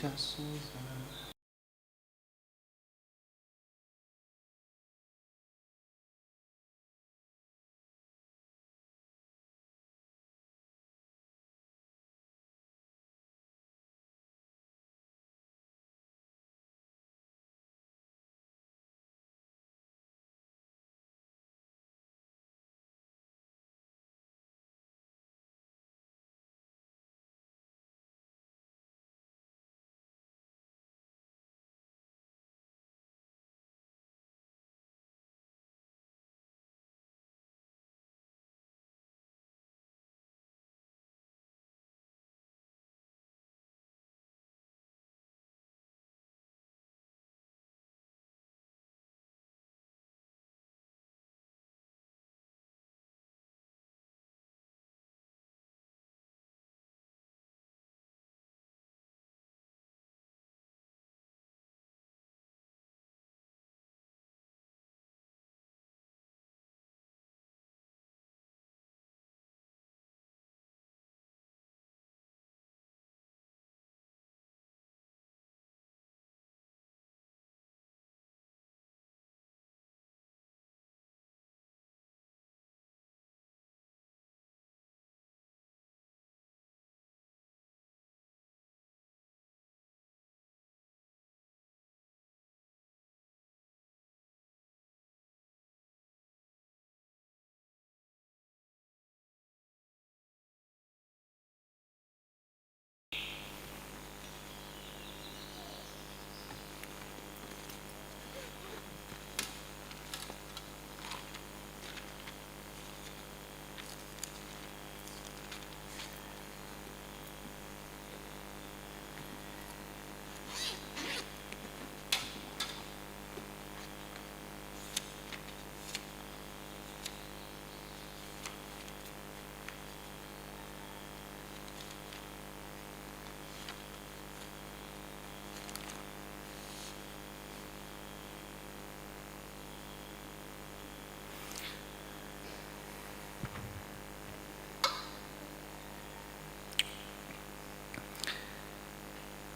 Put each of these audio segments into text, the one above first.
တၢ်ဆိၣ်ဂ့ၤ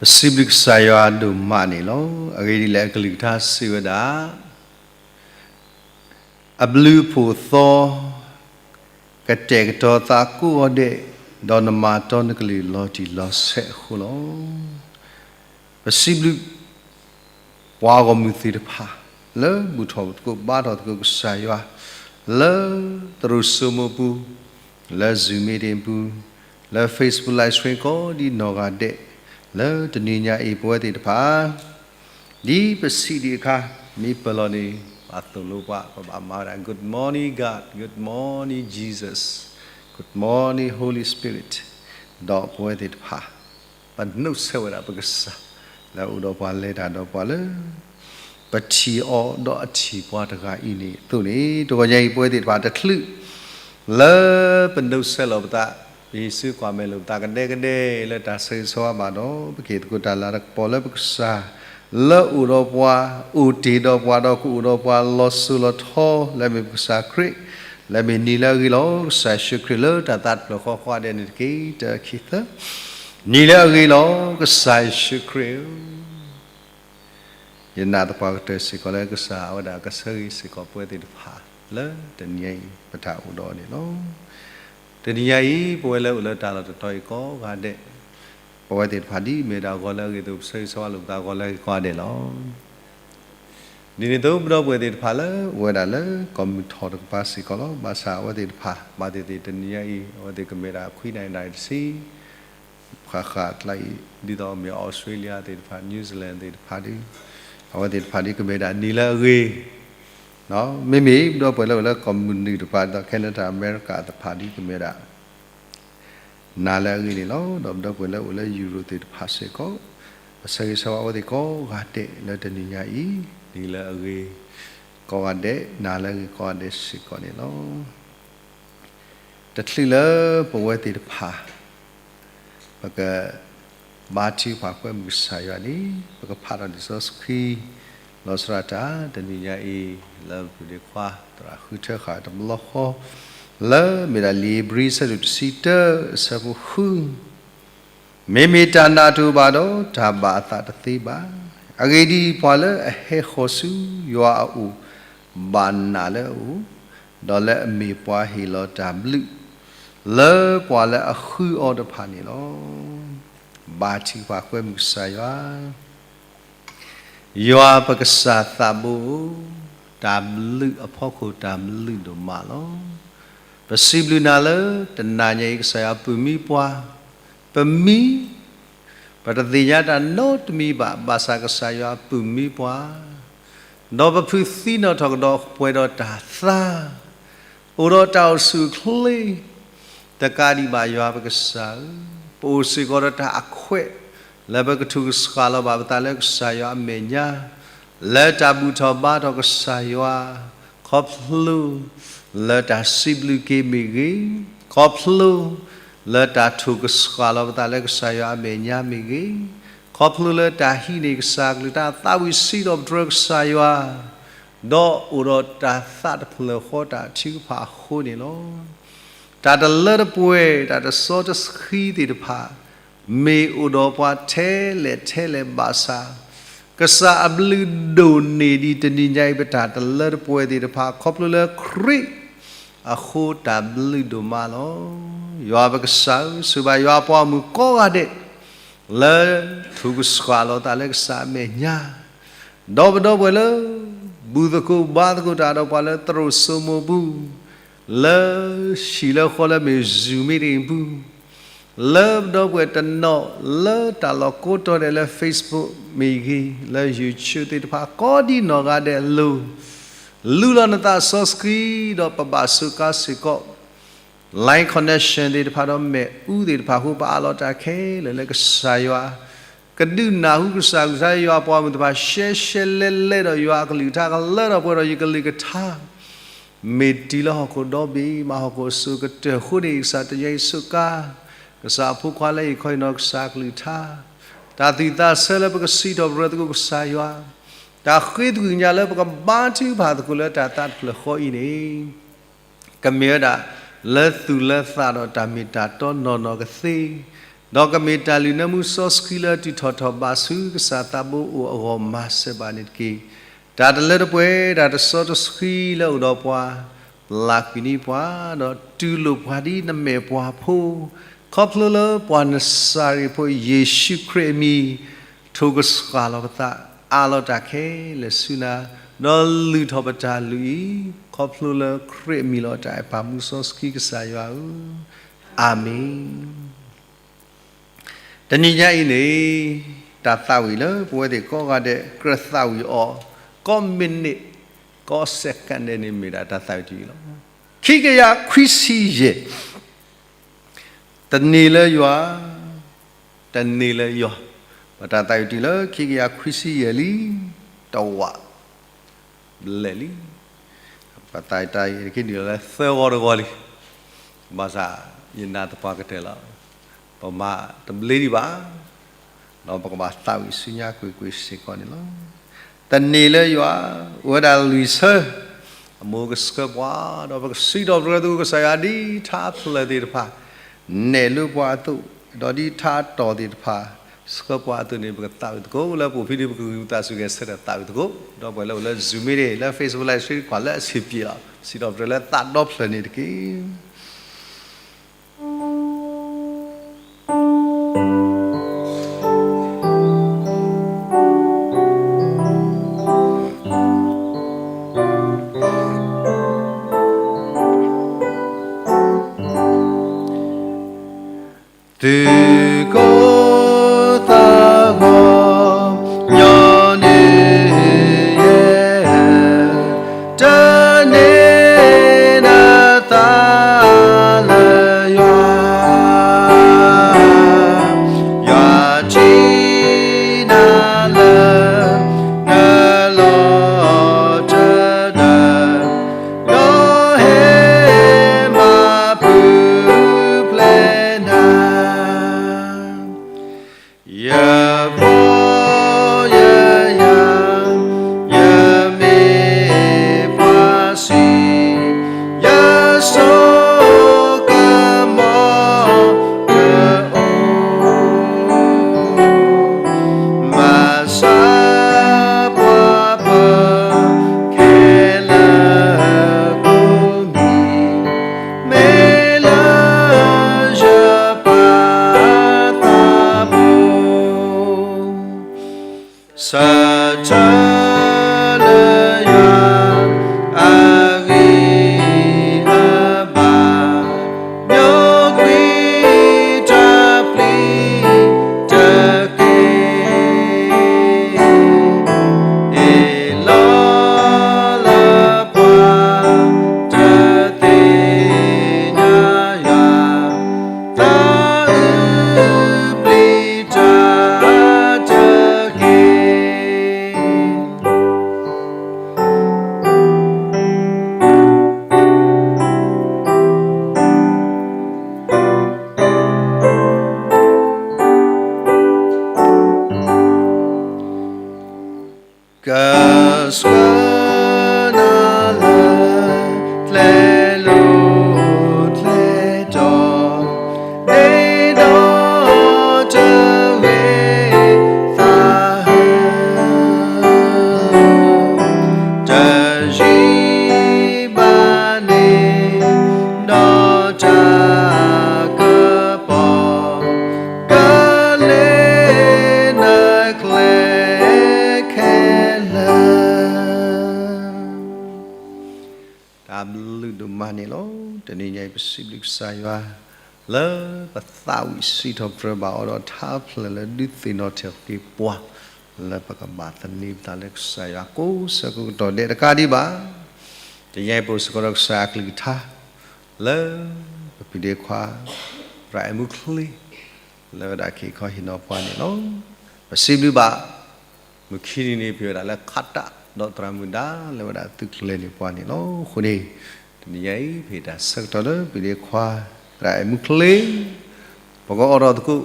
ပစံးဘျုးကစၢ်ယွၤဒိၣ်မးန့ၣ်လီၤ. အဂ့ၢ်ဒ်လဲၣ် အကလုၢ်ကထါစံးဝဲဒၣ်, အဘျုးအဖှိၣ်အသီ, ကတဲာ်ကတီၤသးကိးဂၤဒဲး, ဒီးနမၤတီနကလုၢ်လီၤတံၢ်လီၤဆဲးအဃိလီၤ. ပစံးဘျုး ပှၤဂီၢ်မုၢ်သ့ၣ်တဖၣ် လၢဘူၣ်ထီၣ်သကိးဘါထီၣ်သကိးကစၢ်ယွၤ, လၢသရိာ်စိမိၢ်ပူၤ, လၢ Zoom meeting ပူၤ, လၢ Facebook live stream ကိးဒ်နီၢ်ဂၤဒဲး, လၢတနံၤညါအံၤပဝဲသ့ၣ်တဖၣ် ဒ်ပစံးဒံးအခါ မ့ၢ်ပၢၢ်လီၤန့ၣ် ပှၤသိၣ်လိပှၤ ပဘၣ်မၤဝဲဒၣ် Good morning God, Good morning Jesus, Good morning Holy Spirit, ဒီးပဝဲသ့ၣ်တဖၣ် ပနုတ်ဆက်ဝဲဒၣ်ပကစၢ် လၢအအိၣ်ဒီးပှၤ လဲၤတၢ်ဒီးပှၤလၢ ပထံၣ်အီၤဒီးအထံၣ်ပှၤတဂၤအံၤန့ၣ်အသိးန့ၣ် တဂီၤညါအံၤပဝဲသ့ၣ်တဖၣ်တချုး လၢပနုတ်ဆက်လီၤပသး, ပဟံးစုကွၢ်မဲာ်လိာ်ပသးကဒဲကဒဲ လၢတၢ်ဆၢဂ့ၤဆၢဝါဘၣ်ဒီး ပက့ၤသကိးတၢ်လၤတၢ်ကပီၤလၢပကစၢ် လၢအိၣ်ဒီးပှၤ, အိၣ်တ့ၢ်ဒီးပှၤဒီးကအိၣ်ဒီးပှၤလီၤစိၤလီၤထီ လၢအမ့ၢ်ပကစၢ်ခရံာ်, လၢအမ့ၢ်နံၤလၢအဂ့ၤလီၤ. ကစၢ်ယ့ၣ်ၡူးခရံာ်လၢတၢ်သးတဖျၢၣ်ဃီဃီဒဲးန့ၣ်တက့ၢ်. တၢခံသၢ, နံၤလၢအဂ့ၤလီၤ. ကစၢ်ယ့ၣ်ၡူးခရံာ်ဧၢ, ယနာ်သပှၢ်ကတၢၢ်စ့ၢ်ကီးလၢကစၢ်အဝဲဒၣ်ကဆၢဂ့ၤစ့ၢ်ကီးပဝဲသ့ၣ်တဖၣ် လၢတနံၤညါအံၤ ပတၢ်အိၣ်ဒီးအီၤန့ၣ်လီၤ. တနံၤညါအံၤ ပဝဲလၢအိၣ်လၢတၢ်လီၢ်တတီၤအံၤကိးဂၤဒဲး, ပဝဲသ့ၣ်တဖၣ်ဒ်မ့ၢ်ဒၣ်ဂီၤလၢအဂ့ၤအသိး ပဆၢဂ့ၤဆၢဝါလိာ်ပသးဂီၤလၢအဂ့ၤကိးဂၤဒဲးလီၤ. ဒ်န့ၣ်အသိး ပဒီပုၢ်ဝဲၢ်သ့ၣ်တဖၣ်လၢအိၣ်ဝဲဒၣ်လၢကီၢ်မုၢ်ထီၣ်တကပၤစ့ၢ်ကီးလီၤ. ဘၣ်ဆၣ်အဝဲသ့ၣ်တဖၣ် ဘၣ်သ့ၣ်သ့ၣ်တနံၤညါအံၤ အဝဲသ့ၣ်ကမ့ၢ်ဒၣ်ခွံနၣ်ရံၣ်တဆံ ဃၣ်ဃၣ်ကျါအံၤ ဒ်သိးမ့ၢ် Australia သ့ၣ်တဖၣ် New Zealand သ့ၣ်တဖၣ်ဒီး အဝဲသ့ၣ်တဖၣ်ဒ်ကမ့ၢ်ဒၣ်နံၤလၢအဂ့ၤ, မ့မ့ၢ်ပဒီပုၢ်ဝဲၢ်လၢအိၣ်လၢကီၢ်မုၢ်နုာ်တဖၣ်ဒီး Canada အမဲရကၤသ့ၣ်တဖၣ်ဒ်ကမ့ၢ်ဒၣ် နၤလၢအဂ့ၤန့ၣ်လီၤ. ဒီးပဒီပုၢ်ဝဲၢ်လၢအိၣ်လၢ Europe သ့ၣ်တဖၣ်စ့ၢ်ကီး ပဆၢဂ့ၤဆၢဝါအဝဲသ့ၣ်ကိးဂၤဒဲးလၢတနံၤညါအံၤ နံၤလၢအဂ့ၤကိးဂၤဒဲး နၤလၢအဂ့ၤကိးဂၤဒဲးစ့ၢ်ကီးန့ၣ်လီၤ. တချုးလၢပဝဲသ့ၣ်တဖၣ် ပကဘါထုကဖၣ်ကွဲမုာ်ကစၢ်ယွၤန့ၣ် ပကဖးထီၣ်လံာ်စီဆှံ လီၤဆီဒၣ်တၢ် တနံၤညါအံၤ လၢပူၤဒ့ခွါ သရၣ်ဃုထၢဃာ်တဘျီဃီ လၢမ့ၢ်ဒၣ်လံာ်ဧ့ၤဘြံၤ အဆၢဒိၣ်တဆံတၢ အဆၢဖိဃု မ့မ့ၢ်တၢ်နာ်တအိၣ်ဘၣ်ဒီး တၢ်ဘၣ်အသးတသ့ဘၣ်. အဂ့ၢ်ဒ်အံၤ, ပှၤလၢအဟဲဃီၤဆူယွၤအအိၣ် ဘၣ်နာ်လၢအအိၣ်, ဒီးလၢအမ့ၢ်ပှၤဟ့ၣ်လီၤတၢ်ဘျုး လၢပှၤလၢအဃုအီၤတဖၣ်န့ၣ်လီၤ. ဘါထုကဖၣ်. ဃ့ၢ်မှံဟၣ်ကစၢ်ယွၤ ယွၤပကစၢ်သးဘိဧၢ, တၢ်ဘျုးအဖီခိၣ်တၢ်ဘျုးဒိၣ်မးလီၤ. ပစံးဘျုးနၤလၢတနၤညါအံၤ ကစၢ်ယွၤ ပုၢ်မံပှၤ, ပမံ, ပတသ့ၣ်ညါတၢ်နီတမံၤဘၣ်, ဘၣ်ဆၣ်ကစၢ်ယွၤပုၢ်မံပှၤ, ဒီးပဖုးသံနီၣ်ထီၣ်ကဒီးပှဲၤဒီးတၢ်သါ အိၣ်ဒီးတၢ်အိၣ်ဆူၣ်အိၣ်ချ့ တကးဒံးဘၣ် ယွၤပကစၢ်ဧၢ, ပအိၣ်စ့ၢ်ကီးဒီးတၢ်အခွဲး လၢပကထုးကဆှၣ်လီၤဘၣ်ပသးလၢကစၢ်ယွၤအမဲာ်ညါ, လၢတၢ်ဘူၣ်ထီၣ်ဘါထီၣ်ကစၢ်ယွၤ, ခီဖျိလၢတၢ်စံးဘျုးက့ၤမ့ၢ်ဂ့ၤ, ခီဖျိလၢတၢ်ထုးကဆှၣ်လီၤပသးလၢကစၢ်ယွၤအမဲာ်ညါမ့ၢ်ဂ့ၤ, ခီဖျိလၢတၢ်ဟံးန့ၢ်ကစၢ်အကလုၢ်ကထါ သးဝံၣ်စံးထီၣ်ပတြၢၤကစၢ်ယွၤ ဒီးအိၣ်ဒီးတၢ်သးတဖျၢၣ်ဃီတၢ်ထုကဖၣ်အဃိန့ၣ်လီၤ. တၢ်တလၢတပှဲၤ တၢ်တစီတဆှံသ့ၣ်တဖၣ် မ့ၢ်အိၣ်ဒီးပှၤထဲလဲၣ်ထဲလဲၣ်ဘၣ်ဆၣ်, ကစၢ်အဘျုးဒိၣ်န့ၢ်ဒံးတနံၤညါအံၤ ပတၢ်တလၢတပှဲၤသ့ၣ်တဖၣ် ခီဖျိလၢခရံာ်အဃိ တၢ်ဘျုးဒိၣ်မးလီၤ. ယွၤပကစၢ်ဧၢ, ဆိၣ်ဘၣ်ယွၤအပှၤဂီၢ်မုၢ်ကိးဂၤဒဲး လၢထုးကဆှၣ်လီၤသးလၢကစၢ်အမဲာ်ညါ, ဒီးပဒီပုၢ်ဝဲၢ်လၢ ဘူၣ်သကိးဘါသကိးတၢ်ဒီးပှၤလၢသရိာ်စိမိးပူၤ, လၢဟံၣ်လၢဃီလၢမ့ၢ် Zoom meeting ပူၤ, လၢပဒီပုၢ်ဝဲၢ်တနီၤလၢတၢ်လီၢ်ကိးတီၤဒဲးလၢ Facebook မ့ၢ်ဂ့ၤ, လၢ YouTube သ့ၣ်တဖၣ် ကိးဒံနီၢ်ဂၤဒဲးအလိၤ, လူလီၤနသးစီဆှံ ဒီးပဘၣ်စူးကါစ့ၢ်ကီး line connection သ့ၣ်တဖၣ်ဒီးမ့ၣ်အူသ့ၣ်တဖၣ်အဃိ ပအးလီၤတၢ်ခဲလၢာ်လၢကစၢ်ယွၤ ကဒုးနၢ်ဟူကစၢ်ကလုၢ်ကထါ ယွၤအပှၤဂီၢ်မုၢ်တဖၣ် ရှဲရှဲလဲလဲဒီးယွၤအကလုၢ်ကထါ ကလၢထီၣ်ပှဲၤဒီးယကလုၢ်ကထါ မ့ၢ်တုၤလၢဟီၣ်ခိၣ်ဒီဘ့ၣ် မၤဟီၣ်ခိၣ်အစိၤကတၢၢ်အဃိန့ၣ် ကစၢ်တယွၤအံၤစူးကါ ကစၢ်အဖိခွါလၢအံၤခီအံၤနီၤ ကစၢ်အကလုၢ်ကထါ တၢ်သူၣ်သးဆၢလၢပကစံးထီၣ်ပတြၢၤသကိးကစၢ်ယွၤ တၢ်ဃ့သကွံၢ်ကညးလၢပကဘါထုကဖၣ်သကိးလၢတၢ်သးတဖျၢၣ်ဃီအံၤန့ၣ် ကမ့ၢ်ဝဲဒၣ် လၢသူၣ်လၢသးဒီးတၢ်မ့ၢ်တၢ်တီနီၢ်နီၢ်ကသ့, ဒီးကမ့ၢ်တၢ်လုၢ်နၢမူစီဆှံလၢတုၤထီၣ်ထီၣ်ဘးဆူကစၢ်သးဘိအိၣ်အဂီၢ်မၤစၢၤဘၣ်န့ၣ်တက့ၢ်. တၢ်တလၢတပှဲၤ တၢ်တစီတဆှံလၢအိၣ်ဒီးပှၤ ပျၢ်ကွံာ်န့ၢ်ပှၤ ဒီးတူၢ်လိာ်ပှၤဒ်နမဲာ်ပှၤဖိ, ခီဖျိလၢပှၤနစၤရ့းဖိယ့ၣ်ၡူးခရံာ်အမံၤ ထုးကဆှၣ်လီၤပသး အးလီၤတၢ်ခဲလၢာ်ဆူနၤ, ဒီးလုၢ်ထီၣ်ပတၢ်လုၢ်အံၤ ခီဖျိလၢခရံာ်အမံၤလီၤ. တၢ်အဲၣ်ပၢ်မူစီဆှံကစၢ်ယွၤဧၢ, အၤမ့ၣ်. တနံၤညါအံၤန့ၣ် တၢ်သးဝံၣ်လၢပဝဲသ့ၣ်ကိးဂၤဒဲး ကြၢးသးဝံၣ်အီၤ ကိးမံးနံး ကိးစဲးကၣ်ဒဲးန့ၣ် မ့ၢ်ဒၣ်တၢ်သးဝံၣ်တယုၢ်လီၤ. ခံကယၤခွံဆံယဲၢ် တနံၤလၢယွၤ, တနံၤလၢယွၤ, ပတၢ်သးဝံၣ်တုၤလၢခံကယၤခွံဆံယဲၢ်လံ, တဝာ်ဘျဲၣ်လံ. ပသးဝံၣ်တၢ်အံၤ က့ၤနုာ်လီၤလၢသၢဂီၤတဂီၤလံ. ဘၣ်ဆၣ် ယနာ်သပှၢ်ကတၢၢ်လီၤ. ပမၤတဘျ့ဒံးဘၣ်, ဒီးပကဘၣ်သးဝံၣ်ဆူညါကွ့ၢ်ကွ့ၢ်စ့ၢ်ကီးန့ၣ်လီၤ. တနံၤလၢယွၤ အိၣ်ဝဲဒၣ်လွံၢ်ဆၢ, အမိၢ်ကဆှၢပှၤ, ဒီးပကစံးထီၣ်ပတြၢၤသကိးကစၢ်ယွၤ ဒ်ထါအဖျၢၣ်သ့ၣ်တဖၣ် နဲၣ်လိပှၤအသိး, ဒီးဒ်ထါအတီၢ်သ့ၣ်တဖၣ် ဆှၢပှၤအသိးန့ၣ် ပကသးဝံၣ်သကိး လၢပအိၣ်ဖဲန့ၣ် ပကဂုာ်ပသးစူၤဂဲၤဆၢထၢၣ်သးဝံၣ်သကိး, ဒီပုၢ်ဝဲၢ်လၢအိၣ်လၢ Zoom meeting လၢ Facebook Live Stream ကွၢ်လၢအဆံးပျ့ၤလီၤ. စံးထီၣ်ပတြၢၤလၢသးဒီဖျၢၣ်န့ၣ်တက့ၢ်. သုးခိၣ်သးဂီၤညီနုၢ် ယဲၢ် တန့ၢ်နသး ဆၢထၢၣ်လၢယွၤအဂံၢ်အဘါ, ညိကွံာ်တၢ်ပျံၤတက့ၢ်. အ့ၣ်လိာ်လၢပှၤတသ့ၣ်ညါယွၤ, သးအုးပျံၤတၢ်တက့ၢ်. ကဆှၢနၤလၢ ကျဲလိၤကျဲတီ, ဒ့ဒီတဂ့ၤသးဟၢ, တယံာ်ဘၣ်န့ၣ် ဒီးတၢ်ကပီၤ ကလဲၤနၤကျဲခဲလၢာ်. တၢ်ဘျုးဒိၣ်မးန့ၣ်လီၤ. တနံၤညါအံၤ ပစံးဘျုးကစၢ်ယွၤ လၢပသးဝံၣ်စံးထီၣ်ပတြၢၤဘၣ်အီၤဒီး ထါဖျၢၣ်လၢဒုးသ့ၣ်နီၣ်ထီၣ်က့ၤပှၤ လၢပကဘၣ်သန့ၤပသးလၢကစၢ်ယွၤကိးဆၢကိးကတီၢ်ဒဲးတကးဒံးဘၣ်. တနံၤညါအံၤ ပအိၣ်စ့ၢ်ကီးဒီးကစၢ်အကလုၢ်ကထါ လၢပဖံးဒ့ခွါ သရၣ်အဲၣ်မူချ့ လၢဝဲဒၣ်က့ၤခီဟ့ၣ်နီၤပှၤန့ၣ်လီၤ. ပစံးဘျုးဘၣ် မုၢ်ခံနံၤန့ၣ် ပဝဲဒၣ်လၢခးတၢ် ဒီးသရၣ်မုၣ်ဒါ လၢဝဲဒၣ်သုးကျဲၤန့ၢ်ပှၤန့ၣ်လီၤ. အဃိန့ၣ် တနံၤညါအံၤ ပဟ့ၣ်တၢ်ဆၢကတီၢ်လၢဖံးဒ့ခွါ သရၣ်အဲၣ်မူချ့ ပကအိးထီၣ်သကိး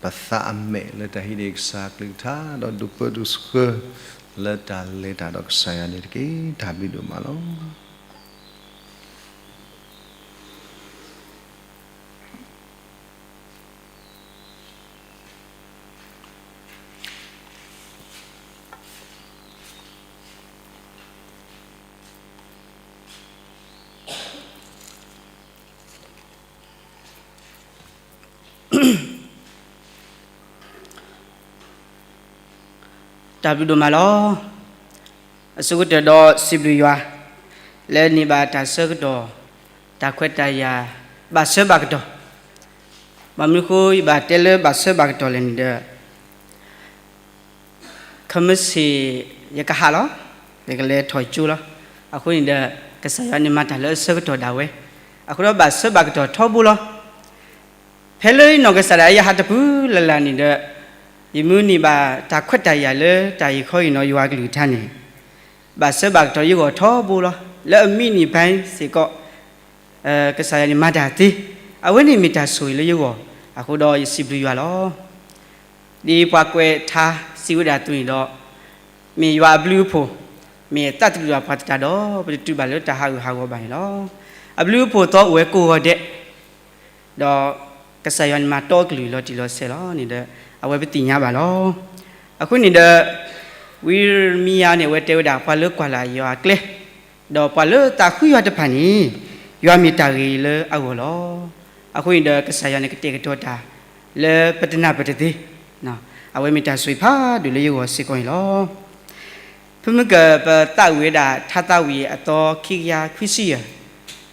ပသးအမဲာ်လၢတၢ်ဟံးန့ၢ်ကစၢ်အကလုၢ်ကထါ ဒီးဒိးပၢဒိးဆှၢ လၢတၢ်လဲၤတၢ်ဒီးကစၢ်ယွၤန့ၣ်တက့ၢ်. တၢ်ဘျုးဒိၣ်မးလီၤ. တၢ်ဘျုးဒိၣ်မးလီၤ. အဆိကတၢၢ်ဒီးစံးဘျုးယွၤ လၢန့ၢ်ဘၣ်တၢ်ဆၢကတီၢ် တၢ်ခွဲးတၢ်ယာ် ဘၣ်ဆၢဘၣ်ကတီၢ်. ဘၣ်မနုၤအဃိ ယဘၣ်တဲလၢဘၣ်ဆၢဘၣ်ကတီၢ်လဲၣ်န့ၣ်ဒီး ခဲမုၢ်ဆ့ၣ်ယကဟးလီၤ, ယကလဲၤထီၣ်ကၠိလီၤ. အဃိန့ၣ်ဒီး ကစၢ်ယွၤန့ၣ်မၤတၢ်လၢအဆၢကတီၢ်ဒၣ်ဝဲ, အဃိဒီးဘၣ်ဆၢဘၣ်ကတီၢ်ထီဘိလီၤ. ဖဲလၢယနီၢ်ကစၢ်ဒၣ်ယဟးတပူၤလၢ်လၢ်န့ၣ်ဒီး ယမုၢ်န့ၢ်ဘၣ်တၢ်ခွဲးတၢ်ယာ်လၢတၢ်အံးခီအံးနီၤယွၤအကလုၢ်ကထါန့ၣ် ဘၣ်ဆၢဘၣ်ကတီၢ်ယဂီၢ်ထီဘိလီၤ. လၢအမံးနံးဖဲစ့ၢ်ကီး ကစၢ်ယွၤန့ၣ်မၤတၢ်သ့, အဝဲန့ၣ်မ့ၢ်တၢ်ဆိၣ်ဂ့ၤလၢယဂီၢ်, အဃိဒီးယစံးဘျုးယွၤလီၤ. ဒ်ပှၤကွဲးထါစံးဝဲဒၣ်အသိးန့ၣ်ဒီး မ့ၢ်ယွၤအဘျုးအဖှိၣ်, မ့ၢ်အသးတဒူၣ်ပှၤသတးဒီး ပတတုၤဘၣ်လၢတၢ်ဟးဂူာ်ဟးဂီၤဘၣ်န့ၣ်လီၤ. အဘျုးအဖှိၣ်သီအိၣ်ဝဲကိးဂီၤဒဲး, ဒီးကစၢ်ယွၤန့ၣ်မၤတီအကလုၢ်လီၤတံၢ်လီၤဆဲးလီၤန့ၣ်ဒီး အဝဲပသ့ၣ်ညါဘၣ်လီၤ. အဃိန့ၣ်ဒီး ဝံယံးရမံယၤန့ၣ် အဝဲတဲဝဲဒၣ် ပှၤလၢကွၢ်လၢ်ယွၤအကျဲ ဒီးပှၤလၢသးဃုယွၤတဖၣ်န့ၣ် ယွၤမ့ၢ်တၢ်ဂ့ၤလၢအဂီၢ်လီၤ. အဃိန့ၣ်ဒီး ကစၢ်ယွၤန့ၣ်ကတဲာ်ကတီၤတၢ် လၢပတနၢ်ပၢၢ်တသ့, အဝဲမ့ၢ်တၢ်ဆိၣ်ဂ့ၤဖးဒိၣ်လၢယဂီၢ်စ့ၢ်ကီးန့ၣ်လီၤ. ဖုမုၢ်ကၢၢ် ပသးဝံၣ်ဝဲဒၣ်ထါသးဝံၣ်အသီခံကယၤခွံဆံယဲၢ်,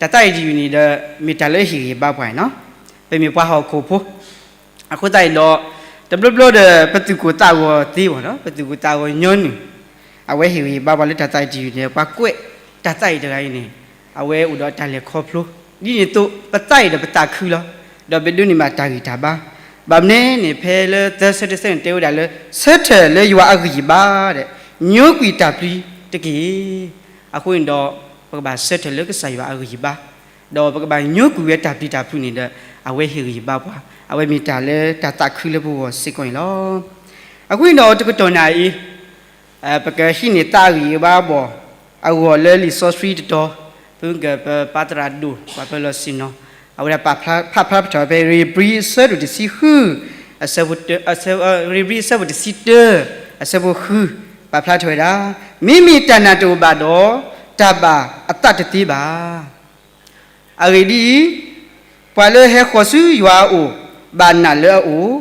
တၢ်သးဝံၣ်တယုၢ်န့ၣ်ဒီး မ့ၢ်တၢ်လၢအဟ့ၣ်ဂံၢ်ဘါပှၤန့ၣ်လီၤ. ပမ့ၢ်ပှၤဟီၣ်ခိၣ်ဖိ အဃိသတးန့ၣ်ဒီး တဘျီဘျီဒီး ပသူၣ်ကိၢ်သးဂီၤသ့ဘၣ်ဒီး ပသူၣ်ကိၢ်သးဂီၤညီနုၢ် အဝဲဟ့ၣ်ဂံၢ်ဟ့ၣ်ဘါပှၤလၢတၢ်သးဝံၣ်တယုၢ်န့ၣ် ပှၤကွဲးတၢ်သးဝံၣ်တဂၤအံၤန့ၣ် အဝဲအိၣ်ဒီးတၢ်လဲၤခီဖျိ ဒ်န့ၣ်အသိး ပသးဝံၣ်ဒီးပသးခုလီၤ. ဒီးပဒိးန့ၢ်ဘၣ်တၢ်ဂံၢ်တၢ်ဘါ, ဘၣ်မနုၤန့ၣ် ဖဲလၢသၢဆၢတဆၢန့ၣ် တဲဝဲဒၣ်လၢ ဆၢထၢၣ်လၢယွၤအဂံၢ်ယဘါဒီး ညိကွံာ်တၢ်ပျံၤတက့ၢ်. အဃိန့ၣ်ဒီး ပကဘၣ်ဆၢထၢၣ်လၢကစၢ်ယွၤအဂံၢ်ယဘါ, ဒီးပကဘၣ်ညိကွံာ်ဝဲတၢ်ပျံၤတၢ်ဖုးန့ၣ်ဒီး အဝဲဟ့ၣ်ဂံၢ်ဟ့ၣ်ဘါပှၤ, အဝဲမ့ၢ်တၢ်လၢတၢ်သးခုလၢပဂီၢ်စ့ၢ်ကီးန့ၣ်လီၤ. အဃိန့ၣ်ဒီး တကတီၢ်နၣ်အံၤ ပကဟံးန့ၢ်သးအဂံၢ်အဘါအဘီၣ် အဂီၢ်လၢလံာ်စီဆှံတတီၤ, ဖုကပပၢ်သရၣ်ဒိၣ် ပှၤပၢလီၤဆ့ၣ်နီၤ, အဝဲဒၣ်ပာ်ဖျါထီၣ်ဖဲ ရ့ဘြံၤအဆၢဒိၣ်တဆံဃု, အဆၢဖိ, ရ့ဘြံၤအဆၢဒိၣ်တဆံတၢ, အဆၢဖိဃု, ပာ်ဖျါထီၣ်ဝဲဒၣ်, မ့မ့ၢ်တၢ်နာ်တအိၣ်ဘၣ်ဒီး တၢ်ဘၣ်အသးတသ့ဘၣ်. အဂ့ၢ်ဒ်အံၤ, ပှၤလၢဟဲဃီၤဆူယွၤအအိၣ် ဘၣ်နာ်လၢအအိၣ်,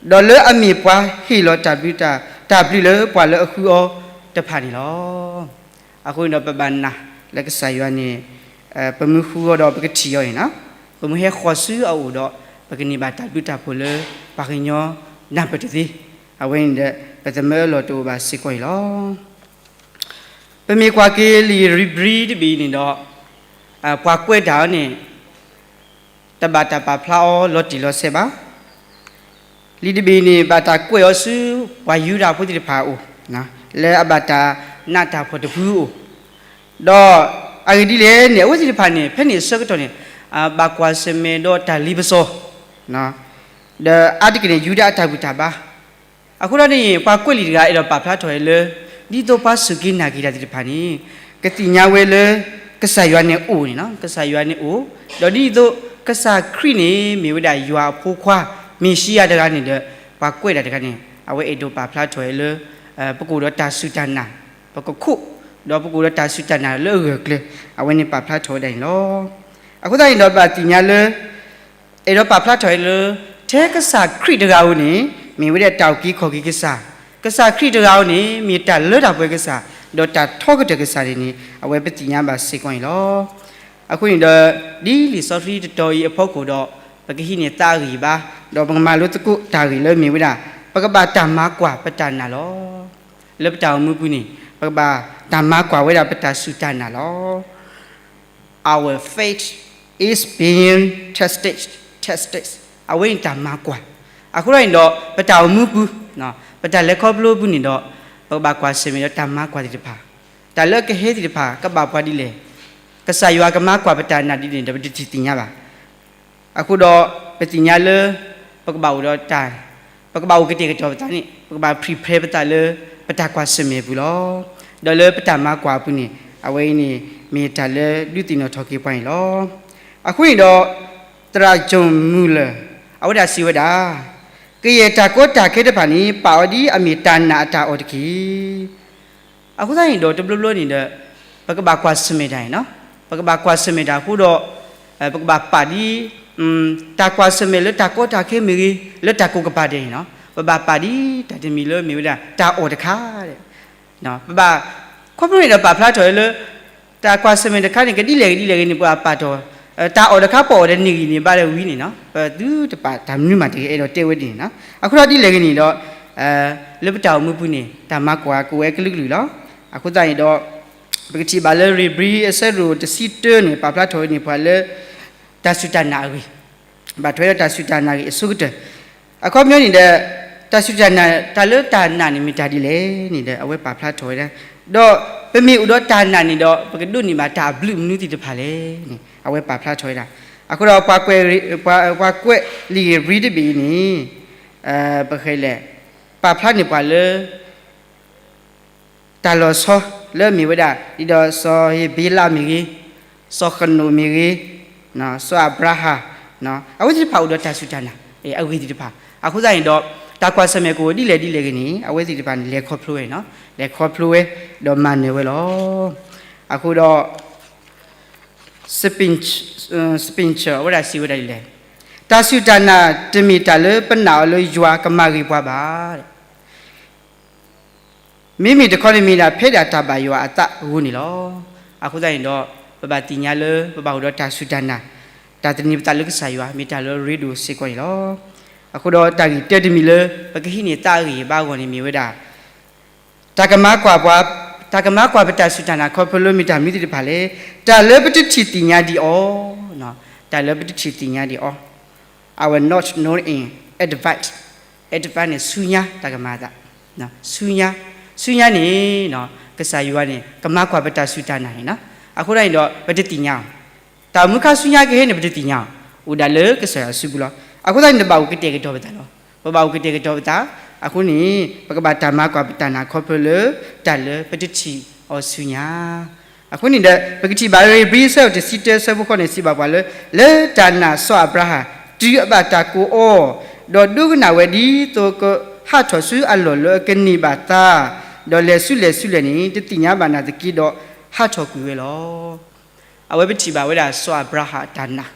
ဒီးလၢအမ့ၢ်ပှၤဟ့ၣ်လီၤတၢ်ဘျုးတၢ် တၢ်ဘျုးလၢပှၤလၢအဃုအီၤတဖၣ်န့ၣ်လီၤ. အဃိန့ၣ်ဒီးပဘၣ်နာ်လၢကစၢ်ယွၤန့ၣ် ပမ့ၢ်ဃုအီၤဒီးပကထံၣ်အီၤန့ၣ်လီၤ. ပမ့ၢ်ဟဲဃီၤဆူအအိၣ်ဒီး ပကန့ၢ်ဘၣ်တၢ်ဘျုးတၢ်ဖှိၣ်လၢပှၤကညီနၢ်ပၢၢ်တသ့, အဝဲန့ၣ်ဒီး ပသမၢအလီၢ်တအိၣ်ဘၣ်စ့ၢ်ကီးအံၤလီၤ. ပမ့ၢ်ကွၢ်က့ၤလံာ်ဧ့ၤဘြံၤတဘ့ၣ်အံၤန့ၣ်ဒီး ပှၤကွဲးတၢ်အီၤန့ၣ် တဘၣ်တၢ်ပာ်ဖျါအီၤလီၤတံၢ်လီၤဆဲးဘၣ်. လံာ်တဘ့ၣ်န့ၣ် ဘၣ်တၢ်ကွဲးအီၤဆူပှၤယူဒၤဖိသ့ၣ်တဖၣ်အအိၣ်, လၢအဘၣ်တၢ်နးတၢ်ဖှီၣ်တဖုအအိၣ်, ဒီးအဂ့ၢ်ဒ်လဲၣ်န့ၣ် အဝဲသ့ၣ်တဖၣ်န့ၣ် ဖဲန့ၣ်အဆၢကတီၢ်န့ၣ် ဘၣ်ကွၢ်ဆၢၣ်မဲာ်ဒီးတၢ်လ့ပစီ ဒီးအါတက့ၢ်န့ၣ် ယူဒၤအတၢ်ဘူၣ်တၢ်ဘါ အဃိဒီးန့ၣ် ပှၤကွဲးလံာ်တဂၤအဲၣ်ဒိးပာ်ဖျါထီၣ်ဝဲလၢ ဒ်သိးပှၤစူၢ်က့ၤနာ်က့ၤတၢ်သ့ၣ်တဖၣ်န့ၣ် ကသ့ၣ်ညါဝဲလၢ ကစၢ်ယွၤန့ၣ်အိၣ်န့ၣ်လီၤ. ကစၢ်ယွၤန့ၣ်အိၣ်, ဒီးဒ်သိးကစၢ်ခရံာ်န့ၣ် မ့ၢ်ဝဲဒၣ်ယွၤအဖိခွါ မ့ၤၡံယၤတဂၤန့ၣ်ဒီး ပှၤကွဲးတၢ်တဂၤန့ၣ် အဝဲအဲၣ်ဒိးပာ်ဖျါထီၣ်ဝဲလၢ ပကအိၣ်ဒီးတၢ်စူၢ်တၢ်နာ် ပကခိၣ်, ဒီးပကအိၣ်ဒီးတၢ်စူၢ်တၢ်နာ်လၢအဂၢၢ်အကျၢၤ အဝဲန့ၣ်ပာ်ဖျါထီၣ်ဝဲဒၣ်န့ၣ်လီၤ. အဃိသတးန့ၣ်ဒီး ဘၣ်သ့ၣ်ညါလၢ အဲၣ်ဒိးပာ်ဖျါထီၣ်ဝဲလၢ ထဲကစၢ်ခရံာ်တဂၤဧိၤန့ၣ် မ့ၢ်ဝဲဒၣ်တၢ်အုၣ်က့ၤခီၣ်က့ၤကစၢ်, ကစၢ်ခရံာ်တဂၤဧိၤန့ၣ် မ့ၢ်တၢ်လၢတၢ်ပှဲၤကစၢ်, ဒီးတၢ်ထီကတၢၢ်ကစၢ်န့ၣ်န့ၣ် အဝဲပသ့ၣ်ညါဘၣ်စ့ၢ်ကီးန့ၣ်လီၤ. အဃိန့ၣ်ဒီး ဒ်လံာ်စီဆှံတတီၤအံၤအဖီခိၣ်ဒီး ပကဟံးန့ၢ်သးအဂံၢ်ဘါ, ဒီးပကမၤလိသကိးတၢ်ဂ့ၢ်လၢမ့ၢ်ဝဲဒၣ် ပကဘၣ်တၢ်မၤကွၢ်ပတၢ်နာ်လီၤ. လၢပတၢ်အိၣ်မူပူၤန့ၣ် ပကဘၣ်တၢ်မၤကွၢ်ဝဲဒၣ်ပတၢ်စူၢ်တၢ်နာ်လီၤ. Our faith is being tested, tested. အဝဲန့ၣ်တၢ်မၤကွၢ်. အဃိဒီးန့ၣ်ဒီး ပတၢ်အိၣ်မူပူၤ, ပတၢ်လဲၤခီဖျိပူၤန့ၣ်ဒီး ပကဘၣ်ကွၢ်ဆၢၣ်မဲာ်ဒီးတၢ်မၤကွၢ်သ့ၣ်တဖၣ်, တၢ်လၢအကဟဲသ့ၣ်တဖၣ် ကဘၣ်ပှၤဒ်လဲၣ်, ကစၢ်ယွၤကမၤကွၢ်ပတၢ်နာ်ဒ်လဲၣ်န့ၣ်ဒီး ပတထံၣ်သ့ၣ်ညါဘၣ်. အဃိဒီး ပသ့ၣ်ညါလၢ ပကဘၣ်အိၣ်ဒီးတၢ်, ပကဘၣ်အိၣ်ကတဲာ်ကတီၤပသးန့ၣ် ပကဘၣ် prepare ပသးလၢ ပတၢ်ကွၢ်ဆၢၣ်မဲာ်အပူၤလီၤ. ဒီးလၢပတၢ်မၤကွၢ်အပူၤန့ၣ် အဝဲအံၤန့ၣ် မ့ၢ်တၢ်လၢဒုးသ့ၣ်နီၣ်ထီၣ်က့ၤပှၤန့ၣ်လီၤ. အဃိန့ၣ်ဒီး သရၣ် John Muller အဝဲဒၣ်စံးဝဲဒၣ်, ကယဲၢ်တၢ်ကီတၢ်ခဲတဖၣ်န့ၣ် ပာ်အီၤဒ်အမ့ၢ်တၢ်နာ်အတၢ်အီၣ်တက့ၢ်. အဃိသတးန့ၣ်ဒီး တဘျီဘျီန့ၣ်ဒီး ပကဘၣ်ကွၢ်ဆၢၣ်မဲာ်တၢ်န့ၣ်လီၤ. ပကဘၣ်ကွၢ်ဆၢၣ်မဲာ်တၢ်အဃိဒီး ပကဘၣ်ပာ်ဒ် တၢ်ကွၢ်ဆၢၣ်မဲာ်လၢတၢ်ကီတၢ်ခဲမ့ၢ်ဂ့ၤ, လၢတၢ်ကိးကပၤဒဲးန့ၣ်လီၤ. ပဘၣ်ပာ်ဒ်တၢ်တမံၤလၢမ့ၢ်ဝဲဒၣ် တၢ်အီၣ်တခါ ပဘၣ် ခီဖျိန့ၣ်ဒီးပာ်ဖျါထီၣ်လၢ တၢ်ကွၢ်ဆၢၣ်မဲာ်တခါန့ၣ် ကဒ်လဲၣ်ဂ့ၤဒ်လဲၣ်ဂ့ၤန့ၣ် ပှၤပာ်ထီၣ်, တၢ်အီၣ်တခါ ပအီၣ်ဒီးန့ၢ်ဂံၢ်န့ၢ်ဘါဒီးဝံၤန့ၣ်လီၤ. ပသုတပာ်တၢ်မနုၤမးတဂ့ၤ အဲၣ်ဒိးတဲဝဲဒ်န့ၣ်လီၤ. အဃိဒီးဒ်လဲၣ်ဂ့ၤန့ၣ်ဒီး လၢပတၢ်အိၣ်မူပူၤန့ၣ် တၢ်မၤကွၢ်ကအိၣ်ဝဲကလုာ်ကလုာ်လီၤ. အဃိသတးန့ၣ်ဒီး ပကထံၣ်ဘၣ်လၢ ဧ့ၤဘြံၤအဆၢဒိၣ်တဆံတၢန့ၣ် ပာ်ဖျါထီၣ်ဝဲန့ၣ် ပှၤလၢ တၢ်စူၢ်တၢ်နာ်အဂ့ၢ်, ဘၣ်ထွဲဒီးတၢ်စူၢ်တၢ်နာ်အဂ့ၢ်အဆိကတၢၢ်. အခီပညီန့ၣ်ဒီး တၢ်စူၢ်တၢ်နာ် တၢ်လၢတၢ်နာ်န့ၣ် မ့ၢ်တၢ်ဒ်လဲၣ်န့ၣ်ဒီး အဝဲပာ်ဖျါထီၣ်ဝဲဒၣ်, ဒီးပမ့ၢ်အိၣ်ဒီးတၢ်နာ်န့ၣ်ဒီး ပကဒိးန့ၢ်ဘၣ်တၢ်ဘျုးမနုၤသ့ၣ်တဖၣ်လဲၣ်န့ၣ် အဝဲပာ်ဖျါထီၣ်ဝဲဒၣ်. အဃိဒီးပှၤကွဲး, ပှၤကွဲးလံာ်ဧ့ၤဘြံၤတဘ့ၣ်အံၤန့ၣ် ပဃဲလဲၣ်, ပာ်ဖျါန့ၢ်ပှၤလၢ တၢ်လီၤဆီလၢမ့ၢ်ဝဲဒၣ် ဒ်သိးစီၤဧ့ၤဘ့လးမ့ၢ်ဂ့ၤ, စီၤဃနိာ်မ့ၢ်ဂ့ၤ, စီၤအၤဘြၤဟၣ်, အဝဲသ့ၣ်တဖၣ်အိၣ်ဒီးတၢ်စူၢ်တၢ်နာ် အဂ့ၢ်သ့ၣ်တဖၣ်. အဃိသတးန့ၣ်ဒီး တၢ်ကွၢ်ဆၢၣ်မဲာ်ကအိၣ်ဒ်လဲၣ်ဒ်လဲၣ်ဂ့ၤန့ၣ် အဝဲသ့ၣ်တဖၣ်န့ၣ် လဲၤခီဖျိဝဲ, လဲၤခီဖျိဝဲ ဒီးမၤနၢၤဝဲလီၤ. အဃိဒီး Spin-, Spencer အဝဲဒၣ်စံးဝဲဒၣ်ဒ်လဲၣ်, တၢ်စူၢ်တၢ်နာ်တမ့ၢ်တၢ်လၢပနာ်အီၤလၢယွၤကမၤဂ့ၤပှၤဘၣ်. မ့မ့ၢ်တခီန့ၣ်မ့ၢ်ဒၣ်ဖဲဒၣ်တၢ်ဘၣ်ယွၤအသးအဃိန့ၣ်လီၤ. အဃိသတးန့ၣ်ဒီး ပဘၣ်သ့ၣ်ညါလၢ ပဘၣ်အိၣ်ဒီးတၢ်စူၢ်တၢ်နာ်, တၢ်သန့ၤပသးလၢကစၢ်ယွၤ မ့ၢ်တၢ်လၢအရ့ဒိၣ်စ့ၢ်ကီးန့ၣ်လီၤ. အဃိဒီးတၢ်ဂ့ၢ်တၢတမံၤလၢ ပကဟံးန့ၢ်သးအဂံၢ်အဘါအဂီၢ်န့ၣ်မ့ၢ်ဝဲဒၣ် တၢ်ကမၤကွၢ်ပှၤ, တၢ်ကမၤကွၢ်ပတၢ်စူၢ်တၢ်နာ်ခီဖျိလၢမ့ၢ်တၢ်မနုၤသ့ၣ်တဖၣ်လဲၣ်, တၢ်လၢပတထံၣ်သ့ၣ်ညါဒံးအီၤ, တၢ်လၢပတထံၣ်သ့ၣ်ညါဒံးအီၤ, our not knowing advice, advice န့ၣ် ဆူညါတၢ်ကမၤအသး, ဆူညါ, ဆူညါန့ၣ် ကစၢ်ယွၤန့ၣ် ကမၤကွၢ်ပတၢ်စူၢ်တၢ်နာ်န့ၣ်လီၤ. အဃိသတးန့ၣ်ဒီး ပတသ့ၣ်ညါအီၤ, တၢ်အိၣ်မူခါဆူညါကဟဲန့ၣ် ပတသ့ၣ်ညါအီၤ, အိၣ်ဒၣ်လၢကစၢ်ယွၤစုပူၤလီၤ. အဃိသတးန့ၣ် ပဘၣ်အိၣ်ကတဲာ်ကတီၤပသးလီၤ. ပဘၣ်အိၣ်ကတဲာ်ကတီၤပသး, အဃိန့ၣ် ပကဘၣ်တၢ်မၤကွၢ်ပတၢ်နာ်ခီဖျိလၢ တၢ်လၢပတထံၣ်အီၤဆူညါ အဃိန့ၣ်ဒီး ပကထံၣ်ဘၣ်လၢ ဧ့ၤဘြံၤ အဆၢဒိၣ်တဆံတၢ အဆၢဖိဃိးန့ၣ် စံးဘၣ်ပှၤလၢ လၢတၢ်နာ်စီၤအၤဘြၤဟၣ် တုၤအဘၣ်တၢ်ကိးအီၤ, ဒီးဒိကနၣ်ဝဲဒ်သိးကဟးထီၣ်ဆူအလီၢ်လၢအကန့ၢ်ဘၣ်သါ, ဒီးလဲၤဆူလဲၣ်ဆူလဲၣ်န့ၣ် တသ့ၣ်ညါဘၣ်နၤသက့ဒီး ဟးထီၣ်ကွံာ်ဝဲလီၤ. အဝဲပထံၣ်ဘၣ်ဝဲဒၣ်စီၤအၤဘြၤဟၣ်အတၢ်နာ်,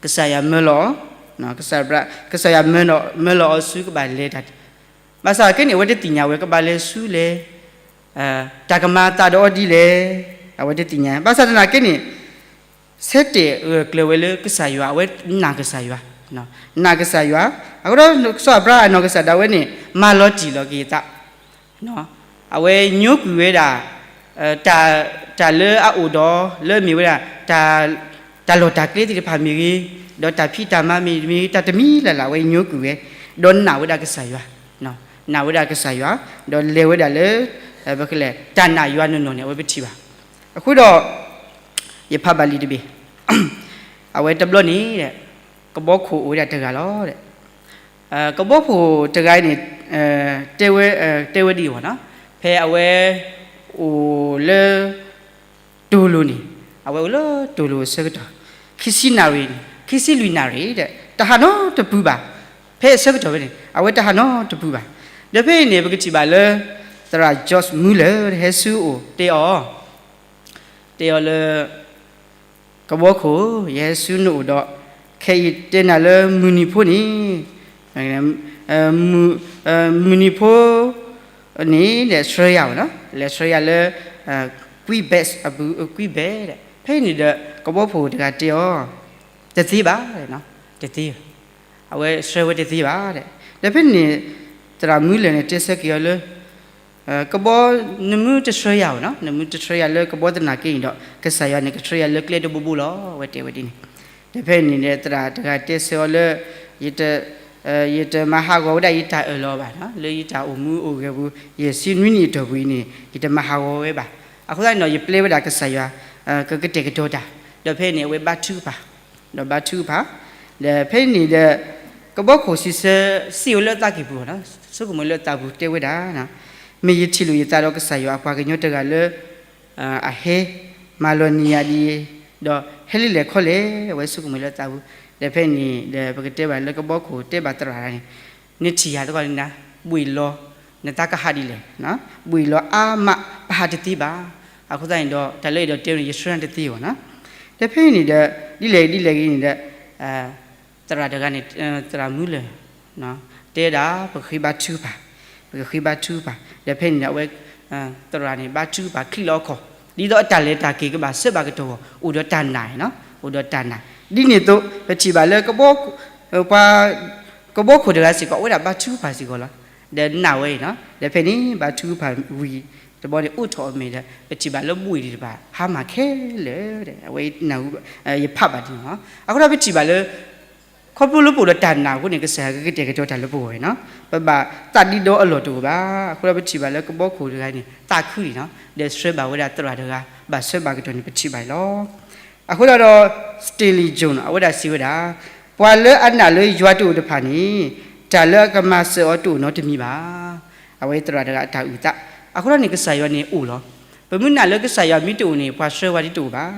ကစၢ်ယွၤမၢလီၤ, ကစၢ်ယွၤမၢလီၤအီၤဆူကဘၣ်လဲၤတၢ် ဘၣ်ဆၣ်က့န့ၣ် အဝဲတသ့ၣ်ညါဝဲကဘၣ်လဲၤဆူလဲၣ်, တၢ်ကမၤအသးဒီးအီၤဒ်လဲၣ်, အဝဲတသ့ၣ်ညါ. ဘၣ်ဆၣ်သနာ်က့န့ၣ် ဆၢတဲာ်ဂၢၢ်ကျၢၤဝဲလၢကစၢ်ယွၤ, အဝဲနာ်ကစၢ်ယွၤ, နာ်ကစၢ်ယွၤ. အဃိဒီးစီၤအၤဘြၤဟၣ်အနီၢ်ကစၢ်ဒၣ်ဝဲန့ၣ် မၤလီၤတံၢ်လီၤက့ၤအသး အဝဲညိကွံာ်ဝဲဒၣ် တၢ်လၢအအိၣ်ဒီး လၢအမ့ၢ်ဝဲဒၣ် တၢ်လီၢ်တၢ်ကျဲသ့ၣ်တဖၣ်မ့ၢ်ဂ့ၤ, ဒီးတၢ်ဖံးတၢ်မၤမ့ၢ်ဂ့ၤ, တၢ်တမံၤလၢ်လၢ် အဝဲညိကွံာ်ဝဲ, ဒီးနာ်ဝဲဒၣ်ကစၢ်ယွၤ, နာ်ဝဲဒၣ်ကစၢ်ယွၤ, ဒီးလဲၤဝဲဒၣ်လၢ ပကလဲၣ် တၢ်နာ်ယွၤနီၢ်နီၢ်န့ၣ် အဝဲပထံၣ်ဘၣ်. အဃိဒီး ယဖးဘၣ်လံာ်တဘ့ၣ်, အဝဲတဘျီန့ၣ် ကဘီခိၣ်အိၣ်ဝဲဒၣ်တဂၤလီၤ. ကဘီခိၣ်တဂၤအံၤန့ၣ် တဲဝဲ, တဲဝဲဒ်အံၤနီၤ, ဖဲအဝဲအိၣ်လၢ တိၢ်လိၤန့ၣ်, အဝဲအိၣ်လၢတိၢ်လိၤအဆၢကတီၢ် ခံဆံနၣ်ရံၣ်, ခံဆံလွံၢ်နၣ်ရံၣ်ဒီး တဟးနီတပူၤဘၣ်. ဖဲအဆၢကတီၢ်ဖဲန့ၣ် အဝဲတဟးနီတပူၤဘၣ်. ဒီးဖဲအံၤန့ၣ် ပကထံၣ်ဘၣ်လၢ သရၣ် George Muller ဟဲဆူအအိၣ်တဲအီၤ, တဲအီၤလၢ ကဘီခိၣ်, ယဟဲဆူနအိၣ်ဒီး ခဲအံၤတဲနၤလၢမုၢ်နံၤဖိန့ၣ်, မုၢ်နံၤဖိန့ၣ် လဲၤဆှၢယၤဝဲနီၤ, လဲၤဆှၢယၤလၢ Quebec အပူၤ, Quebec ဒီး ဖဲအံၤန့ၣ်ဒီး ကဘီခိၣ်တဂၤတဲအီၤ, တသ့ဘၣ်, တသ့ဘၣ်, အဝဲဆှၢဝဲတသ့ဘၣ်ဒီး ဒီးဖဲန့ၣ် သရၣ် Muller န့ၣ် တဲဆၢက့ၤအီၤလၢ ကဘီ, နမ့ၢ်တဆှၢယၤဝဲနီၤ, နမ့ၢ်တဆှၢယၤလၢကဘီသနာ်က့န့ၣ်ဒီး ကစၢ်ယွၤန့ၣ် ကဆှၢယၤလၢကျဲတဘိဘိလီၤ, အဝဲတဲဝဲဒ်န့ၣ်. ဒီးဖဲန့ၣ်ဒီး သရၣ်တဂၤတဲဆၢအီၤလၢ ယတမၤဟးဂီၤဝဲဒၣ်ယတၢ်အၢၣ်လီၤဘၣ်, လၢယတၢ်အိၣ်မူအိၣ်ဂဲၤပူၤ ယဲၢ်ဆံနွံနံၣ်အတီၢ်ပူၤအံၤန့ၣ် ယတမၤဟးဂီၤဝဲဘၣ်. အဃိသတးန့ၣ်ဒီး ယပျဲဝဲဒၣ်ကစၢ်ယွၤ ကကတဲာ်ကတီၤတၢ်, ဒီးဖဲန့ၣ် အဝဲဘါထုကဖၣ်, ဒီးဘါထုကဖၣ်, ဒီးဖဲန့ၣ်ဒီး ကဘီခိၣ်စံးဆၢ စံးဝဲလၢအသးကံၢ်ပူၤနီၤ, ဆိကမိၣ်လၢအသးပူၤတဲဝဲဒၣ်, မ့ၢ်ယထံၣ်လိာ်ယသးဒီးကစၢ်ယွၤအပှၤကညီတဂၤလၢ အဟဲမၤလီၤနံၤယၤဒ်အံၤ, ဒီးဟဲလၢလဲၣ်ခီလဲၣ်, အဝဲဆိကမိၣ်လၢအသးပူၤ. ဒီးဖဲန့ၣ်ဒီး ပကတဲဘၣ်လၢကဘီခိၣ်တဲဘၣ်သရၣ်န့ၣ်, နထံၣ်ယၤသကိးန့ၣ် ဘှံးလီၤ, နသးကဟးဒ်လဲၣ်, ဘှံးလီၤအါမး ပဟးတသ့ဘၣ်. အဃိသတးန့ၣ်ဒီး တၢ်လၢအဲၣ်ဒိးတဲန့ၣ် ယဆှၢနၤတသ့ဘၣ်နီၤ. ဒီးဖဲန့ၣ်ဒီး ဒ်လဲၣ်ဒ်လဲၣ်ဂ့ၤန့ၣ်ဒီး သရၣ်တဂၤန့ၣ် သရၣ် Muller တဲဒၣ် ပကဃ့ဘါထုကဖၣ်, ပကဃ့ဘါထုကဖၣ်. ဒီးဖဲန့ၣ်ဒီး အဝဲ သရၣ်န့ၣ် ဘါထုကဖၣ်ချံးလီၤအခီၣ်, ဒ်သိးအတၢ်လဲၤတၢ်က့ၤကဘၣ်ဆှၢဘၣ်ကတီၢ်အဂီၢ် အိၣ်ဒီးတၢ်နာ်နီၤ, အိၣ်ဒီးတၢ်နာ်. ဒ်န့ၣ်အသိး ပထံၣ်ဘၣ်လၢ ပှၤ ကဘီခိၣ်တဂၤစ့ၢ်ကီး အဝဲဒၣ်ဘါထုကဖၣ်စ့ၢ်ကီးလီၤ. ဒီးနာ်ဝဲအံၤနီၤ, ဒီးဖဲန့ၣ် ဘါထုကဖၣ်ဝံၤတဘျီန့ၣ် အိးထီၣ်အမဲာ်ဒီး ပထံၣ်ဘၣ်လၢဘှံးသ့ၣ်တဖၣ် ဟါမၢ်ခဲလၢာ်ဒီး အဝဲ ယဖးဘၣ်ဒ်န့ၣ်လီၤ. အဃိဒီးပထံၣ်ဘၣ်လၢ ခီဖျိလၢပအိၣ်ဒီးတၢ်နာ်အဃိန့ၣ် ကစၢ်ယွၤကကတဲာ်ကတီၤတၢ်လၢပဂီၢ်အံၤနီၤ, ပဘၣ်သးဒ့ဒီအလီၢ်တအိၣ်ဘၣ်. အဃိဒီးပထံၣ်ဘၣ်လၢကဘီခိၣ်တဂၤန့ၣ် သးခုဒံးနီၤ, ဒီးဆှၢဘၣ်ဝဲဒၣ်သရၣ်တဂၤ ဘၣ်ဆှၢဘၣ်ကတီၢ်န့ၣ် ပထံၣ်ဘၣ်အံၤလီၤ. အဃိဒီး Stanley Jones အဝဲဒၣ်စံးဝဲဒၣ်, ပှၤလၢအနာ်လၢယွၤတအိၣ်တဖၣ်န့ၣ် တၢ်လၢအကမၤစၢၤအီၤတအိၣ်နီတမံၤဘၣ်. အဝဲသရၣ်တဂၤအတၢ်အုၣ်သး, အဃိဒီးန့ၣ် ကစၢ်ယွၤန့ၣ်အိၣ်လီၤ. ပမ့ၢ်နာ်လၢကစၢ်ယွၤမ့ၢ်တအိၣ်န့ၣ် ပှၤဆှၢဝဲဒၣ်တအိၣ်ဘၣ်,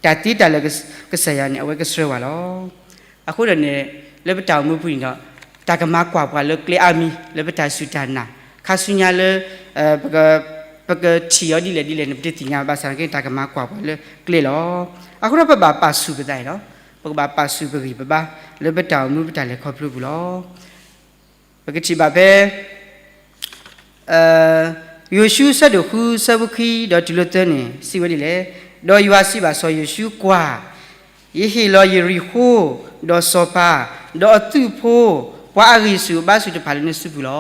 တၢ်သ့တၢ်လၢာ် ကစၢ်ယွၤန့ၣ် အဝဲကဆှၢဝဲလီၤ. အဃိဒီးန့ၣ် လၢပတၢ်အိၣ်မူပူၤန့ၣ်ဒီး တၢ်ကမၤကွၢ်ပှၤလၢကျဲအါမံၤ လၢပတၢ်စူၢ်တၢ်နာ်, ခါဆူညါလၢ ပကထံၣ်အီၤဒ်လဲၣ်ဒ်လဲၣ်န့ၣ် ပတသ့ၣ်ညါဘၣ်ဆၣ်သနာ်က့ တၢ်ကမၤကွၢ်ပှၤလၢကျဲလီၤ. အဃိဒီးပဘၣ်ပာ်ဆူၣ်ပသးအံၤလီၤ. ပကဘၣ်ပာ်ဆူၣ်ပဂံၢ်ပဘါ လၢပတၢ်အိၣ်မူပတၢ်လဲၤခီဖျိပူၤလီၤ. ပကထံၣ်ဘၣ်ဖဲ ယိၤၡူ အဆၢဒိၣ်ဃု အဆၢဖိခွံဒီးတုၤလၢသၢန့ၣ် စံးဝဲဒ်လဲၣ်, ဒီးယွၤစံးဘၣ်စီၤယိၤၡူ, ကွၢ်, ယဟ့ၣ်လီၤယရံၣ်ဃိ, ဒီးစီၤပၤ, ဒီးအသုးဖိ, ပှၤအဂံၢ်ဆူၣ်အဘါဆူၣ်တဖၣ်လၢနစုပူၤလီ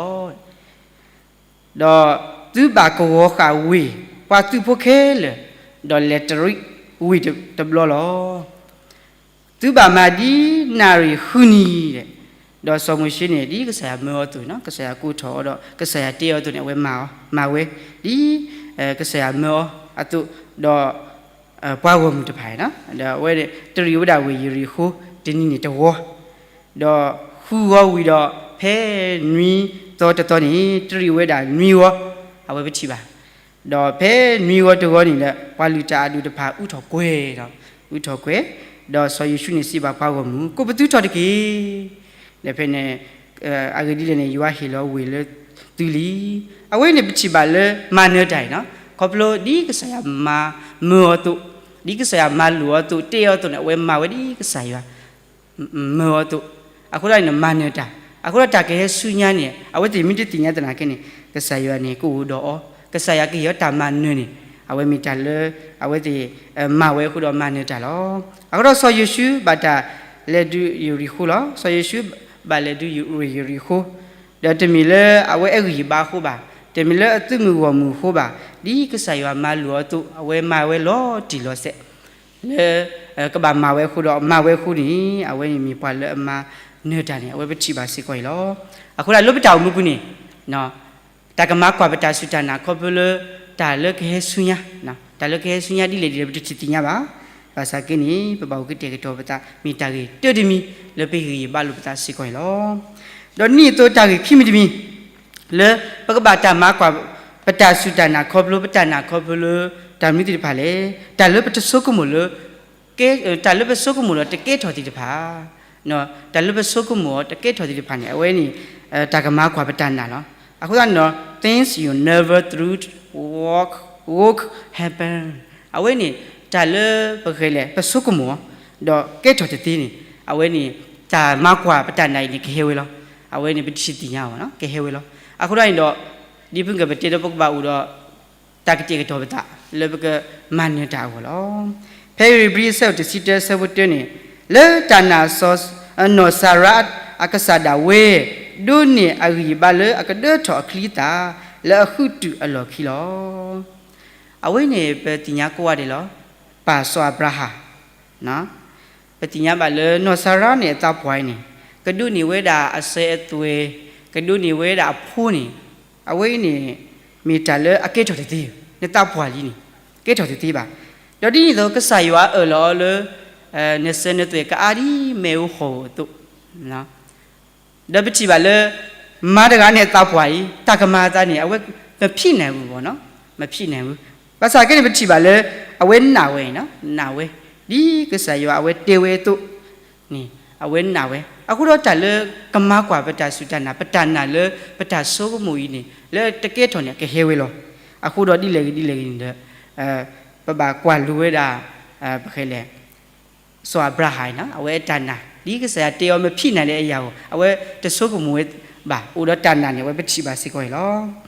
ၤ. ဒီးသုဘၣ်ကဝီၤဃာ်ဝ့ၢ် ပှၤသုးဖိခဲလၢာ်, ဒီးလဲၤတရံးဝ့ၢ်တဘျီလီၤ. သုဘၣ်မၤဒ်နၣ်ရံၣ်ဃုနံၤဒီး, ဒီးစီၤမိၤၡ့န့ၣ် ဒ်ကစၢ်ယွၤမၢအီၤအသိးနီၤ, ကစၢ်ယွၤကိးထီၣ်အီၤဒီး ကစၢ်ယွၤတဲအီၤအသိးန့ၣ် အဝဲမၤအီၤ, မၤဝဲ, ဒ်ကစၢ်ယွၤမၢအီၤအသိး, ဒီး ပှၤဂီၢ်မုၢ်တဖၣ်န့ၣ်, ဒီးအဝဲတရံးဝဲဒၣ်ဝ့ၢ်ယရံၣ်ဃိ တနံၤန့ၣ်တဝီ, ဒီးဃုဂီၤဝံၤဒီး ဖဲနွံသီတသီန့ၣ် တရံးဝဲဒၣ်နွံဂီၤ, အဝဲပထံၣ်ဘၣ် ဒီးဖဲနွံဂီၤတဂီၤန့ၣ်ဒီး ပှၤလုၢ်တၢ်အဒူၣ်တဖၣ်အုးထီၣ်ကွဲၤဒီး, အုးထီၣ်ကွဲၤ, ဒီးစီၤယိၤၡူန့ၣ်စံးဘၣ်ပှၤဂီၢ်မုၢ်, ကိးပသူထီၣ်တက့ၢ်. ဒီးဖဲန့ၣ် အဂ့ၢ်ဒ်လဲၣ်န့ၣ် ယွၤဟ့ၣ်လီၤဝ့ၢ်လၢသုလံ. အဝဲန့ၣ်ပထံၣ်ဘၣ်လၢမၤနၢၤတၢ်အံၤနီၤ, ခီဖျိဒ်ကစၢ်ယွၤမၤမၢအီၤအသိး, ဒ်ကစၢ်ယွၤမၤလိာ်အီၤအသိး တဲအီၤအသိးန့ၣ် အဝဲမၤဝဲဒ်ကစၢ်ယွၤ မၢအီၤအသိး, အဃိသတးန့ၣ် မၤနၢၤတၢ်, အဃိဒီးတၢ်ကဟဲဆူညါန့ၣ် အဝဲသ့ၣ်မ့ၢ်တသ့ၣ်ညါသနာ်က့န့ၣ် ကစၢ်ယွၤန့ၣ် ကအိၣ်ဒီးအီၤ, ကစၢ်ယွၤကဟ့ၣ်အီၤတၢ်မၤနၢၤန့ၣ် အဝဲမ့ၢ်တၢ်လၢ အဝဲသ့ၣ် မၤဝဲအဃိဒီးမၤနၢၤတၢ်လီၤ. အဃိဒီးစီၤယိၤၡူဘၣ်တၢ်လဲၤဒုးယရံၣ်ဃိလီၤ. စီၤယိၤၡူဘၣ်လဲၤဒုးယရံၣ်ဃိ ဒီးတမ့ၢ်လၢအဝဲအဂံၢ်အဘါအဃိဘၣ်, တမ့ၢ်လၢအသုးမုၢ်ဂီၢ်မုၢ်အဃိဘၣ်, ဒ်ကစၢ်ယွၤမၤလိာ်အီၤအသိး အဝဲမၤဝဲလီၤတံၢ်လီၤဆဲး လၢ ကဘၣ်မၤဝဲအဃိဒီး မၤဝဲအဃိန့ၣ် အဝဲန့ၣ်မ့ၢ်ပှၤလၢအမၤနၢၤတၢ်န့ၣ် အဝဲပထံၣ်ဘၣ်စ့ၢ်ကီးအံၤလီၤ. အဃိဒီးလၢပတၢ်အိၣ်မူပူၤန့ၣ် တၢ်ကမၤကွၢ်ပတၢ်စူၢ်တၢ်နာ်ခီဖျိလၢ တၢ်လၢကဟဲဆူညါ, တၢ်လၢကဟဲဆူညါဒ်လဲၣ်ဒ်လဲၣ် ပတထံၣ်သ့ၣ်ညါဘၣ်. ဘၣ်ဆၣ်က့န့ၣ် ပဘၣ်အိၣ်ကတဲာ်ကတီၤပသး မ့ၢ်တၢ်ဂ့ၢ်တၢတမံၤ လၢပဟ့ၣ်ဂံၢ်ဟ့ၣ်ဘါလိာ်ပသးစ့ၢ်ကီးအံၤလီၤ. ဒီးဒ်န့ၣ်အသိးတၢ်ဂ့ၢ်ခံမံၤတမံၤ လၢပကဘၣ်တၢ်မၤကွၢ် ပတၢ်စူၢ်တၢ်နာ်ခီဖျိ ပတၢ်နာ်ခီဖျိလၢ တၢ်မနုၤသ့ၣ်တဖၣ်လဲၣ်, တၢ်လၢပတဆိကမိၣ်လၢ တၢ်လၢပဆိကမိၣ်ဒီးတကဲထီၣ်သ့ၣ်တဖၣ်, တၢ်လၢပဆိကမိၣ်အီၤတကဲထီၣ်သ့ၣ်တဖၣ်န့ၣ် အဝဲန့ၣ် တၢ်ကမၤကွၢ်ပတၢ်နာ်လီၤ. အဃိသတးန့ၣ်ဒီး things you never thought would, would happen အဝဲန့ၣ် တၢ်လၢပဂဲၤလဲၣ် ပဆိကမိၣ်အီၤ ဒီးကဲထီၣ်တသ့န့ၣ် အဝဲန့ၣ် တၢ်မၤကွၢ်ပတၢ်နာ်အံၤန့ၣ် ကဟဲဝဲလီၤ. အဝဲန့ၣ် ပတထံၣ်သ့ၣ်ညါအီၤ ကဟဲဝဲလီၤ. အဃိသတးန့ၣ်ဒီး ဒ်ဖုကပတဲဒီးပကဘၣ်အိၣ်ဒီး တၢ်ကတဲာ်ကတီၤပသး လၢပကမၤနၢၤတၢ်အဂီၢ်လီၤ. ဖဲဧ့ၤဘြံၤအဆၢဒိၣ်တဆံတၢ အဆၢဖိတၢန့ၣ် လၢတၢ်နာ်စီၤ နီၢ်စၤရါအကစၢ်ဒၣ်ဝဲ ဒိးန့ၢ်အဂံၢ်အဘါလၢအကဒၢထီၣ်အချံအသၣ် လၢအဃုတုၤအလီၢ်ခံလီၤ. အဝဲန့ၣ်ပသ့ၣ်ညါကိးဂၤဒဲးလီၤ. ပၢ်စီၤအၤဘြၤဟၣ် ပသ့ၣ်ညါဘၣ်လၢနီၢ်စၤရါန့ၣ်အသးပှၢ်အံၤန့ၣ် ကဒိးန့ၢ်ဝဲဒၣ်အစၢၤအသွဲၣ်, ကဒိးန့ၢ်ဝဲဒၣ်အဖိန့ၣ် အဝဲအံၤန့ၣ် မ့ၢ်တၢ်လၢအကဲထီၣ်တသ့, နသးပှၢ်လံန့ၣ် ကဲထီၣ်တသ့ဘၣ်. ဒီးဒ်န့ၣ်အသိး ကစၢ်ယွၤအၢၣ်လီၤအီၤလၢ နစၢၤနသွဲၣ်ကအါဒ်မ့ၣ်အူဃီၣ်ဧိၤအသိး ဒီးပထံၣ်ဘၣ်လၢ မါတဂၤန့ၣ်အသးပှၢ်အံၤ တၢ်ကမၤအသးန့ၣ် အဝဲမဖံးနၢ်ဝဲဘၣ်နီၤ, မဖံးနၢ်ဝဲ. ဘၣ်ဆၣ်က့န့ၣ် ပထံၣ်ဘၣ်လၢ အဝဲနာ်ဝဲနီၤ, နာ်ဝဲ ဒ်ကစၢ်ယွၤအဝဲတဲဝဲအသိးန့ၣ် အဝဲနာ်ဝဲ. အဃိဒီးတၢ်လၢကမၤကွၢ်ပတၢ်စူၢ်တၢ်နာ် ပတၢ်နာ်လၢပတၢ်ဆိကမိၣ်အံၤန့ၣ် လၢတကဲထီၣ်န့ၣ် ကဟဲဝဲလီၤ. အဃိဒီးဒ်လဲၣ်ဂ့ၤဒ်လဲၣ်ဂ့ၤန့ၣ်ဒီး ပဘၣ်ကွၢ်လိဝဲဒၣ် ပဃဲလဲၣ် စီၤအၤဘြၤဟၣ်အံၤနီၤ အဝဲအတၢ်နာ် ဒ်ကစၢ်ယွၤတဲအီၤမဖံးနၢ်လၢအယၤဧိၤ အဝဲတဆိကမိၣ်ဝဲဘၣ် အိၣ်ဒီးတၢ်နာ်န့ၣ် အဝဲပထံၣ်ဘၣ်စ့ၢ်ကီးအံၤလီၤ.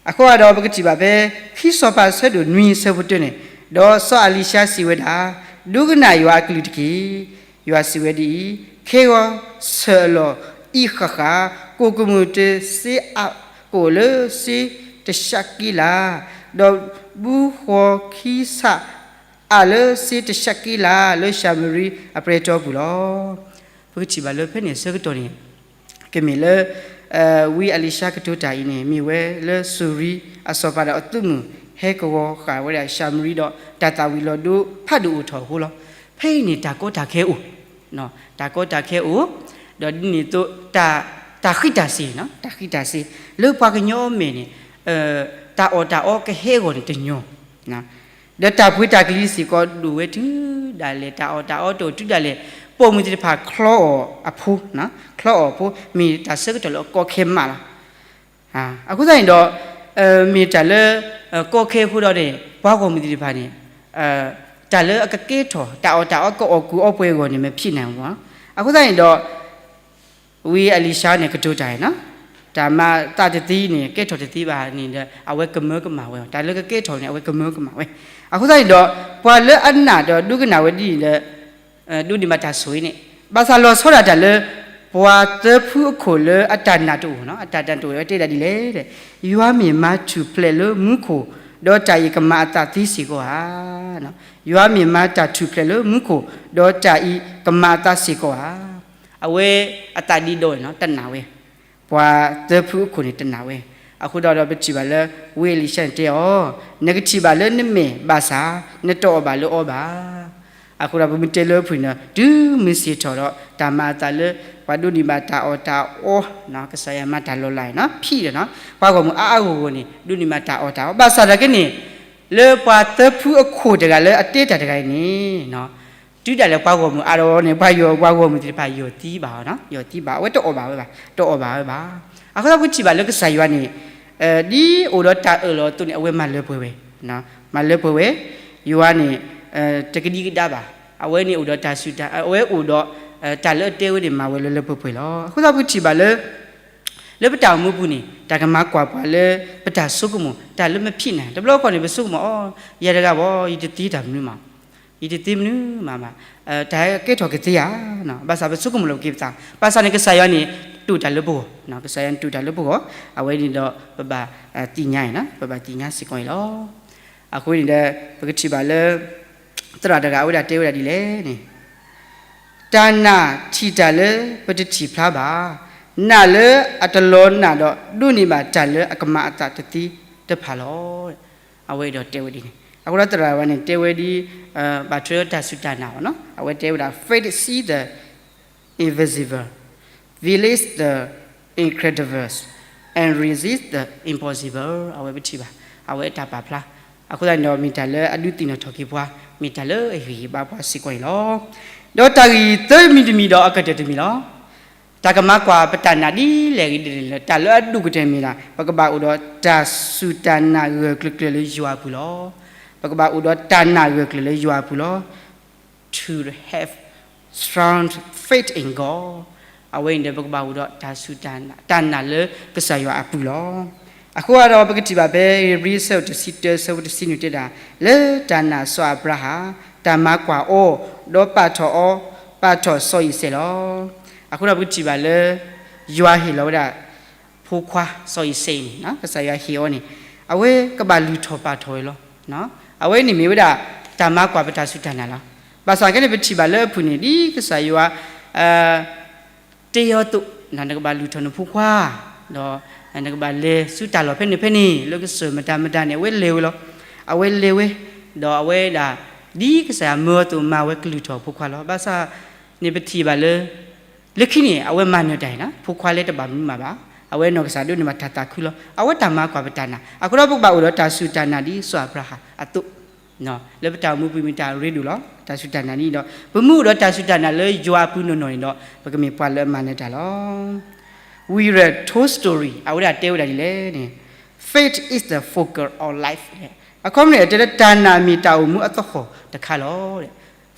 အဃိဒီးပကထံၣ်ဘၣ်ဖဲ ခံစီၤပၤအဆၢဒိၣ်နွံအဆၢဖိတၢန့ၣ်, ဒီးစီၤအလံၤၡါစံးဝဲဒၣ်, ဒိကနၣ်ယွၤအကလုၢ်တက့ၢ်. ယွၤစံးဝဲဒ်အံၤ, ခဲဂီၤဆၢၣ်အလီၢ်အံၤဃၣ်ဃၣ်, ကိၣ်ကမူၣ်တစ့အးကိၣ်လၢစ့တဆးက့လၢ်, ဒီးဘုဃီၤခံဆး အးလၢစ့တဆးက့လၢ် လၢၡၤမရံအပြဲၤတီပူၤလီၤ. ပကထံၣ်ဘၣ်လၢဖဲန့ၣ်အဆၢကတီၢ်န့ၣ် ကမ့ၢ်လၢ ဝံအလံၤၡါကတိၤတၢ်အံၤန့ၣ် မ့ၢ်ဝဲလၢစူၤရံအစီၤပၤဒီးအသုးမုၢ် ဟဲကဝီၤဃာ်ဝဲဒၣ်ၡၤမရံဒီး တၢ်သၣ်ဝံၤလီၤဒိဖးဒိၣ်အိၣ်ထီၣ်အဃိလီၤ. ဖဲအံၤန့ၣ် တၢ်ကီတၢ်ခဲအိၣ် တၢ်ကီတၢ်ခဲအိၣ်, ဒီးဒ်န့ၣ်အသိး တၢ်ဃံးတၢ်စ့ၤ တၢ်ဃံးတၢ်စ့ၤ လၢပှၤကညီအမဲာ်န့ၣ် တၢ်အီၣ်တၢ်အီကဟဲအဂီၢ်န့ၣ်တညီ, ဒီးတၢ်ပှ့ၤတၢ်ကလံၤစ့ၢ်ကီးဒိၣ်ဝဲတုၤဒၣ်လဲာ် တၢ်အီၣ်တၢ်အီတအိၣ်တုၤဒၣ်လဲာ် ပိာ်မုၣ်သ့ၣ်တဖၣ်ချီအီၣ်အဖိ, ချီအီၣ်အဖိ မ့ၢ်တၢ်ဆၢကတီၢ်လၢအကီခဲမးလီၤ. အဃိသတးန့ၣ်ဒီး မ့ၢ်တၢ်လၢ ကီခဲအဃိဒီးန့ၣ် ပှၤဂီၢ်မုၢ်သ့ၣ်တဖၣ်န့ၣ် တၢ်လၢအကကဲထီၣ် တၢ်အီၣ်တၢ်အီကအီၣ်ကူအီပှဲၤအဂီၢ်န့ၣ် မ့ၢ်ဖံးနၢ်မး. အဃိသတးန့ၣ်ဒီး ဝံအလံၤၡါန့ၣ် ကတိၤတၢ်န့ၣ် တၢ်မၤသးတသ့န့ၣ် ကဲထီၣ်တသ့ဘၣ်န့ၣ်ဒီး အဝဲကမၢကမၣ်ဝဲ, တၢ်လၢကကဲထီၣ်န့ၣ် အဝဲကမၢကမၣ်ဝဲ. အဃိသတးန့ၣ်ဒီး ပှၤလၢအနာ်ဒီးဒိကနၣ်ဝဲဒ်န့ၣ်ဒီး ဒိးန့ၢ်ဘၣ်တၢ်ဆိၣ်ဂ့ၤန့ၣ် ဘၣ်ဆၣ်လီၤဆီဒၣ်တၢ်လၢ ပှၤသၢဖုအခိၣ်လၢအတၢ်နာ်တအိၣ်, အတၢ်နာ်တအိၣ် အဝဲတဲဒၣ်ဒ်လဲၣ်, ယွၤမ့ၢ်မၤထူၣ်ဖျဲးလၢမူခိၣ်, ဒီးတၢ်အံၤကမၤအသးသ့စ့ၢ်ကီးဧါ. ယွၤမ့ၢ်မၤတၢ်ထူၣ်ဖျဲးလၢမူခိၣ်, ဒီးတၢ်အံၤကမၤအသးစ့ၢ်ကီးဧါ. အဝဲအသးဒ့ဒီဝဲန့ၣ် တနာ်ဝဲ ပှၤသၢဖုအခိၣ်န့ၣ်တနာ်ဝဲ. အဃိဒီးပထံၣ်ဘၣ်လၢ ဝံအလံၤၡါန့ၣ်တဲအီၤ, နကထံၣ်ဘၣ်လၢနမဲာ်ဘၣ်ဆၣ် နတအီၣ်ဘၣ်လၢအီဘၣ်. အဃိဒီးပမ့ၢ်တဲလၢဖုၣ်န့ၣ် တုၤမုၢ်ဆ့ၣ်ထီၣ်ဒီး တၢ်မၤအသးလၢ ပှၤဒိးန့ၢ်ဘၣ်တၢ်အီၣ်တၢ်အီ, ကစၢ်ယွၤမၤတၢ်လီၤလးန့ၣ် ဖံးဒီး ပှၤဂီၢ်မုၢ်အါအါဂီၢ်ဂီၢ်န့ၣ် ဒိးန့ၢ်ဘၣ်တၢ်အီၣ်တၢ်အီ. ဘၣ်ဆၣ်သနာ်က့န့ၣ် လၢပှၤသၢဖုအခိၣ်တဂၤလၢအတဲတၢ်တဂၤအံၤန့ၣ် တုၤဒၣ်လဲာ်ပှၤဂီၢ်မုၢ်အါထီၣ်န့ၣ် ပှၤယီၤပှၤဂီၢ်မုၢ်သ့ၣ်တဖၣ် ယီၤသံဘၣ်အီၤ, ယီၤသံဘၣ်, အဝဲတအီၣ်ဘၣ်ဝဲဘၣ်, တအီၣ်ဘၣ်ဝဲဘၣ်. အဃိသတးပထံၣ်ဘၣ်လၢကစၢ်ယွၤန့ၣ် ဒ်အိၣ်ဒီးတၢ်အၢၣ်လီၤအသိးန့ၣ် အဝဲမၤလၢပှဲၤဝဲ, မၤလၢပှဲၤဝဲ, ယွၤန့ၣ် တကဒံကဒါဘၣ်. အဝဲန့ၣ်အိၣ်ဒီးတၢ်စူၢ်တၢ်, အဝဲအိၣ်ဒီး တၢ်လၢအတဲဝဲန့ၣ် မၤဝဲလၢလၢပှဲၤပှဲၤလီၤ. အဃိသတးပထံၣ်ဘၣ်လၢ လၢပတၢ်အိၣ်မူပူၤန့ၣ် တၢ်ကမၤကွၢ်ပှၤလၢ ပတၢ်ဆိကမိၣ် တၢ်လၢမဖံးနၤ တဘျီဃီန့ၣ် ပဆိကမိၣ်အီၤ ယၤတဂၤဘၣ် ယတသ့တၢ်မနုၤမး, ယတသ့မနုၤမးဘၣ်, တၢ်ကဲထီၣ်ကသ့ဧါ, ဘၣ်ဆၣ်ပဆိကမိၣ်လီၤပက့ၤပသး, ဘၣ်ဆၣ်န့ၣ် ကစၢ်ယွၤန့ၣ် တိာ်တၢ်လၢပဂီၢ်, ကစၢ်ယွၤန့ၣ်တိာ်တၢ်လၢပဂီၢ်, အဝဲန့ၣ်ဒီးပဘၣ်သ့ၣ်ညါအံၤ, ပဘၣ်သ့ၣ်ညါစ့ၢ်ကီးအံၤလီၤ. အဃိန့ၣ်ဒီး ပကထံၣ်ဘၣ်လၢ သရၣ်တဂၤအဝဲဒၣ်တဲဝဲဒၣ်ဒ်လဲၣ်န့ၣ် တၢ်နာ်ထံၣ်တၢ်လၢပတထံၣ်ဖျါဘၣ်, နာ်လၢအတလီၤနာ်ဒီး ဒိးန့ၢ်ဘၣ်တၢ်လၢအကမၤအသးတသ့တဖၣ်လီၤ. အဝဲဒီးတဲဝဲဒ်န့ၣ်, အဃိဒီးသရၣ်ဝဲန့ၣ် တဲဝဲဒ် ဘၣ်ထွဲလၢတၢ်စူၢ်တၢ်နာ်ဘၣ်နီၤ, အဝဲတဲဝဲဒၣ် faith sees the invisible, believes the incredible, and resists the impossible. အဝဲပထံၣ်ဘၣ်, အဝဲအတၢ်ပာ်ဖျါ, အဃိသတးန့ၣ်ဒီး မ့ၢ်တၢ်လၢအဒုးသ့ၣ်နီၣ်ထီၣ်က့ၤပှၤ, မ့ၢ်တၢ်လၢအဟ့ၣ်ဂံၢ်ဘါပှၤစ့ၢ်ကီးန့ၣ်လီၤ. ဒီးတၢ်ဂ့ၢ်သၢမံၤတမံၤဒီးအကတၢၢ်တမံၤလီၤ. တၢ်ကမၤကွၢ်ပတၢ်နာ်ဒ်လဲၣ်ဂ့ၤဒ်လဲၣ်, တၢ်လၢအဒိၣ်ကတၢၢ်မ့ၢ်ဒၣ် ပကဘၣ်အိၣ်ဒီးတၢ်စူၢ်တၢ်နာ်ဂၢၢ်ကျၢၤကျၢၤလၢယွၤအပူၤလီၤ. ပကဘၣ်အိၣ်ဒီးတၢ်နာ်ဂၢၢ်ကျၢၤလၢယွၤအပူၤလီၤ. to have strong faith in God. အဝဲအံၤဒီး ပကဘၣ်အိၣ်ဒီးတၢ်စူၢ်တၢ်နာ် တၢ်နာ်လၢကစၢ်ယွၤအပူၤလီၤ. အဃိဒီး ပကထံၣ်ဘၣ်ဖဲ ဧ့ၤဘြံၤ အဆၢဒိၣ်တဆံတၢ အဆၢဖိတဆံနွံတဲဒၣ်, လၢတၢ်နာ်စီၤအၤဘြၤဟၣ် တၢ်မၤကွၢ်အီၤ, ဒီးပာ်ထီၣ်အီၤ, ပာ်ထီၣ်စီၤအံၤစဲးလီၤ. အဃိဒီး ပကထံၣ်ဘၣ်လၢ ယွၤဟ့ၣ်လီၤဝဲဒၣ် ဖိခွါစီၤအံၤစဲးအံၤန့ၣ် ကစၢ်ယွၤဟ့ၣ်အီၤန့ၣ် အဝဲကဘၣ်လုၢ်ထီၣ်ပာ်ထီၣ်ဝဲလီၤ. အဝဲန့ၣ်မ့ၢ်ဝဲဒၣ် တၢ်မၤကွၢ်ပတၢ်စူၢ်တၢ်နာ်လီၤ. ဘၣ်ဆၣ်ကဲန့ၣ် ပထံၣ်ဘၣ်လၢအဖုၣ်န့ၣ် ဒ်ကစၢ်ယွၤ တဲအီၤအသိး, နကဘၣ်လုၢ်ထီၣ်နဖိခွါ, ဒီးနကဘၣ်လဲၤဆူတၢ်လီၢ်ဖဲန့ၣ်ဖဲန့ၣ် လၢကစၢၢ်မတၤမတၤန့ၣ် အဝဲလဲၤဝဲလီၤ. အဝဲလဲၤဝဲ, ဒီးအဝဲဒၣ် ဒ်ကစၢ်ယွၤမၢအီၤအသိး မၤဝဲကလုၢ်ထီၣ်ဖိခွါလီၤ. ဘၣ်ဆၣ်န့ၣ် ပထံၣ်ဘၣ်လၢ လၢခံန့ၣ် အဝဲမၤနၢၤတၢ်အံၤန့ၣ် ဖိခွါလၢတဘၣ်မနုၤမးဘၣ်. အဝဲနီၢ်ကစၢ်ဒိးန့ၢ်ဘၣ်တၢ်သးခုလီၤ. အဝဲတၢ်မၤကွၢ်ပတၢ်နာ်. အဃိဒီး ပကဘၣ်အိၣ်ဒီးတၢ်စူၢ်တၢ်နာ်ဒ်စီၤအၤဘြၤဟၣ်အသိး လၢပတၢ်အိၣ်မူပူၤမ့ၢ်တၢ်ရ့ဒိၣ်လီၤ. တၢ်စူၢ်တၢ်နာ်ဒ်န့ၣ်ဒီး ပမ့ၢ်အိၣ်ဒီးတၢ်စူၢ်တၢ်နာ်လၢယွၤအပူၤနီၢ်နီၢ်န့ၣ်ဒီး ပကမ့ၢ်ပှၤလၢအမၤနၢၤတၢ်လီၤ. ဝံၤရၢၣ် Tolstoy အဝဲဒၣ်တဲဝဲဒၣ်ဒ်လဲၣ်န့ၣ်, Faith is the focus of life. အခီပညီန့ၣ် အတဲလၢတၢ်နာ်မ့ၢ်တၢ်အိၣ်မူအသဟီၣ်တခါလီၤ.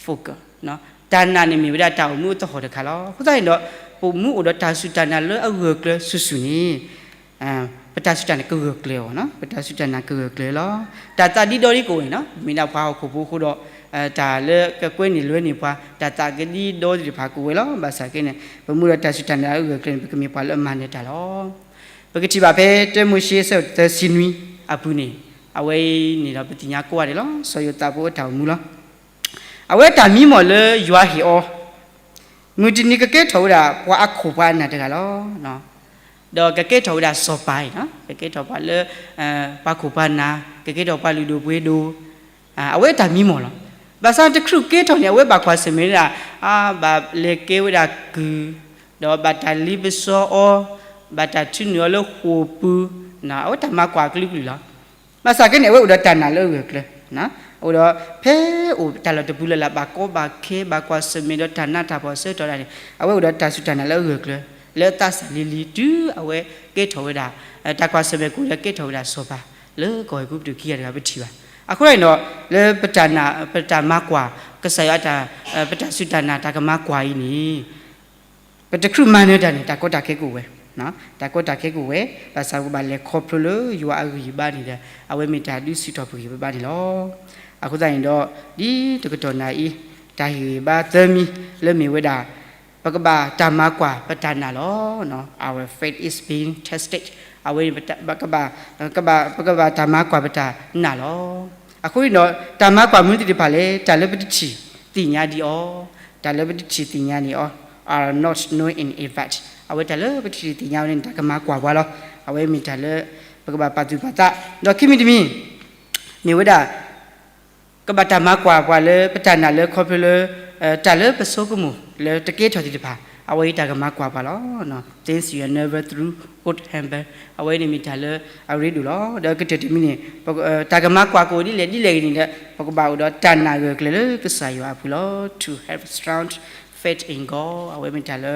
focus တၢ်နာ်န့ၣ်မ့ၢ်ဝဲဒၣ်တၢ်အိၣ်မူအသဟီၣ်တခါလီၤ. အဃိသတးန့ၣ်ဒီး ပမ့ၢ်အိၣ်ဒီးတၢ်စူၢ်တၢ်နာ်လၢအဂၢၢ်ကျၢၤဆူၣ်ဆူၣ်န့ၣ် ပတၢ်စူၢ်တၢ်နာ်ကဂၢၢ်ကျၢၤအီၤ, ပတၢ်စူၢ်တၢ်နာ်ကဂၢၢ်ကျၢၤလီၤ. တၢ်သးဒ်ဒီဒ်ကအိၣ်န့ၣ် မ့ၢ်ဒၣ်ပှၤဟီၣ်ခိၣ်ဖိအဃိဒီး တၢ်လၢကကွဲန့ၢ်လွဲန့ၢ်ပှၤ တၢ်သးကဒ်ဒီသ့ၣ်တဖၣ်ကအိၣ်ဝဲလီၤ. ဘၣ်ဆၣ်က့န့ၣ် ပမ့ၢ်အိၣ်ဒီးတၢ်စူၢ်တၢ်နာ်လၢအဂၢၢ်ကျၢၤန့ၣ် ပကမ့ၢ်ပှၤလၢအမၤနၢၤတၢ်လီၤ. ပကထံၣ်ဘၣ်ဖဲတၢမိၤၡ့ အဆၢဒိၣ်သၢဆံနွံအပူၤန့ၣ် အဝဲအံၤန့ၣ်ဒီး ပသ့ၣ်ညါကိးဂၤဒဲးလီၤ. စီၤယိၤသးဖိအတၢ်အိၣ်မူလီၤ. အဝဲတၢ်မံမီၢ်လၢယွၤဟ့ၣ်အီၤ မုၢ်တနံၤကကဲထီၣ်ဝဲဒၣ် ပှၤအခိၣ်ပှၤအနၢ်တဂၤလီၤ. ဒီးကကဲထီၣ်ဝဲဒၣ်စီၤပၤအံၤ, ကကဲထီၣ်ပှၤလၢ ပှၤခိၣ်ပှၤနၢ်, ကကဲထီၣ်ပှၤလုၢ်ဒိၣ်ပှ့ၤဒိၣ်, အဝဲတၢ်မံမီၢ်လီၤ. ဘၣ်ဆၣ်တချုးကဲထီၣ်န့ၣ် အဝဲဘၣ်ကွၢ်ဆၢၣ်မဲာ်ဝဲဒၣ် ဘၣ်လဲၤကဲဝဲဒၣ်ကုၢ်, ဒီးဘၣ်တၢ်လ့ပစီအီၤ, ဘၣ်တၢ်ထုးနုာ်အီၤလၢဃိာ်ပူၤ, အဝဲတၢ်မၤကွၢ်အကလုာ်ကလုာ်လီၤ. ဘၣ်ဆၣ်က့န့ၣ် အဝဲအိၣ်ဒီးတၢ်နာ်လၢအဂၢၢ်ကျၢၤ, အိၣ်ဒီးဖဲအိၣ်တၢ်လီၢ်တပူၤလၢ်လၢ် ဘၣ်ကီဘၣ်ခဲ ဘၣ်ကွၢ်ဆၢၣ်မဲာ်ဒီးတၢ်နးတၢ်ဖှီၣ်အဆၢကတီၢ်ဒၣ်န့ၣ် အဝဲအိၣ်ဒီးတၢ်စူၢ်တၢ်နာ်လၢအဂၢၢ်ကျၢၤ လၢအသးစၢ်လံၤလံၤ တုၤအဝဲကဲထီၣ်ဝဲဒၣ် တၢ်ကွၢ်ဆၢၣ်မဲာ်ကအိၣ်ဒီးကဲထီၣ်ဝဲဒၣ်စီၤပၤ လၢကီၢ်အဲၤကူပတူးခံဂၤတဂၤ ပထံၣ်ဘၣ်. အဃိန့ၣ်ဒီး လၢပတၢ်နာ် ပတၢ်မၤကွၢ် ကစၢ်ယွၤ ပတၢ်စူၢ်တၢ်နာ် တၢ်ကမၤကွၢ်အံၤန့ၣ် ပတချုးမၤနၢၤတၢ်န့ၣ် တၢ်ကီတၢ်ခဲကအိၣ်ဝဲ, တၢ်ကီတၢ်ခဲကအိၣ်ဝဲ, ဘၣ်ဆၣ်ပကဘၣ်လဲၤခီဖျိလၢယွၤအဂံၢ်ဘါန့ၣ်ဒီး အဝဲမ့ၢ်တၢ်ဒုးဆူၣ်ထီၣ်ပဂံၢ်ပဘါန့ၣ်လီၤ. အဃိသတးန့ၣ်ဒီး ဒ်တကတီၢ်နၤအံၤ တၢ်ဟ့ၣ်ဂံၢ်ဘါသၢမံၤလၢမ့ၢ်ဝဲဒၣ် ပကဘၣ်တၢ်မၤကွၢ်ပတၢ်နာ်လီၤ. Our faith is being tested. အဝဲ ပကဘၣ် ပကဘၣ်တၢ်မၤကွၢ်ပတၢ်နာ်လီၤ. အဃိန့ၣ်ဒီး တၢ်မၤကွၢ်မနုၤသ့ၣ်တဖၣ်လဲၣ်, တၢ်လၢပတထံၣ်သ့ၣ်ညါဒံးအီၤ, တၢ်လၢပတထံၣ်သ့ၣ်ညါန့ၣ်အီၤ are not known in advance. အဝဲတၢ်လၢပတထံၣ်သ့ၣ်ညါဝဲန့ၣ် တၢ်ကမၤကွၢ်ပှၤလီၤ. အဝဲမ့ၢ်တၢ်လၢ ပကဘၣ်ပာ်သူၣ်ပာ်သး, ဒီးခံမံၤတမံၤ မ့ၢ်ဝဲဒၣ် ကဘၣ်တၢ်မၤကွၢ်ပှၤလၢပတၢ်နာ်လၢခီဖျိလၢ တၢ်လၢပဆိကမိၣ်လၢတကဲထီၣ်သ့ၣ်တဖၣ် အဝဲအံၤတၢ်ကမၤကွၢ်ပှၤလီၤ. Things you never thought could happen. အဝဲန့ၣ်မ့ၢ်တၢ်လၢအရ့ဒိၣ်လီၤ. ဒီးကတၢၢ်တမံၤန့ၣ် တၢ်ကမၤကွၢ်ကအိၣ်ဒ်လဲၣ်ဒ်လဲၣ်ဂ့ၤန့ၣ်ဒီး ပကဘၣ်အိၣ်ဒီးတၢ်နာ်ဂၢၢ်ကျၢၤလၢကစၢ်ယွၤအပူၤလီၤ. To have strong faith in God. အဝဲမ့ၢ်တၢ်လၢ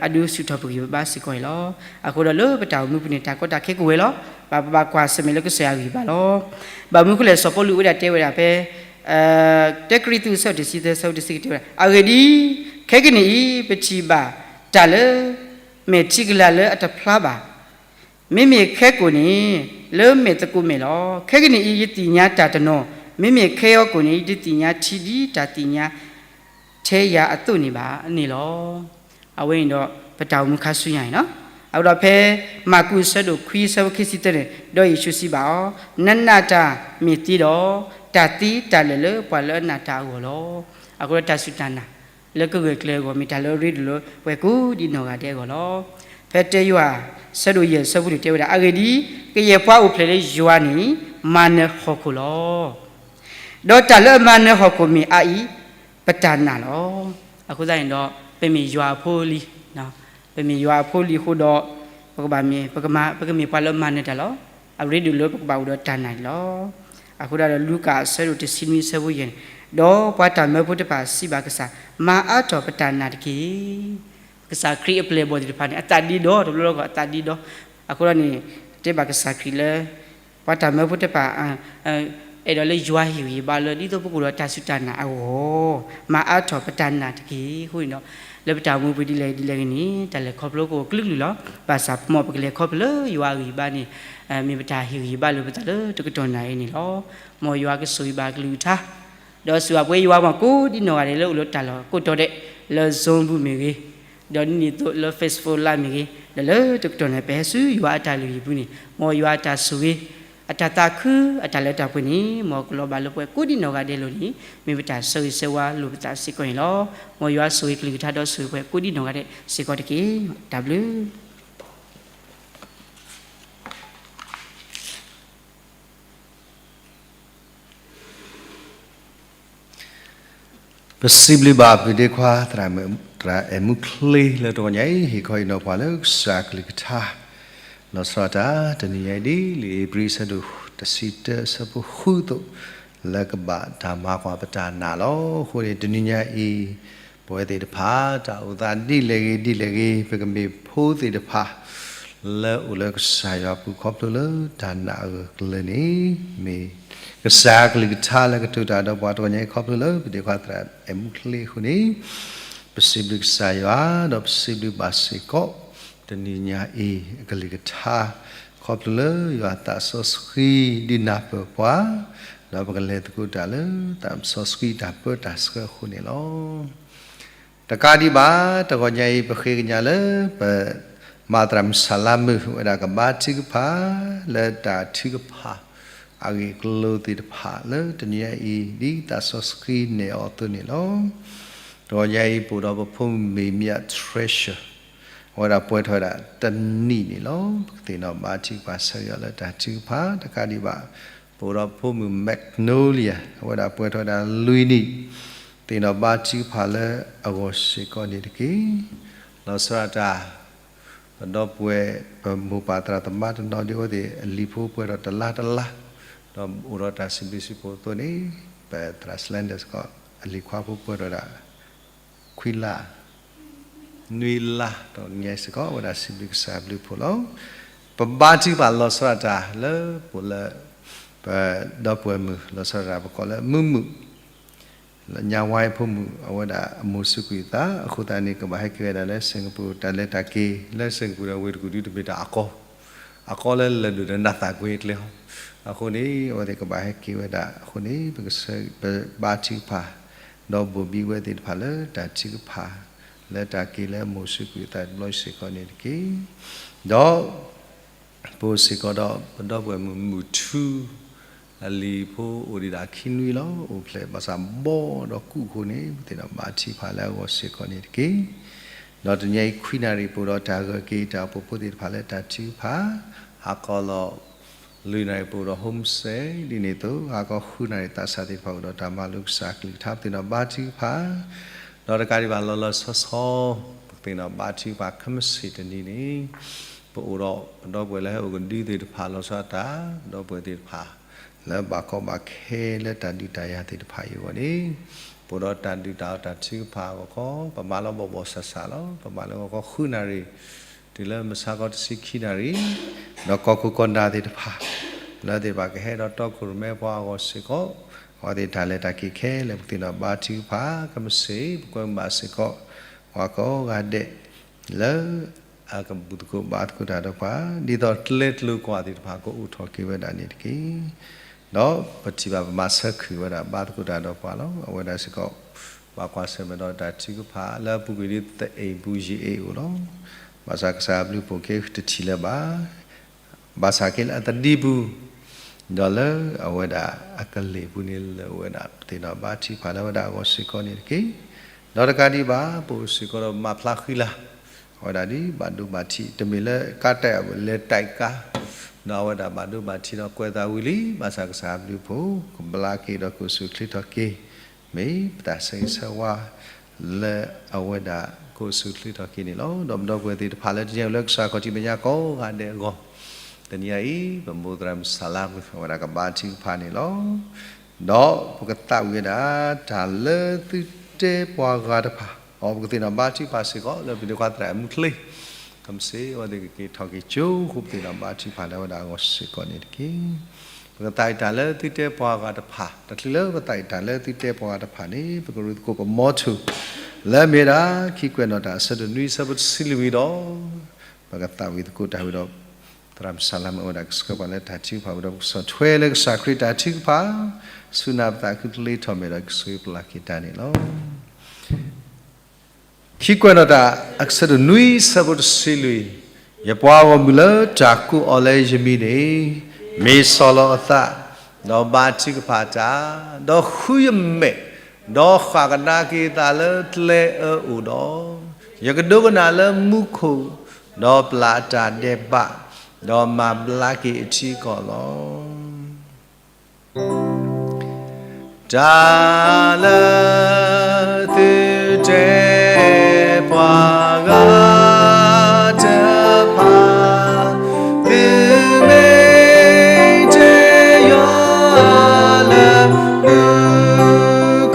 အဒုးဆူၣ်ထီၣ်ပဂံၢ်ပဘါစ့ၢ်ကီးန့ၣ်လီၤ. အဃိဒီးလၢပတၢ်အိၣ်မူပူၤန့ၣ် တၢ်ကီတၢ်ခဲကအိၣ်ဝဲလီၤ. ဘၣ်ပဘၣ်ကွၢ်ဆၢၣ်မဲာ်လၢကစၢ်ယွၤအဂံၢ်ဘါလီၤ. ဘၣ်မနုၤအဃိလဲၣ် စီၤပီလူးဝဲဒၣ်တဲဝဲဒၣ်ဖဲ တၢကရံၣ်သူး အဆၢဒိၣ်တဆံသၢ အဆၢဖိတဆံခံတဲဝဲဒၣ်, အဂ့ၢ်ဒ်အံၤ, ခဲကနံၣ်အံၤ ပထံၣ်ဘၣ်တၢ်လၢ မဲာ်ထံကလၤလၢအတဖျါဘၣ်, မ့မ့ၢ်ခဲကိာ်န့ၣ် လၢမဲာ်သကိးမဲာ်လီၤ. ခဲကနံၣ်အံၤ ယသ့ၣ်ညါတၢ်တနီၤ, မ့မ့ၢ်ခဲအံၤကိာ်န့ၣ် ယတသ့ၣ်ညါထံဒ်တၢ်သ့ၣ်ညါထဲယၤအသိးန့ၣ်ဘၣ်န့ၣ်လီၤ. အဝဲန့ၣ်ဒီး ပတၢ်အိၣ်မူခါဆူညါအံၤလီၤ. အဃိဒီးဖဲမၢ်ကူးအဆၢဒိၣ်ခွံအဆၢဖိခံဆံသၢန့ၣ် ဒီးယ့ၣ်ၡူးစံးဘၣ်အီၤ, နနာ်တၢ်မ့ၢ်သ့ဒီး, တၢ်သ့တၢ်လၢာ်လၢပှၤလၢအနာ်တၢ်အဂီၢ်လီၤ. အဃိဒီးတၢ်စူၢ်တၢ်နာ် လၢကဂၢၢ်ကျၢၤအဂီၢ် မ့ၢ်တၢ်လၢအရ့ဒိၣ်လၢပှၤကိးဒ်နီၢ်ဂၤဒဲးအဂီၢ်လီၤ. ဖဲတၢယွၤ ဆၢဒိၣ်ယဲၢ်ဆၢဖိလွံၢ်တဲဝဲဒၣ်, အဂ့ၢ်ဒ်အံၤ, ကယဲၢ်ပှၤအိၣ်ဖျဲၣ်လၢယွၤန့ၣ် မၤနၢၤဟီၣ်ခိၣ်လီၤ. ဒီးတၢ်လၢအမၤနၢၤဟီၣ်ခိၣ်မ့ၢ်အအံၤ ပတၢ်နာ်လီၤ. အဃိသတးန့ၣ်ဒီး ပမ့ၢ်ယွၤအဖိအလံၤ, ပမ့ၢ်ယွၤအဖိအလံၤအဃိဒီး ပကဘၣ်မ့ၢ် ပကမၤ ပကမ့ၢ်ပှၤလၢအမၤနၢၤတၢ်လီၤ. အရ့ဒိၣ်လၢပကဘၣ်အိၣ်ဒီးတၢ်နာ်န့ၣ်လီၤ. အဃိဒၣ်ဒီးလူၤကၣ်အဆၢဒိၣ်တဆံနွံအဆၢဖိယဲၢ်န့ၣ်, ဒီးပှၤတၢ်မၢဖိတဖၣ်စံးဘၣ်ကစၢ်, မၤအါထီၣ်ပတၢ်နာ်တက့ၢ်. ကစၢ်ခရံာ်အပျဲၢ်အဘီၣ်သ့ၣ်တဖၣ်န့ၣ် အသးဒ့ဒီ, တဘျီလီၤကီးအသးဒ့ဒီ, အဃိဒီးန့ၣ် တဲဘၣ်ကစၢ်ခရံာ်လၢ ပှၤတၢ်မၢဖိတဖၣ် အဲၣ်ဒိးလၢယွၤဟ့ၣ်ဂံၢ်ဟ့ၣ်ဘါလၢ ဒ်သိးပကအိၣ်ဒီးတၢ်စူၢ်တၢ်နာ်အဂီၢ်, မၤအါထီၣ်ပတၢ်နာ်တက့ၢ်. အဃိန့ၣ်ဒီး လၢပတၢ်အိၣ်မူပူၤဒ်လဲၣ်ဒ်လဲၣ်ဂ့ၤန့ၣ် တၢ်လဲၤခီဖျိကအိၣ်ကလုာ်ကလုာ်လီၤ. ဘၣ်ဆၣ်မ်ပကလဲၤခီဖျိလၢယွၤအဂံၢ်ဘါန့ၣ် မ့ၢ်ပတၢ်ဟ့ၣ်ဂံၢ်ဟ့ၣ်ဘါလၢပသးလၢတကတီၢ်နၣ်ရံၣ်န့ၣ်လီၤ. မ်ယွၤကဆိၣ်ဂ့ၤဘၣ်ကလုၢ်ကထါ ဒီးစူၢ်အပှဲၤယွၤမ့ၢ်ကိးဒ်နီၢ်ဂၤဒဲးလၢအိၣ်လၢတၢ်လီၢ်ကိးတီၤဒဲး လၢ Zoom ပူၤမ့ၢ်ဂ့ၤ, ဒီးဒ်န့ၣ်အသိးလၢ Facebook Live မ့ၢ်ဂ့ၤ, ဒီးလၢတကတီၢ်န့ၣ် ပဟဲဆူယွၤအတၢ်လုၢ်ဟံၣ်ပူၤန့ၣ် မ်ယွၤအတၢ်ဆိၣ်ဂ့ၤ အတၢ်သးခု အတၢ်လၢတၢ်ပှဲၤန့ၣ် မ်ကလီၤဘၣ်လၢပှဲၤကိးဒ်နီၢ်ဂၤဒဲးလိၤန့ၣ် မ့ၢ်ပတၢ်ဆၢဂ့ၤဆၢဝါလိာ်ပသးစ့ၢ်ကီးန့ၣ်လီၤ. မ်ယွၤဆိၣ်ဂ့ၤကလုၢ်ကထါဒီးဆိၣ်ဂ့ၤပှဲၤကိးဒ်နီၢ်ဂၤဒဲးစ့ၢ်ကီးတက့ၢ်. တၢ်ဘျုး ပစံးဘျုးဘၣ်ပုၢ်ဒ့ခွါ သရၣ်မုၣ် သရၣ်အဲၣ်မူချ့လၢတဂီၤညါအံၤ ဟ့ၣ်ခီဟ့ၣ်နီၤပှၤလၢကစၢ်ကလုၢ်ကထါ လီၤဆီဒၣ်တၢ် တနံၤညါအံၤဒ်လံာ်ဧ့ၤဘြံၤအဆၢဒိၣ်တဆံတၢအဆၢဖိဃုအသိး လၢကဘၣ်တၢ်မၤကွၢ်ပတၢ်နာ်လီၤ. အဃိန့ၣ် တနံၤညါအံၤ ပဝဲသ့ၣ်တဖၣ် တၢ်အိၣ်သးဒ်လဲၣ်ဂ့ၤဒ်လဲၣ်ဂ့ၤ ပကမ့ၢ်ဖိသ့ၣ်တဖၣ် လၢအိၣ်လၢကစၢ်ယွၤအပူၤခီဖျိလၢတၢ်နာ်အဂၢၢ်အကျၢၤန့ၣ် မ့ၢ်ကစၢ်ကလုၢ်ကထါလၢကတိၤတၢ်ဒီးပှၤတဂီၤညါအံၤခီဖျိလၢ ပုၢ်ဒ့ခွါသရၣ်အဲၣ်မူချ့အဃိန့ၣ် ပစံးဘျုးကစၢ်ယွၤ ဒီးပစံးဘျုးဘၣ်စ့ၢ်ကီး တနံၤညါအံၤ အကလုၢ်ကထါ ခီဖျိလၢယွၤသးစီဆှံဒုးနၢ်ပၢၢ်ပှၤ ဒီးပကလဲၤသကိးတၢ်လၢသးစီဆှံတၢ်ပၢတၢ်ဆှၢအဃိန့ၣ်လီၤ. တကးဒံးဘၣ် တဂီၤညါအံၤ ပဃ့ကညးလၢ ပမၤသရၣ်မုၣ်ဆၣ်လါမုၣ် ဝဲဒၣ်ကဘါထုကဖၣ် လၢတၢ်ထုကဖၣ် အဂ့ၢ်အကျိၤသ့ၣ်တဖၣ်လၢတနံၤညါအံၤ ဒ်သးစီဆှံနဲၣ်အီၤအသိးန့ၣ်လီၤ. တဂီၤညါအံၤ ပအိၣ်ဒီးပဖိမုၣ်မ့ၤမ့ၢ် Treasure အဝဲဒၣ်ပှဲၤထီၣ်ဝဲဒၣ်တနံၣ်န့ၣ်လီၤ. ပကသ့ၣ်နီၣ်ဘါထုကဖၣ်ဆၢဂ့ၤအီၤလၢတၢ်ထုကဖၣ် တကးဒံးဘၣ် ပအိၣ်ဒီးဖိမုၣ် Magnolia အဝဲဒၣ်ပှဲၤထီၣ်ဝဲဒၣ်လွံၢ်နံၣ် သ့ၣ်နီၣ်ဘါထုကဖၣ်လၢအဂီၢ်စ့ၢ်ကီးန့ၣ်တက့ၢ်. လီၤဆီဒၣ်တၢ် ပဒီပုၢ်ဝဲၢ် ပမိၢ်ပၢ်သရၣ်သမါတနီၤဒ်အဝဲသ့ၣ် အလံာ်ဖိပှဲၤထီၣ်တလါတလါ ဒီးအိၣ်ဒီးတၢ်စံးဘျုးစံးဖှိၣ်အသိးန့ၣ် ပသရၣ် Slender စ့ၢ်ကီး အလံာ်ခွါဖိပှဲၤထီၣ်ဒၣ် ခွံလါ နွံလါ ဒီးညါစ့ၢ်ကီး အဝဲဒၣ်စံးဘျုးကစၢ်ဘျုးဖှိၣ်လီၤ. ပဘါထုကဖၣ်လီၤဆီဒၣ်တၢ်လၢပအိၣ်လၢ ပဒီပုၢ်ဝဲၢ်မုၣ် လီၤဆီဒၣ်တၢ်ပကိးလၢမုၢ်မုၣ် လၢညါဝါအဖိမုၣ် အဝဲဒၣ်အမိၢ်စူးကွံာ်အသး အဃိသတးန့ၣ် ကဘၣ်ဟဲက့ၤဝဲဒၣ်လၢ Singapore တၢ်လဲၤတၢ်က့ၤလၢ Singapore ဒီးဝ့ၢ်တကူၣ်ဒုတမ့ၢ်တၢ်အကီ အကီလၢလၢၢ်ဒိၣ်ဒီးနၢ်သၣ်ကွ့အကျဲဟီ အဃိန့ၣ် အဝဲသ့ၣ်ကဘၣ်ဟဲက့ၤဝဲဒၣ်အဃိန့ၣ် ပကဆၢ ပဘါထုကဖၣ် ဒီးဘိၣ်ဘံဝဲသ့ၣ်တဖၣ်လၢတၢ်ထုကဖၣ် လၢတၢ်က့ၤလၢအမိၢ်စူးကွံာ်အသးတဘျီစ့ၢ်ကီးန့ၣ်တက့ၢ်. ဒီး ပအိၣ်စ့ၢ်ကီးဒီး ပဒီပုၢ်ဝဲၢ်မုၣ်မုၢ်ထူ အလံာ်ဖိအိၣ်ဒံးဒၣ်ခံနွံလီၤ. အိၣ်ဖျဲၣ်ဘၣ်ဆၣ်ဘီဒီးကူးအဃိန့ၣ် ပသ့ၣ်နီၣ်ဘါထုကဖၣ်လၢအဂီၢ်စ့ၢ်ကီးန့ၣ်တက့ၢ်. ဒီးတနံၤအံၤခွံနၣ်ရံၣ်ပအိၣ်ဒီးတၢ်ဂၢၢ်က့ၤတၢ်အိၣ်ဖှိၣ်ဖိသ့ၣ်တဖၣ်လၢတၢ်ထုကဖၣ် ဟါခီလီၤ လွံၢ်နၣ်ရံၣ်ပအိၣ်ဒီး home study ဒ်န့ၣ်အသိး ဟါခီဃုနၣ်ရံၣ်သးစၢ်သ့ၣ်တဖၣ်အိၣ်ဒီးတၢ်မၤလိကစၢ်ကလုၢ်ကထါ ပသ့ၣ်နီၣ်ဘါထုကဖၣ် ဒီးတကးဒံးဘၣ်လီၤလီၤဆီဆီ ပသ့ၣ်နီၣ်ဘါထုကဖၣ်ခဲမုၢ်ဆ့ၣ်တနံၤန့ၣ် ပအိၣ်ဒီးပဒီပုၢ်ဝဲၢ်လၢဟဲအိၣ်ကဒုသ့ၣ်တဖၣ်လီၤဆီဒၣ်တၢ် ဒီပုၢ်ဝဲၢ်သ့ၣ်တဖၣ် လၢဘၣ်ကီဘၣ်ခဲလၢတၢ်ဒုးတၢ်ယၤသ့ၣ်တဖၣ်အံၤအဂီၢ်န့ၣ် ပအိၣ်ဒီးတၢ်ဒုးတၢ်အီၣ်တၢ်ထုကဖၣ်အဂီၢ်ခီ ပမၤလီၤဘီၣ်ဘီၣ်ဆၣ်ဆၣ်လီၤ. ပမၤလၢဂီၤခီဃုနၣ်ရံၣ် တုၤလၢမဆါခီတဆံခံနၣ်ရံၣ် ဒီးကီၢ်ခိၣ်ကီၢ်နၢ်သ့ၣ်တဖၣ် လၢသ့ၣ်တဖၣ်ကဟဲဒီးတီခိၣ်ရိၣ်မဲပှၤအဂီၢ်စ့ၢ်ကီး အဝဲသ့ၣ်တၢ်လဲၤတၢ်က့ၤခဲလၢာ် ပသ့ၣ်နီၣ်ဘါထုကဖၣ် ခဲမုၢ်ဆ့ၣ် ပကွဲမုာ်ဘၣ်စ့ၢ်ကီး ပှၤကိးဂၤဒဲး လၢ အကဘူၣ်သကိးဘါသကိးတၢ်ဒီးပှၤ ဒ်သိးကျဲကျိၤကွာ်သ့ၣ်တဖၣ်ကအိၣ်ထီၣ်က့ၤဝဲဒၣ်န့ၣ်တက့ၢ်. ဒီးပထံၣ်ဘၣ်ပမၤဆၢခုၣ်ဝဲဒၣ်ဘါသကိးတၢ်ဒီးပှၤလီၤ. အဝဲဒၣ်စ့ၢ်ကီး ဘၣ်ကွၢ်ဆၢၣ်မဲာ်ဒီးတၢ်ထုကဖၣ်လၢအပူၤကွံာ်ဒ်သအ့ၣ်ပူၤယံာ်အ့ၣ်အိၣ်လီၤ. ဘၣ်ဆၣ်ကစၢ်အဘျုးအဖှိၣ်က့တထံၣ်လၢၤဘၣ် ဘၣ်ဆၣ်က့လၢအသဒံပူၤ ဒီးလၢအဝဲဒၣ်အကလ့ၢ်ပူၤန့ၣ်လၢာ်ဝဲဒၣ် ပသ့ၣ်နီၣ်ဘါထုကဖၣ်လၢအဝဲဒၣ်အဂီၢ်စ့ၢ်ကီးန့ၣ်တက့ၢ်. ဒီးတကးဒံးဘၣ် ပအိၣ်စ့ၢ်ကီးဒီးမၤဖျါဃံလၤ အဝဲဒၣ်ဒ်ဘၣ်ဒိဘၣ်ထံး တမ့ၢ်လၢကါတၢ်လဲၤတၢ်ကါ ဒီးအဝဲဒၣ်ဘၣ်ဒိဘၣ်ထံးဒီးကွဲးသးဝံၤလံ ဘၣ်ဆၣ်ကစၢ်အဘျုးအဖှိၣ် ကဘျါက့ၤဒီးကအိၣ်ဆူၣ်ချ့ထီၣ်က့ၤ မ့ၢ်ပတၢ်ဆၢဂ့ၤဆၢဝါ လၢအဝဲဒၣ်ကအိၣ်ဆူၣ်ချ့ထီၣ်က့ၤန့ၣ်လီၤ. ဒီးပဒီပုၢ်ဝဲၢ်သ့ၣ်တဖၣ်လၢတနံၤအံၤလၢကစၢ်ခီၣ်ထံးမဲာ်ညါကိးဂၤဒဲးအဂီၢ် တနံၤအံၤ ပမိၢ်သရၣ်မုၣ်စၢ်လါမုၣ် အဝဲဒၣ်ကဘါထုကဖၣ်န့ၣ်လီၤ. ဒီးပကသးဝံၣ်ဝဲဒၣ် တၢ်လၢသုတဲပှၤဂၤတဖၣ် အပကသ့ၣ်နီၣ်ဘါထုကဖၣ်စ့ၢ်ကီး လၢပဒိၣ်ခွါသရၣ်အမူချ့ ခမ့ၢ်စ့ၢ် အဝဲသ့ၣ်ကက့ၤထီၣ်က့ၤကၠိဃိ ပသ့ၣ်နီၣ်ဘါထုကဖၣ်လၢအဝဲဒၣ်အဂီၢ်စ့ၢ်ကီးန့ၣ်တက့ၢ်. ပကသးဝံၣ်တၢ်လၢသုတဲပှၤဂၤတဖၣ် တချုးလၢပသးဝံၣ်တၢ်လၢသုတဲပှၤဂၤတဖၣ်န့ၣ် ပကရူၢ်သကိးပမီထိၣ် လၢအမ့ၢ်ဝဲဒၣ် ခံကွဲးနီၣ်တၢ်အဆၢဒိၣ်နွံအဆၢဖိတဆံလွံၢ်ဝံၤဒီး ပကသးဝံၣ်သကိးတၢ်ဝံၤဒီး သရၣ်မုၣ်စၢ်လါမုၣ်အဝဲဒၣ်ကဆှၢပှၤလၢတၢ်ထုကဖၣ်ဝံၤဒီး ပကဆီၣ်ထွဲလၢကစၢ်ခရံာ်တၢ်ထုကဖၣ် ဆူနၢ်ပသးခုတလ့ထီၣ်မဲာ်ဒီးကဆိၣ်ဂ့ၤပျၢ်က့ၤတၢ်န့ၣ်လီၤ. ခံကွဲးနီၣ်တၢ် အဆၢဒိၣ်နွံအဆၢဖိတဆံလွံၢ်, ယပှၤဂီၢ်မုၢ်လၢတၢ်ကိးအီၤလၢယမံၤန့ၣ်, မ့ၢ်ဆီၣ်လီၤအသး, ဒီးဘါထုကဖၣ်တၢ်, ဒီးဃုယမဲာ်, ဒီးဃၣ်ကဒါက့ၤအသးလၢကျဲအၢအိၣ်ဒီး, ယကဒိကနၣ်လၢမူ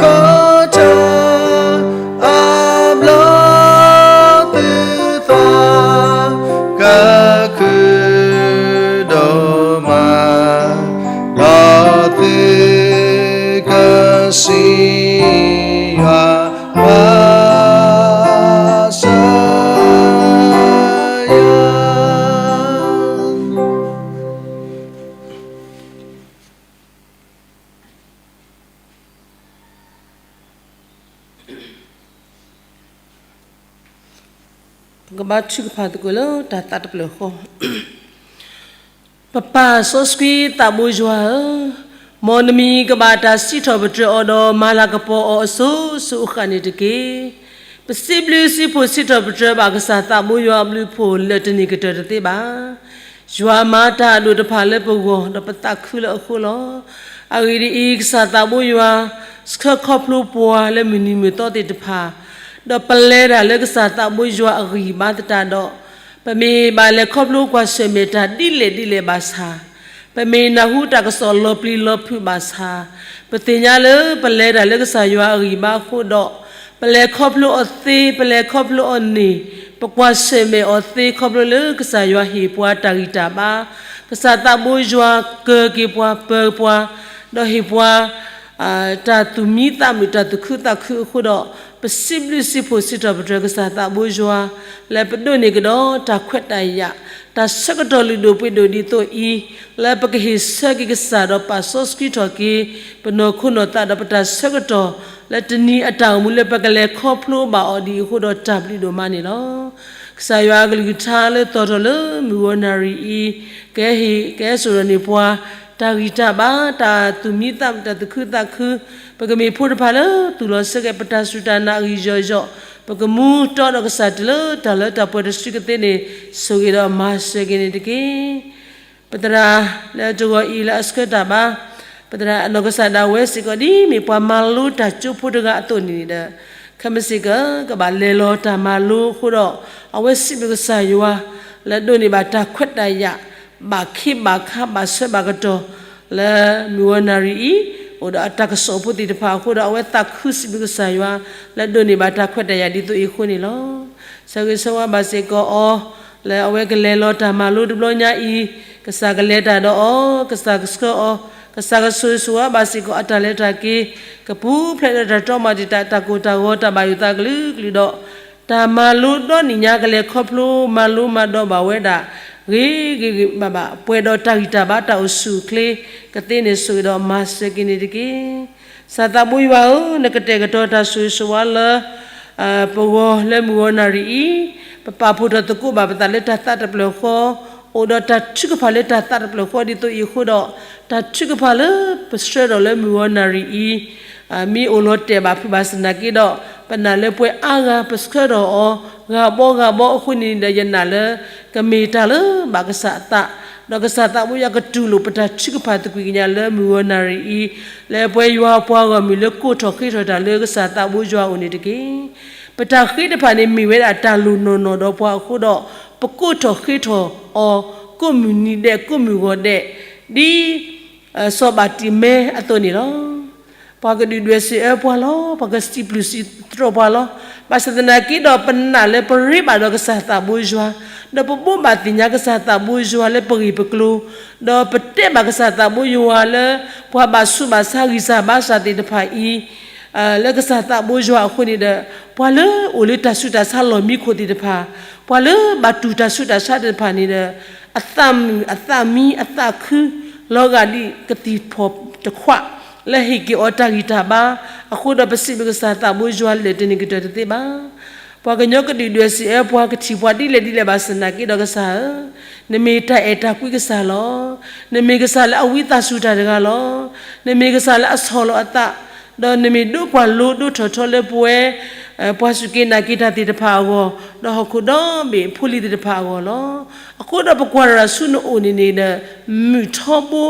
ခိၣ်, ဒီးပျၢ်အတၢ်ဒဲးဘး, ဒီးမၤဘျါက့ၤအထံအကီၢ်လီၤ. တၢ်လၢသုတဲပှၤဂၤတဖၣ်, သုမ့ၢ်တဲယွၤလၢမူခိၣ်တၢ်, အဘျီသုသး, ကခုဒိၣ်မး, ဒီးသုကစံးယွၤဘၣ်ဆၢ ပကဘါထုကဖၣ်သကိးလၢတၢ်သးတဖျၢၣ်ဃီ. ပပၢ်စီဆှံသးဘိယွၤဧၢ, မ်နမံၤကဘၣ်တၢ်စံးထီၣ်ပတြၢၤအီၤဒီးမၤလၤကပီၤအီၤအစိၤစိၤအဃၣ်န့ၣ်တက့ၢ်. ပစံးဘျုးစံးဖှိၣ်စံးထီၣ်ပတြၢၤဘၣ်ကစၢ်သးဘိယွၤအဘျုးအဖှိၣ်လၢတန့ၢ်ကတၢၢ်တသ့ဘၣ်. ယွၤမၤတၢ်အဒိၣ်တဖၣ်လၢပဂီၢ်ဒီးပသးခုလၢအဃိလီၤ. အဂ့ၢ်ဒ်အံၤ, ကစၢ်သးဘိယွၤ ဆှၢခီဖျိပှၤလၢမုၢ်နံၤမုၢ်သီသ့ၣ်တဖၣ်, ဒီးပလဲၤတၢ်လၢကစၢ်သးဘိယွၤအဂံၢ်ဘါသတးဒီး, ပမ့ၢ်ဘၣ်လဲၤခီဖျိကွၢ်ဆၢၣ်မဲာ်တၢ်ဒ်လဲၣ်ဒ်လဲၣ်ဘၣ်ဆၣ်, ပမ့ၢ်နၢ်ဟူတၢ်ကစီၣ်လီၤပျံၤလီၤဖုးဘၣ်ဆၣ်, ပသ့ၣ်ညါလၢပလဲၤတၢ်လၢကစၢ်ယွၤအဂံၢ်ဘါအဃိဒီး, ပလဲၤခီဖျိအီၤသ့, ပလဲၤခီဖျိအီၤန့ၣ်, ပကွၢ်ဆၢၣ်မဲာ်အီၤသ့ ခီဖျိလၢကစၢ်ယွၤဟ့ၣ်ပှၤတၢ်ဂံၢ်တၢ်ဘါ, ကစၢ်သးဘိယွၤကၢၤက့ၤပှၤပၢၤပှၤ, ဒီးဟ့ၣ်ပှၤ တၢ်သူၣ်မံသးမုာ်တၢ်သူၣ်ခုသးခုအဃိဒီး, ပစံးဘျုးစံးဖှိၣ်စံးထီၣ်ပတြၢၤကစၢ်သးဘိယွၤ, လၢပဒိးန့ၢ်ကဒီးတၢ်ခွဲးတၢ်ယာ်, တၢ်ဆၢကတီၢ်လုၢ်ဒိၣ်ပှ့ၤဒိၣ်ဒ်သိးအံၤ, လၢပကဟ့ၣ်ဆၢက့ၤကစၢ်ဒီးပာ်စီဆှံထီၣ်က့ၤ ပနီၢ်ခိနီၢ်သးဒီးပတၢ်ဆၢကတီၢ်, လၢတနံၤအတၢ်အိၣ်မူလၢပကလဲၤခီဖျိဘၣ်အီၤဒ်အံၤအဃိဒီးတၢ်ဘျုးဒိၣ်မးန့ၣ်လီၤ. ကစၢ်ယွၤအကလုၢ်ကထါလၢသီၣ်ထီၣ်လၢမုၢ်ဂီၤနၣ်ရံၣ်အံၤ, ကဟ့ၣ်ကဟဲစိာ်ထီၣ်န့ၢ်ပှၤ တၢ်ဂံၢ်တၢ်ဘါ, တၢ်သူၣ်မံသးမုာ်တၢ်သူၣ်ခုသးခု, ပကမ့ၢ်ဖိတဖၣ်လၢသူၣ်လီၤဆၢက့ၤ ပတၢ်စူၢ်တၢ်နာ်အဂံၢ်ယီၢ်ယီၢ်, ပကမူတီဒီးကစၢ်တုၤလၢတၢ်လၢတၢ်ပှဲၤတစုကသ့န့ၣ်, ဆိၣ်ဂ့ၤဒီးမၤစၢၤက့ၤန့ၣ်တက့ၢ်. ပသရၣ်လၢတဂီၤအံၤလၢအဆှၢတၢ်ဘါ, ပသရၣ်အနီၢ်ကစၢ်ဒၣ်ဝဲစ့ၢ်ကီးဒ်မ့ၢ်ပှၤမၤလိတၢ်ကၠိဖိတဂၤအသိးန့ၣ်ဒီး, ခဲမုၢ်ဆ့ၣ်ကီး ကဘၣ်လဲၤလီၤတၢ်မၤလိအဃိဒီး, အဝဲစံးဘျုးကစၢ်ယွၤ လၢဒိးန့ၢ်ဘၣ်တၢ်ခွဲးတၢ်ယာ်, ဘၣ်ခ့ဘၣ်ခါဘၣ်ဆၢဘၣ်ကတီၢ်, လၢမုၢ်ဂီၤနၣ်ရံၣ်အံၤ, အိၣ်ဒီးအတၢ်ကစီၣ်ဖိသ့ၣ်တဖၣ်အဃိဒီး အဝဲသးခုစံးဘျုးကစၢ်ယွၤ, လၢဒိးန့ၢ်ဘၣ်တၢ်ခွဲးတၢ်ယာ်ဒ်သိးအံၤအဃိန့ၣ်လီၤ. ဆၢဂ့ၤဆၢဝါဘၣ်စ့ၢ်ကီးအီၤ, လၢအဝဲကလဲၤလီၤတၢ်မၤလိတဘျီညါအံၤ, ကစၢ်ကလဲၤတၢ်ဒီးအီၤ, ကစၢ်ကဆှၢအီၤ, ကစၢ်ကဆိၣ်ဂ့ၤဆိၣ်ဝါဘၣ်စ့ၢ်ကီးအတၢ်လဲၤတၢ်က့ၤ, ကပူၤဖျဲးဒီးတၢ်တြီမၤတံာ်တာ် တၢ်ကိၢ်တၢ်ဂီၤ တၢ်ဘၣ်ယိၣ်သးကလုာ်ကလုာ်ဒီး တၢ်မၤလိဒီနံၣ်ညါကလဲၤခီဖျိမၤလိမၤဒိးဘၣ်ဝဲဒၣ် ဂ့ၤဂ့ၤဂ့ၤဘၣ်ဘၣ် ပှဲၤဒီးတၢ်ဂံၢ်တၢ်ဘါတၢ်အိၣ်ဆူၣ်အိၣ်ချ့ ကသ့န့ၣ်ဆိၣ်ဂ့ၤဒီးမၤစၢၤက့ၤန့ၣ်တက့ၢ်. ကစၢ်သးဘိယွၤဧၢ, နကတဲာ်ကတီၤတၢ်ဆိၣ်ဂ့ၤဆိၣ်ဝါလၢ ပဂီၢ်လၢမုၢ်ဂီၤနၣ်ရံၣ်အံၤ, ပပာ်ဖှိၣ်ထီၣ်သကိးဘၣ်ပသးလၢတၢ်သးတဖျၢၣ်ဃီ, အိၣ်ဒီးတၢ်ထုကဖၣ်လၢတၢ်သးတဖျၢၣ်ဃီဒ်သိးအံၤအဃိဒီး, တၢ်ထုကဖၣ်လၢပဆှၢထီၣ်လၢမုၢ်ဂီၤနၣ်ရံၣ်အံၤ မ့ၢ်အိၣ်လီၤတဲာ်ဘၣ်ဖုးဘၣ်ဆၣ်သနာ်က့ဒီး, ပနာ်လၢပှဲၤအါဂၤပဆှၢထီၣ်အီၤ ဂၤဘီဂၤဘီအဃိန့ၣ်ဒီး ယနာ်လၢ ကမ့ၢ်တၢ်လၢဘၣ်ကစၢ်အသး, ဒီးကစၢ်သးဘိယွၤကတူၢ်လိာ်ပတၢ်ထုကဖၣ်သကွံာ်ကညးလၢမုၢ်ဂီၤနၣ်ရံၣ်အံၤ, လၢပှဲၤယွၤပှၤဂီၢ်မုၢ်လၢကိးထီၣ်ဃ့ထီၣ်တၢ်လၢကစၢ်သးဘိယွၤအအိၣ်န့ၣ်တက့ၢ်. ပတၢ်ဃ့တဖၣ်န့ၣ်မ့ၢ်ဝဲဒၣ်တၢ်လိၣ်နီၢ်နီၢ်ဒီးပှၤအဃိဒီး, ပကိးထီၣ်ဃ့ထီၣ်အီၤ ကိးမုၢ်နံၤဒဲးကိးမုၢ်ဂီၤဒဲး, ဒ် စီၤဘၣ်တံၤမဲအသိးန့ၣ်လီၤ. ပှၤကဒုၣ်ဒွဲၣ်စံးအၢပှၤလီၤ, ပှၤကစံးပျုၢ်စံးတြီၢ်ပှၤလီၤ. ဘၣ်ဆၣ်သနာ်က့ဒီး ပနာ်လၢပရ့ဘၣ်ဒီးကစၢ်သးဘိယွၤ, ဒီးပဘိးဘၣ်သ့ၣ်ညါကစၢ်သးဘိယွၤလၢပဂ့ၢ်ပကျိၤ, ဒီးပတဲဘၣ်ကစၢ်သးဘိယွၤလၢ ပှၤဘၣ်ဆူးဘၣ်ဆါဂံၢ်စၢ်ဘါစၢ်သ့ၣ်တဖၣ်အံၤ လၢကစၢ်သးဘိယွၤအဃိန့ၣ်ဒီး, ပှၤလၢအိၣ်လၢတၢ်ဆူးတၢ်ဆါလီၢ်မံခိၣ်သ့ၣ်တဖၣ်, ပှၤလၢဘၣ်တူၢ်တၢ်ဆူးတၢ်ဆါသ့ၣ်တဖၣ်န့ၣ်ဒီး, အသးမုာ်အသးမံအသးခု, လီၤဂာ်ဒ်ကသံၣ်ဖီၣ်တခွး, လၢဟ့ၣ်က့ၤအီၤတၢ်ဂံၢ်တၢ်ဘါ, အဃိဒီးပစံးဘျုးကစၢ်သးဘိယွၤလဲၣ်တန့ၢ်ကတၢၢ်တသ့ဘၣ်. ပှၤကညီကဒုၣ်ဒွဲၣ်စံးအၢပှၤကထံၣ်ပှၤဒ်လဲၣ်ဒ်လဲၣ်ဘၣ်ဆၣ်သနာ်က့ဒီးကစၢ်ဧၢ, နမ့ၢ်တၢ်အဲၣ်တၢ်ကွံကစၢ်လီၤ. နမ့ၢ်ကစၢ်လၢအဝံသးစူၤတၢ်တဂၤလီၤ. နမ့ၢ်ကစၢ်လၢအဆီၣ်လီၤအသး, ဒီးနမ့ၢ်ဒိပှၤလိဒိထီၣ်ထီလၢပဝဲ ပှၤစူၢ်က့ၤနာ်က့ၤတၢ်သ့ၣ်တဖၣ်အဂီၢ်, ဒီးဟီၣ်ခိၣ်ဒီဘ့ၣ်ဖိလံၤသ့ၣ်တဖၣ်အဂီၢ်လီၤ. အဃိဒီးပကွၢ်တၢ်ဆူနအိၣ်န့ၣ်န့ၣ်ဒီး, မုာ်ထီဘိ,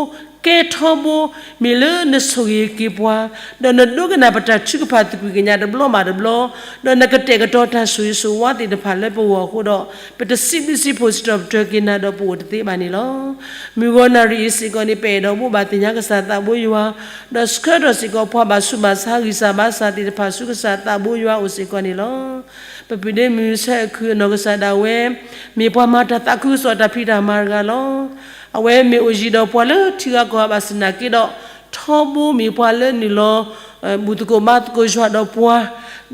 ကဲထီဘိ, မ့ၢ်လၢနဆိၣ်ဂ့ၤက့ၤပှၤ, ဒီးနဒိကနၣ်ပတၢ်ထုကဖၣ်သကွံာ်ကညးတဘျီဘၣ်တဘျီ, ဒီးနကတဲာ်ကတီၤတၢ်ဆိၣ်ဂ့ၤဆိၣ်ဝါသ့ၣ်တဖၣ်လၢပဂီၢ်အဃိဒီး, ပတစံးဘျုးစံးဖှိၣ်စံးထီၣ်ပတြၢၤက့ၤနၤဒီးပအိၣ်တသ့ဘၣ်န့ၣ်လီၤ. မုၢ်ဂီၤနၣ်ရံၣ်အံၤစ့ၢ်ကီးန့ၣ် ပအဲၣ်ဒိးဘိးဘၣ်သ့ၣ်ညါကစၢ်သးဘိယွၤ, ဒီးဆှၢထီၣ်စ့ၢ်ကီးပှၤဘၣ်ဆူးဘၣ်ဆါဂံၢ်စၢ်ဘါစၢ်သ့ၣ်တဖၣ်ဆူကစၢ်သးဘိယွၤအအိၣ်စ့ၢ်ကီးန့ၣ်လီၤ. ပပုၢ်ဒ့မုၣ်ဆၢခုအနီၢ်ကစၢ်ဒၣ်ဝဲ, မ့ၢ်ပှၤမၤတၢ်သးခုကစီၣ်တၢ်ဖံးတၢ်မၤတဂၤလီၤ. အဝဲမ့ၢ်အိၣ်ယံၤဒီးပှၤလၢထံဂၤကီၢ်ဂၤဘၣ်ဆၣ်သနာ်က့ဒီး, ထီဘိမ့ၢ်ပှၤလၢနုာ်လီၤ ဘူၣ်သကိးဘါသကိးယွၤဒီးပှၤ,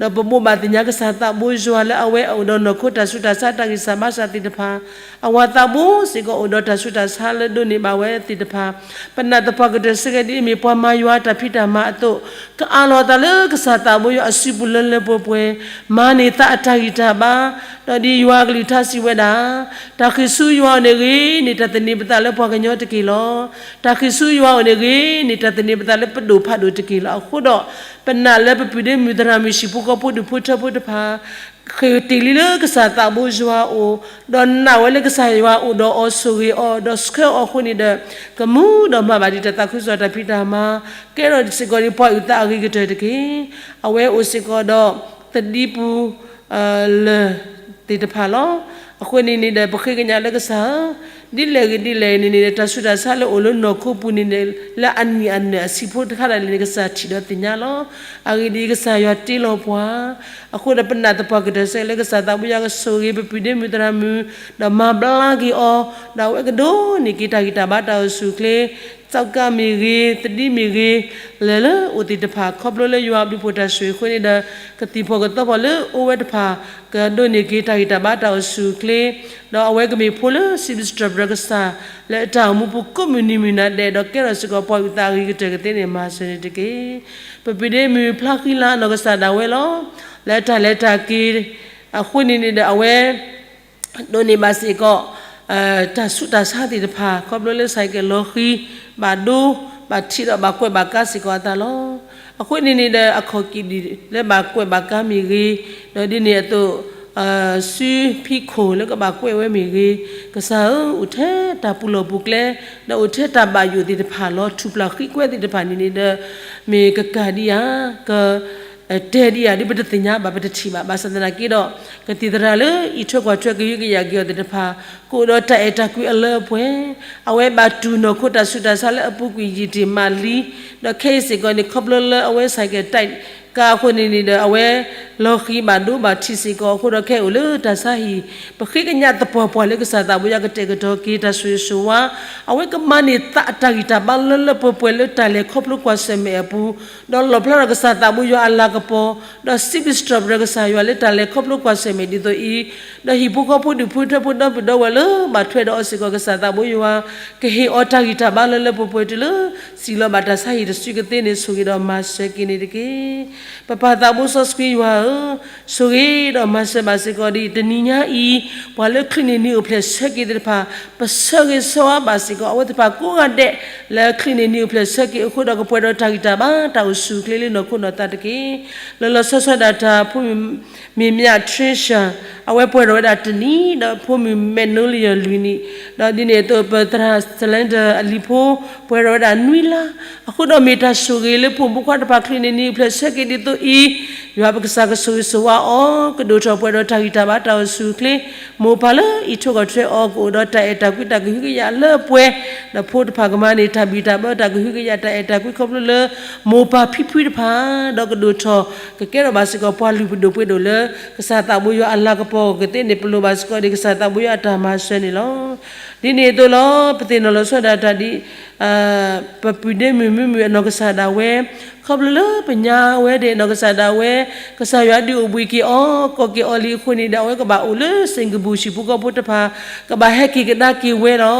ဒီးပဘိးဘၣ်သ့ၣ်ညါကစၢ်သးဘိယွၤလၢအဝဲအိၣ်ဒီးနီၢ်ခိတၢ်ဆူးတၢ်ဆါတၢ်ဂံၢ်စၢ်ဘါစၢ်သ့ၣ်တဖၣ်, အဝၤသးဘိစ့ၢ်ကီးအိၣ်ဒီးတၢ်ဆူးတၢ်ဆါလၢဒိးန့ၢ်ဘၣ်ဝဲသ့ၣ်တဖၣ်, ပနာ်သပှၢ်ကတၢၢ်စ့ၢ်ကီးဒ်အမ့ၢ်ပှၤမၤယွၤတၢ်ဖံးတၢ်မၤအသိး, ကအးလီၤအသးလၢကစၢ်သးဘိယွၤအစုပူၤလၢလၢပှဲၤပှဲၤ, မၤန့ၢ်သးအတၢ်ဂံၢ်တၢ်ဘါ, ဒီးဒ်ယွၤအကလုၢ်ကထါစံးဝဲဒၣ်, တၢ်ဃ့ၢ်ဆူယွၤအအိၣ်န့ၣ်ဂ့ၤန့ၢ်တၢ်သန့ၤပသးလၢပှၤကညီတက့ၢ်လီၤ. တၢ်ဃ့ၢ်ဆူယွၤအအိၣ်န့ၣ်ဂ့ၤန့ၢ်တၢ်သန့ၤပသးလၢပဒိၣ်ဖးဒိၣ်တက့ၢ်လီၤ. အဃိဒီး, ပနာ်လၢပပုၢ်ဒ့မုၣ်သရၣ်မုၣ်ဟံၣ်ဖိဃီဖိဒူၣ်ဖိထၢဖိတဖၣ်, ဃ့ၢ်တ့ၢ်လံလၢကစၢ်သးဘိယွၤအအိၣ်, ဒီးနာ်ဝဲလၢကစၢ်ယွၤအိၣ်ဒီးအီၤဆိၣ်ဂ့ၤအီၤဒီးဆှၢအီၤအဃိန့ၣ်ဒီး, ကမူဒီးမၤဘၣ်ဒံးတၢ်သးခုကစီၣ်တၢ်ဖံးတၢ်မၤ, ကဲထီၣ်စ့ၢ်ကီးဒ်ပှၤအုၣ်သးအဂ့ၤကတၢၢ်တက့ၢ်. အဝဲအိၣ်စ့ၢ်ကီးဒီး, သဒံပူၤ လၢၢ်သ့ၣ်တဖၣ်လီၤ. အဃိန့ၣ်န့ၣ်ဒီး ပဃ့ကညးလၢကစၢ်ဧၢ, ဒ်လဲၣ်ဂ့ၤဒ်လဲၣ်န့ၣ်န့ၣ်ဒီး တၢ်ဆူးတၢ်ဆါလၢအိၣ်လၢနီၢ်ခိပူၤန့ၣ်န့ၣ် လၢအနံၣ်အနၢၣ်အဆံးဖိတခါဒၣ်လဲာ်န့ၣ် ကစၢ်ထံၣ်ဒီးသ့ၣ်ညါလီၤ. အဂ့ၢ်ဒ်အံၤ, ကစၢ်ယွၤတ့လီၤပှၤ, အဃိဒီးပနာ်သပှၢ်ကတၢၢ်စ့ၢ်ကီးလၢကစၢ်သးဘိယွၤကဆိၣ်ဂ့ၤပပုၢ်ဒ့မုၣ်သရၣ်မုၣ်, ဒီးမၤဘျါက့ၤအီၤ, ဒီးအဝဲကဒိးန့ၢ်က့ၤတၢ်ဂံၢ်တၢ်ဘါတၢ်အိၣ်ဆူၣ်အိၣ်ချ့, ကၠီကါမ့ၢ်ဂ့ၤ, သဒံမ့ၢ်ဂ့ၤ, လၢၢ်လၢအိၣ်သ့ၣ်တဖၣ် ခီဖျိလၢယွၤအဘျုးဖှိၣ်တၢ်ဆိၣ်ဂ့ၤအဃိန့ၣ်ဒီး, ကသံၣ်ဖီၣ်ကသီဖီၣ်လၢအိၣ်ဝဲတဖၣ်, ကဒိးန့ၢ်က့ၤတၢ်ဂံၢ်တၢ်ဘါတၢ်အိၣ်ဆူၣ်အိၣ်ချ့, ဒီးအဝဲကမ့ၢ်ဖိလၢစံးဘျုးစံးထီၣ်ပတြၢၤကစၢ်, လၢအတၢ်အိၣ်မူပူၤကိးမုၢ်နံၤမုၢ်နၤဒဲး, ဒီးကဲထီၣ်စ့ၢ်ကီးပှၤအုၣ်သးအဂ့ၤကတၢၢ်ကသ့န့ၣ် မၤစၢၤန့ၣ်တက့ၢ်. ပပုၢ်ဒ့မုၣ်ဖျါဃံလၤအနီၢ်ကစၢ်ဒၣ်ဝဲလီၤ. လၢတၢ်လဲၤတၢ်က့ၤ အဃိန့ၣ်န့ၣ်ဒီးအဝဲ ဒိးန့ၢ်ဘၣ်စ့ၢ်ကီး တၢ်ဆူးတၢ်ဆါသ့ၣ်တဖၣ် ခီဖျိလၢ ဆိုင်ကယ် လီၤဃံၤ, ဘၣ်ဒိ, ဘၣ်ထံးဒီးဘၣ်ကွဲးဘၣ်ကါ စ့ၢ်ကီးအသးလီၤ. အဃိန့ၣ်န့ၣ်ဒီး အခီၣ်က့ၤဒံးလၢဘၣ်ကွဲးဘၣ်ကါမ့ၢ်ဂ့ၤ, ဒီးဒ်န့ၣ်အသိး စုဖံခိၣ်လၢကဘၣ်ကွဲးဝဲမ့ၢ်ဂ့ၤ, ကစၢ်ဧၢ, အိၣ်ထဲတၢ်ပူၤလီၢ်ပူၤကျဲ, ဒီးအိၣ်ထဲတၢ်ဘၣ်ယိၣ်သ့ၣ်တဖၣ်လီၤ. ထူၣ်ပျၢ်ဃံကွဲသ့ၣ်တဖၣ်န့ၣ်န့ၣ်ဒီး မ့ၢ်ကကၣ်ဒံးဧါ, က တဲဒံးဧါ, ဒ်ပတသ့ၣ်ညါဘၣ် ပတထံၣ်ဘၣ်. ဘၣ်ဆၣ်သနာ်က့ဒီး ကသံၣ်သရၣ်လၢအံးထွဲကွၢ်ထွဲ ကဟုကယာ်က့ၤအီၤသ့ၣ်တဖၣ် ကအိၣ်ဒီးတၢ်အဲၣ်တၢ်ကွံအလၢအပှဲၤ, အဝဲဘၣ်တူၢ်နီၢ်ခိတၢ်ဆူးတၢ်ဆါလၢအပူၤကွံာ်ယံာ်တ့ၢ်မးလံ. ဒီးခဲအံၤစ့ၢ်ကီးန့ၣ် ခီဖျိလၢအဝဲ ဆိုင်ကယ် တိုက် ကါအဃိန့ၣ်န့ၣ်ဒီး အဝဲလီၤဃံၤဘၣ်ဒိဘၣ်ထံးစ့ၢ်ကီးအဃိဒီး ခဲအံၤအိၣ်လၢတၢ်ဆါဟံၣ် ပဃ့ကညးသပှၢ်ပှၢ်လၢကစၢ်သးဘိယွၤကတဲာ်ကတီၤက့ၤတၢ်ဆိၣ်ဂ့ၤဆိၣ်ဝါ, အဝဲကမၤန့ၢ်သးအတၢ်ဂံၢ်တၢ်ဘါလၢလၢပှဲၤပှဲၤလၢတၢ်လဲၤခီဖျိကွၢ်ဆၢၣ်မဲာ်အပူၤ, ဒီးလီၣ်ဖျါထီၣ်ကစၢ်သးဘိယွၤအလၤကပီၤ, ဒီးစံးဘျုးစံးထီၣ်ပတြၢၤကစၢ်ယွၤလၢတၢ်လဲၤခီဖျိကွၢ်ဆၢၣ်မဲာ်ဒ်သိးအံၤ, ဒီးဟံၣ်ဖိဃီဖိဒူၣ်ဖိထၢဖိဒီပုၢ်ဒီဝဲၢ်လၢဘၣ်ထွဲဒီးအီၤစ့ၢ်ကီး ကစၢ်သးဘိယွၤ ကဟ့ၣ်အီၤတၢ်ဂံၢ်တၢ်ဘါလၢလၢပှဲၤပှဲၤတုၤလၢ စံၣ်လီၤဘၣ်တၢ်ဆါဟံၣ်တစုကသ့န့ၣ် ဆိၣ်ဂ့ၤဒီးမၤစၢၤက့ၤန့ၣ်တက့ၢ်. ပပၢ်သးဘိစီဆှံယွၤဧၢ, ဆိၣ်ဂ့ၤဒီးမၤစၢၤဘၣ်စ့ၢ်ကီးဒ်တနံၤညါအံၤ, ပှၤလၢချုးန့ၢ်နံၤအိၣ်ဖျဲၣ်ဆၢက့ၤသ့ၣ်တဖၣ်, ပဆၢဂ့ၤဆၢဝါဘၣ်စ့ၢ်ကီး အဝဲသ့ၣ်တဖၣ်ကိးဂၤဒဲး လၢချုးန့ၢ်နံၤအိၣ်ဖျဲၣ်ဆၢက့ၤအဃိဒီး ကပှဲၤဒီးတၢ်ဂံၢ်တၢ်ဘါ တၢ်အိၣ်ဆူၣ်အိၣ်ချ့လၢနီၢ်ခိနီၢ်သးတက့ၢ်. လီၤလီၤဆီဆီဒၣ်တၢ် ဖိမုၣ်မ့ၢ်မၠး Trisha အဝဲပှဲၤထီၣ်ဝဲဒၣ်တနံၣ်, ဒီးဖိမုၣ် Magnolia လွံၢ်နံၣ်, ဒီးဒ်န့ၣ်အသိး ပသရၣ် Slender အလံၤဖိ ပှဲၤထီၣ်ဝဲဒၣ်နွံလါ, အဃိဒီးမ့ၢ်တၢ်ဆိၣ်ဂ့ၤလၢဖိမုၣ်ဖိခွါတဖၣ် ချုးန့ၢ်နံၤအိၣ်ဖျဲၣ်ဆၢက့ၤဒ်သိးအံၤ, ယွၤပကစၢ်ကဆိၣ်ဂ့ၤဆိၣ်ဝါအီၤ, ကဒိၣ်ထီၣ်ပှဲၤဒီးတၢ်ဂံၢ်တၢ်ဘါတၢ်အိၣ်ဆူၣ်အိၣ်ချ့, မိၢ်ပၢ်လၢအံးထွဲကွၢ်ထွဲအီၤ ကအိၣ်ဒီးတၢ်အဲၣ်တၢ်ကွံတၢ်ကဟုကယာ်လၢပှဲၤ, ဒီးဖိတဖၣ်ကမၤန့ၢ်တၢ်ဘံၣ်တၢ်ဘၢတၢ်ကဟုကယာ်တၢ်အဲၣ်တၢ်ကွံခီဖျိလၢ မိၢ်ပၢ်ဖံဖုတဖၣ်, ဒီးကဒိၣ်ထီၣ် ကကဲထီၣ်ဘၣ်စ့ၢ်ကီးပှၤလုၢ်ပဒိၣ်ပှ့ၤဒိၣ်လၢ ကစၢ်သးဘိယွၤအလၤကပီၤကသ့န့ၣ် ပလိၣ်ဘၣ်စ့ၢ်ကီးဒ်ကစၢ်သးဘိယွၤအတၢ်မၤစၢၤန့ၣ်လီၤ. ဒ်န့ၣ်အသိးလီၤ ပသ့ၣ်နီၣ်လီၤဆီဒၣ်တၢ်ဒ် ပပုၢ်ဒ့မုၣ်မုၢ်မုၢ်အနီၢ်ကစၢ်ဒၣ်ဝဲ, ခီဖျိလၢပညါဝဲဒၣ်နီၢ်ကစၢ်ဒၣ်ဝဲ, ကစၢ်ယွၤဒုးအိၣ်ဘှံးက့ၤအီၤ ကိးက့ၤအီၤလံအဃိန့ၣ်ဒီး အဝဲကဘၣ်အိၣ်လၢ Singapore ဟံၣ်ဖိဃီဖိတဖၣ်, ကဘၣ်ဟဲက့ၤကဒါက့ၤဝဲလီၤ.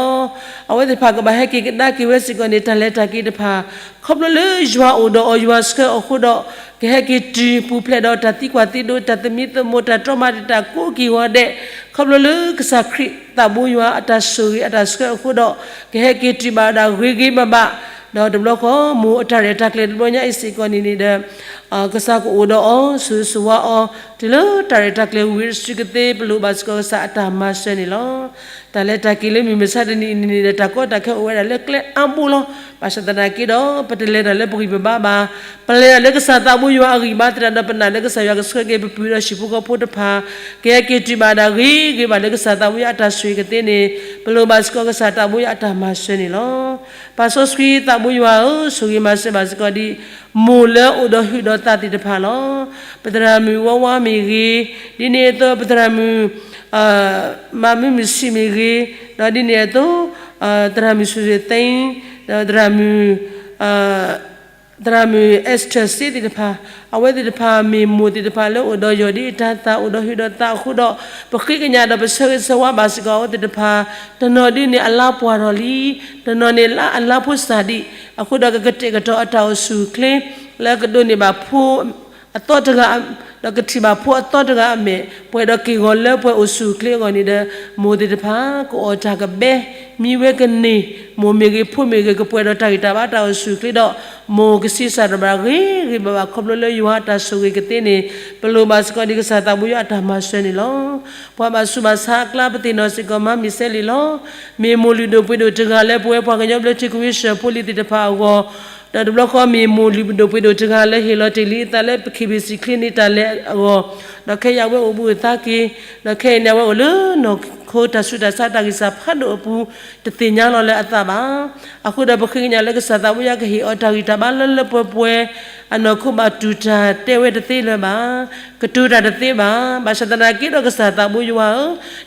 အဝဲသ့ၣ်တဖၣ်ကဘၣ်ဟဲက့ၤကဒါက့ၤဝဲစ့ၢ်ကီးန့ၣ် တၢ်လဲၤတၢ်က့ၤတဖၣ်, ခီဖျိလၢယွၤအိၣ်ဒီးအီၤ ယွၤဆှၢအီၤအဃိဒီး ကဟဲက့ၤတုၤပူၤဖျဲးဒီးတၢ်သံကွၢ်သံဒိး တၢ်သမံသမိး တၢ်တြီမၤတၢ်ကိးက့ၤဂီၤဒဲး, ခီဖျိလၢကစၢ်ခရံာ်သးဘိယွၤအတၢ်ဆိၣ်ဂ့ၤအတၢ်ဆှၢအဃိဒီး ကဟဲက့ၤတုၤဘၣ်ဝဲဒၣ်ဂ့ၤဂ့ၤဘၣ်ဘၣ်, ဒီးတဘျီဃီ မိၢ်အတၢ်ရဲၣ်တၢ်ကျဲၤတဘျီညါအံၤစ့ၢ်ကီးန့ၣ်န့ၣ်ဒီး ကစၢ်ကအိၣ်ဒီးအီၤ ဆိၣ်ဂ့ၤဆိၣ်ဝါအီၤ တုၤလၢတၢ်ရဲၣ်တၢ်ကျဲၤဝံၤတစုကသ့ ပလိၣ်ဘၣ်စ့ၢ်ကီးကစၢ်အတၢ်မၤစၢၤန့ၣ်လီၤ. တၢ်လဲၤတၢ်က့ၤလၢမုၢ်မဆါတနံၤအံၤန့ၣ်န့ၣ်ဒီး တၢ်ကီတၢ်ခဲအိၣ်ဝဲဒၣ်လၢကျဲအါဘိလီၤ. ဘၣ်ဆၣ်သနာ်က့ဒီး ပတလဲၤတၢ်လၢပဂံၢ်ပဘါဘၣ်, ပလဲၤတၢ်လၢကစၢ်သးဘိယွၤအဂံၢ်ဘါသတးဒီး ပနာ်လၢကစၢ်ယွၤကဆှၢက့ၤပပုၢ်ဒီးဟံၣ်ဖိဃီဖိတဖၣ် ကဟဲက့ၤတုၤဘၣ်ဒၣ်ဂ့ၤဂ့ၤဘၣ်လၢကစၢ်သးဘိယွၤအတၢ်ဆိၣ်ဂ့ၤကသ့န့ၣ် ပလိၣ်ဘၣ်စ့ၢ်ကီးကစၢ်သးဘိယွၤအတၢ်မၤစၢၤန့ၣ်လီၤ. ပၢ်စီဆှံသးဘိယွၤဧၢ, ဆိၣ်ဂ့ၤမၤစၢၤဘၣ်စ့ၢ်ကီးဒ် မိၢ်လၢအိၣ်ဒီးဟုၣ်ဒီးသးသ့ၣ်တဖၣ်လီၤ. ပသရၣ်မုၣ်ဝါဝါမ့ၢ်ဂ့ၤ, ဒ်န့ၣ်အသိး ပသရၣ်မုၣ် မၤမုၢ်မုၢ်ဆံးမ့ၢ်ဂ့ၤ, ဒီးဒ်န့ၣ်အသိး သရၣ်မုၣ် စူၤစ့သ့, ဒီးသရၣ်မုၣ် သရၣ်မုၣ် Esther စ့သ့ၣ်တဖၣ်, အဝဲသ့ၣ်တဖၣ်မ့ၢ်မိၢ်သ့ၣ်တဖၣ်လၢအိၣ်ဒီးယီၢ်ဒ်အတၤသၣ် အိၣ်ဒီးဟုၣ်ဒီးသးအဃိဒီး ပဃ့ကညးဒီးပဆၢဂ့ၤဆၢဝါဘၣ်စ့ၢ်ကီးအဝဲသ့ၣ်တဖၣ်, တနီၤဒ်န့ၣ်အလါပှၢ်ထီၣ်လံ, တနီၤန့ၣ်လါအလါဖိစၢ်ဒံး, အဃိဒီးကကတဲာ်ကတီၤအတၢ်အိၣ်ဆူၣ်အိၣ်ချ့ လၢကဒိးန့ၢ်ဘၣ်ဖိ အသီတဂၤ, ဒီးကထံၣ်ဘၣ်ဖိအသီတဂၤအမဲာ်, ပှဲၤဒီးက့ၢ်ဂီၤလၢပှဲၤအိၣ်ဆူၣ်အိၣ်ချ့အဂီၢ်န့ၣ်ဒီး မိၢ်သ့ၣ်တဖၣ် ကအီၣ်တၢ်ကဘဲ, မံဝဲကန့ၢ်, မိၢ်မ့ၢ်ဂ့ၤဖိမ့ၢ်ဂ့ၤ ကပှဲၤဒီးတၢ်ဂံၢ်တၢ်ဘါတၢ်အိၣ်ဆူၣ်အိၣ်ချ့ဒီး မိၢ်ကဆံးစၢ်ဒီးဘၣ်ဂ့ၤဂ့ၤဘၣ်ဘၣ် ခီဖျိလၢယွၤအတၢ်ဆိၣ်ဂ့ၤကသ့န့ၣ် ပလိၣ်ဘၣ်စ့ၢ်ကီးဒ်ကစၢ်သးဘိယွၤအတၢ်မၤစၢၤန့ၣ်လီၤ. ပှၤဘၣ်ဆူးဘၣ်ဆါအကျါ ပသ့ၣ်နီၣ်စ့ၢ်ကီးမၤမ့ၢ်စဲလံလီၤ. မ့ၢ်မိၢ်လုၢ်ဒိၣ်ပှ့ၤဒိၣ်တဂၤလၢပဝဲပှၤကညီဘျၢထံခဝ့ၡၢၣ်ဖိလံၤသ့ၣ်တဖၣ်အဂီၢ်, ဒီးတဘျီဃီမ့ၢ်မိၢ်လုၢ်ဒိၣ်ပှ့ၤဒိၣ်တဂၤလၢ ဟ့ၣ်လီၤတ့ၢ်လံအသးလၢ KBC ချ့န့ၢ်တၢ်လဲၤအဂီၢ်, ဒီးခဲအံၤအဝဲအိၣ်ဘူးအသါက့ၤ, ဒီးခဲအံၤန့ၣ် အဝဲအိၣ်လၢနီၢ်ခိတၢ်ဆူးတၢ်ဆါတၢ်ဂံၢ်စၢ်ဖးဒိၣ်အပူၤ တသ့ၣ်ညါလီၤလၢအသးဘၣ်. အဃိဒီးပဃ့ကညးလၢကစၢ်သးဘိယွၤကဟ့ၣ်အီၤတၢ်ဂံၢ်တၢ်ဘါလၢလၢပှဲၤပှဲၤ, အနီၢ်ခိဘၣ်တူၢ်တၢ်တဲဝဲတသ့လၢၤဘၣ်, ကတိၤတၢ်တသ့ဘၣ်. ဘၣ်ဆၣ်သနာ်က့ဒီးကစၢ်သးဘိယွၤဧၢ,